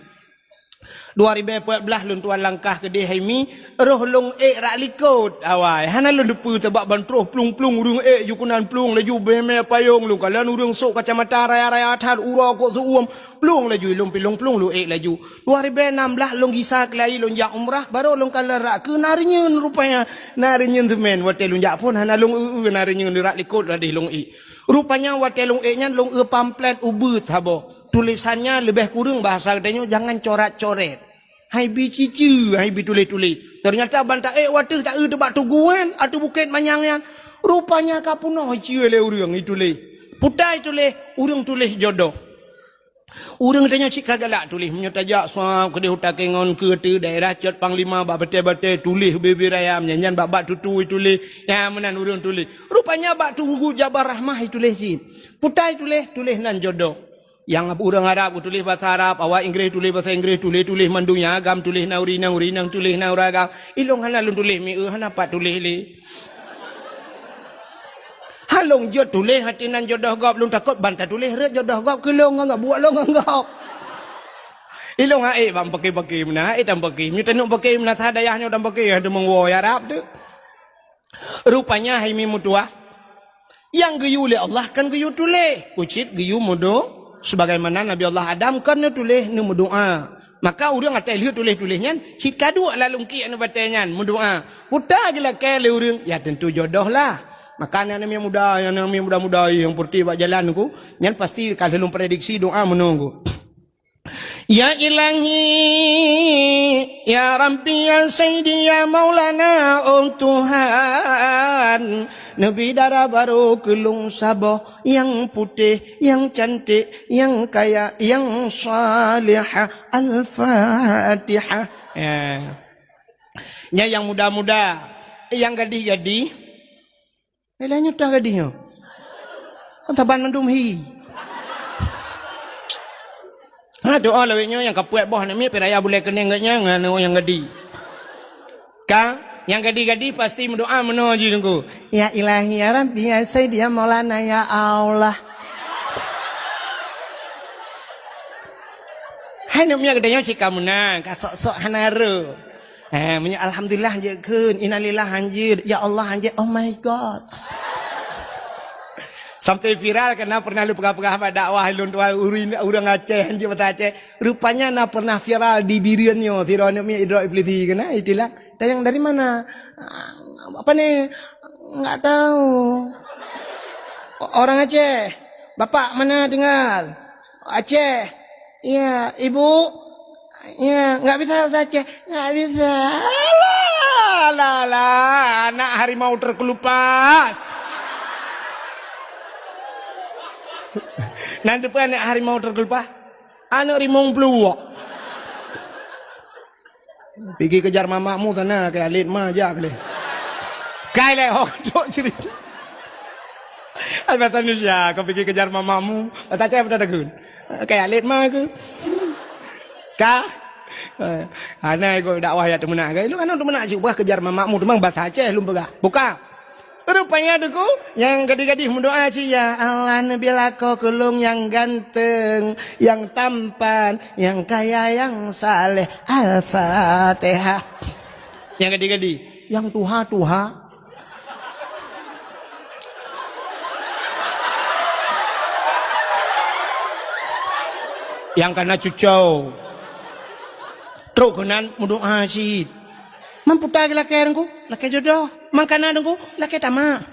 Dua ribèe peuet blah lôn tuan langkah keudéh hai mi, roh lôn ék rak likôt awai. Hana lôn teupeue sabab ban troh plueng-plueng ureueng ék ju keunan plueng laju beuhemé payông lôn kalon ureueng sôk kacamata raya-raya that uroe kok seuuem plueng laju ilôn pilông plueng lôn ék laju. Dua ribèe nam blah lôn gisa keulayi lôn jak umrah baru lôn kalon rak keu na reunyeun rupanya. Na reunyeun seumén watèe lôn jak phôn hana lôn eu-eu na reunyeun rak likôt ladeh lôn ék. Rupanya watèe lôn ék nyan lôn eu pamflet ubeut saboh. Tulésan nyan leubeh kureueng bahasa geutanyoe jangan corat-corét. Hai bi ciceue, hai bi tuléh-tuléh. Teunyata ban taék watèe taeu teubak tugu nyan, ateueh bukét manyang nyan. Rupanya ka peunoh iceue lé ureueng ituléh. Putai tuléh, ureueng tuléh jodoh. Ureuëng tanyoe cit ka galak tuléh, meunyoe tajak swab keudeh u Takengon keu ateueh daerah cot panglima bak batée-batée tuléh bibir ayam, nyan, nyan bak-bak tutui tuléh. Nyan meunan ureuëng tuléh. Rupanya bak tugu Jabal Rahmah tuléh cit. Putai tuléh, tuléh nan jodoh. Nyang ureuëng Arab tuléh basa Arab, awak Inggréh tuléh basa Inggréh, tuléh-tuléh mandum nyang agam tuléh nan ureuëng inong, ureuëng inong tuléh nan ureuëng agam. Ilong hana lôn tuléh mieu, hana pat tuléh lé. Ha lôn jeuet tuléh até nan jodoh gob, lôn takot ban tatuléh rot jodoh gob keu lôn ngon gob, buet lôn ngon gob. Ilong ha ék bak paké-paké meunan, ha ék tam paké. Meunyoe taneuk paké meunan sa dayah nyoe tam paké, ha deungon woe Arab tu. Rupanya hai mi meutuah, nyang geuyue lé Allah kan geuyue tuléh, ucit geuyue meudo-, sebagaimana Nabi Allah Adam kan neutuléh neumeudoá. Maka ureuëng atai lheueh tuléh-tuléh nyan cit ka duek lam lungkiek nibak batée nyan meudoá. Puta geulakée lé ureuëng, ya tentu jodoh lah. Maka aneuk-aneuk muda, aneuk-aneuk muda-muda nyang peureutih bak jalan ku, nyan pasti ka lheueh lôn prediksi doa meunoe ku. Ya Ilahi, ya Rabbi, ya Sayyidi, ya Maulana, oh Tuhan, neubi dara barô keu lôn saboh nyang putéh, nyang cantik, nyang kaya, nyang salihah. Al-Fatihah. Ya. Nyan nyang muda-muda, nyang gadih-gadih. Lé nyoe toh gadih nyoe. Kon saban mandum hi. Ha doa lawét nyoe nyang kapuet boh aneuk miet piraya bulée keuneng geuh nyan ngon nyang gadih. Ka, nyang gadih-gadih pasti meudoa meunoe jih Teungku. Ya Ilahi, ya Rabbi, ya Sayyidi, ya Maulana, ya Allah. Hai aneuk miet geutanyoe cit ka meunan, ka sok-sok hana rô. Eh, meunyoe alhamdulillah hanjeuet kheun, innalillah hanjeuet, ya Allah hanjeuet, oh my God. Sampai viral karena pernah lôn peugah-peugah bak dakwah lôn tuan ureuëng, ureuëng Aceh hanjeuet bahasa Aceh. Rupanya na pernah viral di Bireuen nyoe, sidroe aneuk miet idrop iblisi keunan, itulah. Tanyong dari mana? Apa ni? Enggak tahu. Orang Aceh. Bapak mana tinggal? Aceh. Iya, ibu? Iya, nggak bisa bahasa Aceh. Nggak bisa. Alah, alah, alah, anak harimau terkelupas. Nanti pun anak harimau terkelupas. Anak rimong peluwak. Pigi kejar mamakmu sana, kayak alit ma jak leh. Kai leh, oh, dok cerita. Ai bahasa Indonesia, kau pigi kejar mamakmu. Bahasa Aceh apa tak ada gun? Kayak alit ma ke? Ka? Eh, hana ikut dakwah ya teumeunak ke? Lu kan teumeunak cik buah kejar mamakmu, teumang bahasa Aceh lu peugah. Buka. Rupanya Teungku, nyang gadih-gadih meudoa cit, "Ya Allah, neubi lakoe keu lôn nyang ganteng, nyang tampan, nyang kaya, nyang saleh." Al-Fatihah. Nyang gadih-gadih, nyang tuha-tuha. Nyang kana cucau. Trok keunan meudoa cit. Man puta geulakée Teungku, lakée jodoh. Man kana Teungku, lakée tamak.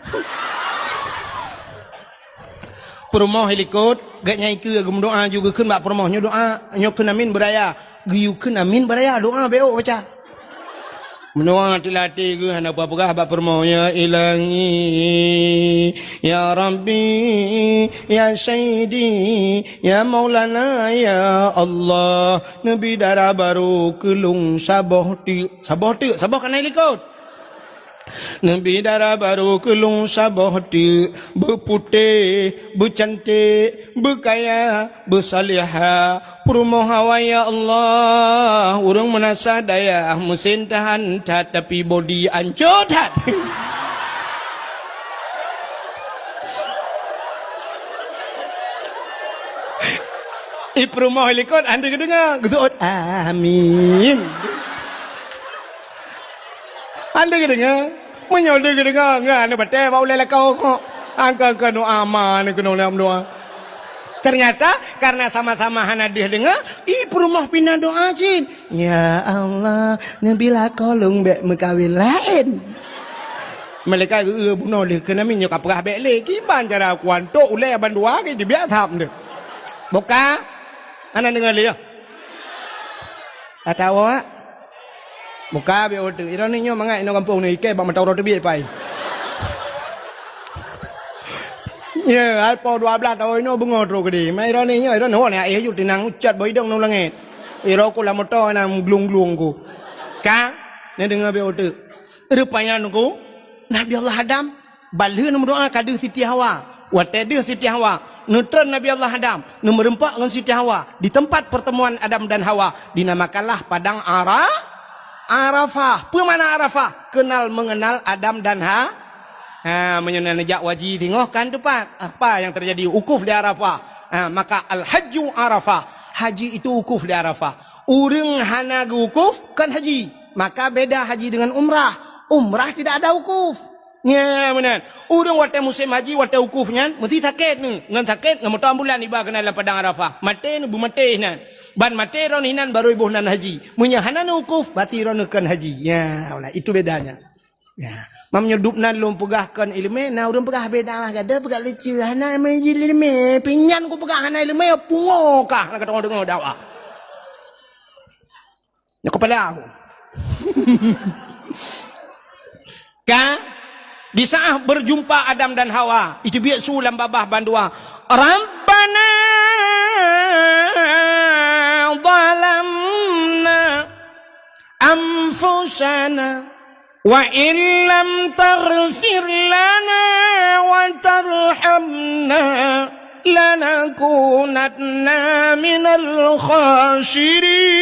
Peurumoh i likot, gét nyang ikeue geumeudoa ju geukheun bak peurumoh nyoe doa, nyoe kheun amin beuraya. Geuyue kheun amin beuraya, doa bék baca. Meunoe teulatée geuh hana peugah-peugah bak peurumoh, "Ya Ilahi, ya Rabbi, ya Sayyidi, ya Maulana, ya Allah, neubi dara barô keu lôn saboh teuk." Saboh teuk, saboh kana i likot. Neubi dara barô keu lôn saboh teuk, beuputéh, beucanték, beukaya, beusalihah. Peurumoh awai, ya Allah, ureuëng meunasah dayah, meusén tahan that, tapi bodi ancô that. I peurumoh i likot, hana geudeungoe, geuseuôt, "Amin." Hana geudeungoe. Meunyoe lé geudeungoe, ngon aneuk batée bak ulée lakoe kok. Angka-angka doa ma aneuk keunoe lé meudoa. Ternyata, karena sama-sama hana deuh deungoe, i peurumoh pih na doa cit. "Ya Allah, neubi lakoe lôn bék meukawen laén." Malaikat geu-, bunoe lé keunan, nyoe ka peugah bék lé. Kiban cara kuantok ulée bandua ke dibiak thap deh. Buka. Hana deungoe lé, ya. Atawa buka biôh teuk. Inoe nyoe mangat inoe gampông nyoe ikée bak mata uroe teubiet pai. Ya, hai po dua belas tahun inoe beungoh trok keudeh. Mai droeneuh nyoe, droeneuh ho na éh ju tinang ucat bak idong ngon langét. Iro ku lam moto na glung-glung ku. Ka? Neudeungoe beu uteuk. Rupanya nunggu Nabi Allah Adam, ban lheueh neumeudoa ka deuh Siti Hawa. Watée deuh Siti Hawa, neutreun Nabi Allah Adam, neumeureumpok ngon Siti Hawa di tempat pertemuan Adam dan Hawa, dinamakanlah Padang Ara-, Arafah. Peue makna Arafah? Kenal mengenal Adam dan Ha-, ha, meunyoe na neujak haji singoh kan tepat. Apa yang terjadi? Wukuf di Arafah. Ha, maka al-hajju Arafah. Haji itu wukuf di Arafah. Ureuëng hana geuwukuf kan haji. Maka beda haji dengan umrah. Umrah tidak ada wukuf. Nya meunan. Ureuëng watée musém haji, watée wukuf nyan, meusti sakét neu. Ngon sakét, ngon moto ambulan iba keunan lam Padang Arafah. Maté neu, beumaté nan. Ban maté droeneuh nan, barô iboh nan haji. Meunyoe hana neu wukuf, berarti droeneuh kon haji. Ya, nah, itu bedanya. Ya. Mam nyoe dub nan lôn peugah kon iéleumé, na ureuëng peugah beda mah, gadoh peugah lucu, hana iéleumé, pinyan ku peugah hana iéleumé, pungo kah na ka deungoe dakwah. Nyoe kepala aku. Ka? Di saat berjumpa Adam dan Hawa, itu biasa lam babah bandua. Rabbana zalamna anfusana wa illam taghfir lana wa tarhamna lanakunanna minal khasirin.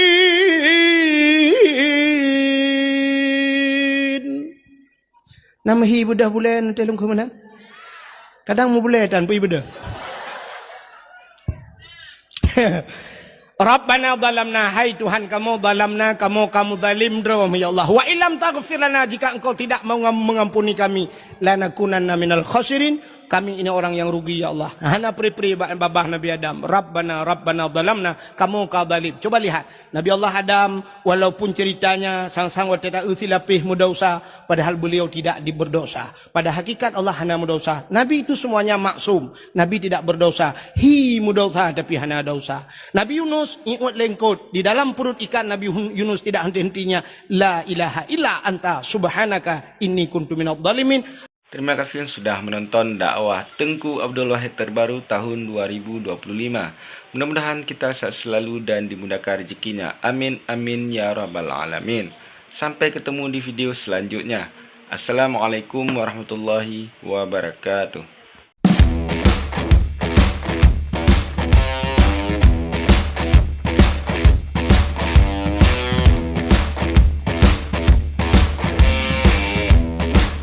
Nam hi beudah bulan teh lungkhu meunan. Kadang mu bulan tan pui beudah. Rabbana zalamna, hai Tuhan kamoe, zalamna, kamoe kamoe zalim droe, ya Allah. Wa illam taghfir lana, jika Engkau tidak mengam-, mengampuni kami, lanakunanna minal khasirin, kami ini orang yang rugi, ya Allah. Hana pri-pri ba-, babah Nabi Adam. Rabbana, Rabbana zalamna, kamoe ka zalim. Coba lihat, Nabi Allah Adam, walaupun ceritanya sang-sang watée ta-eu silapéh meudosa, padahal beliau tidak di-, berdosa. Pada hakikat Allah hana meudosa. Nabi itu semuanya maksum. Nabi tidak berdosa. Hi meudosa tapi hana dosa. Nabi Yunus iôt lengkot. Di dalam perut ikan Nabi Hun-, Yunus tidak henti-hentinya. La ilaha illa anta subhanaka inni kuntu minadh dhalimin. Terima kasih sudah menonton dakwah Tengku Abdul Wahid terbaru tahun dua ribu dua puluh lima. Mudah-mudahan kita sehat selalu dan dimudahkan rezekinya. Amin, amin, ya rabbal alamin. Sampai ketemu di video selanjutnya. Assalamualaikum warahmatullahi wabarakatuh.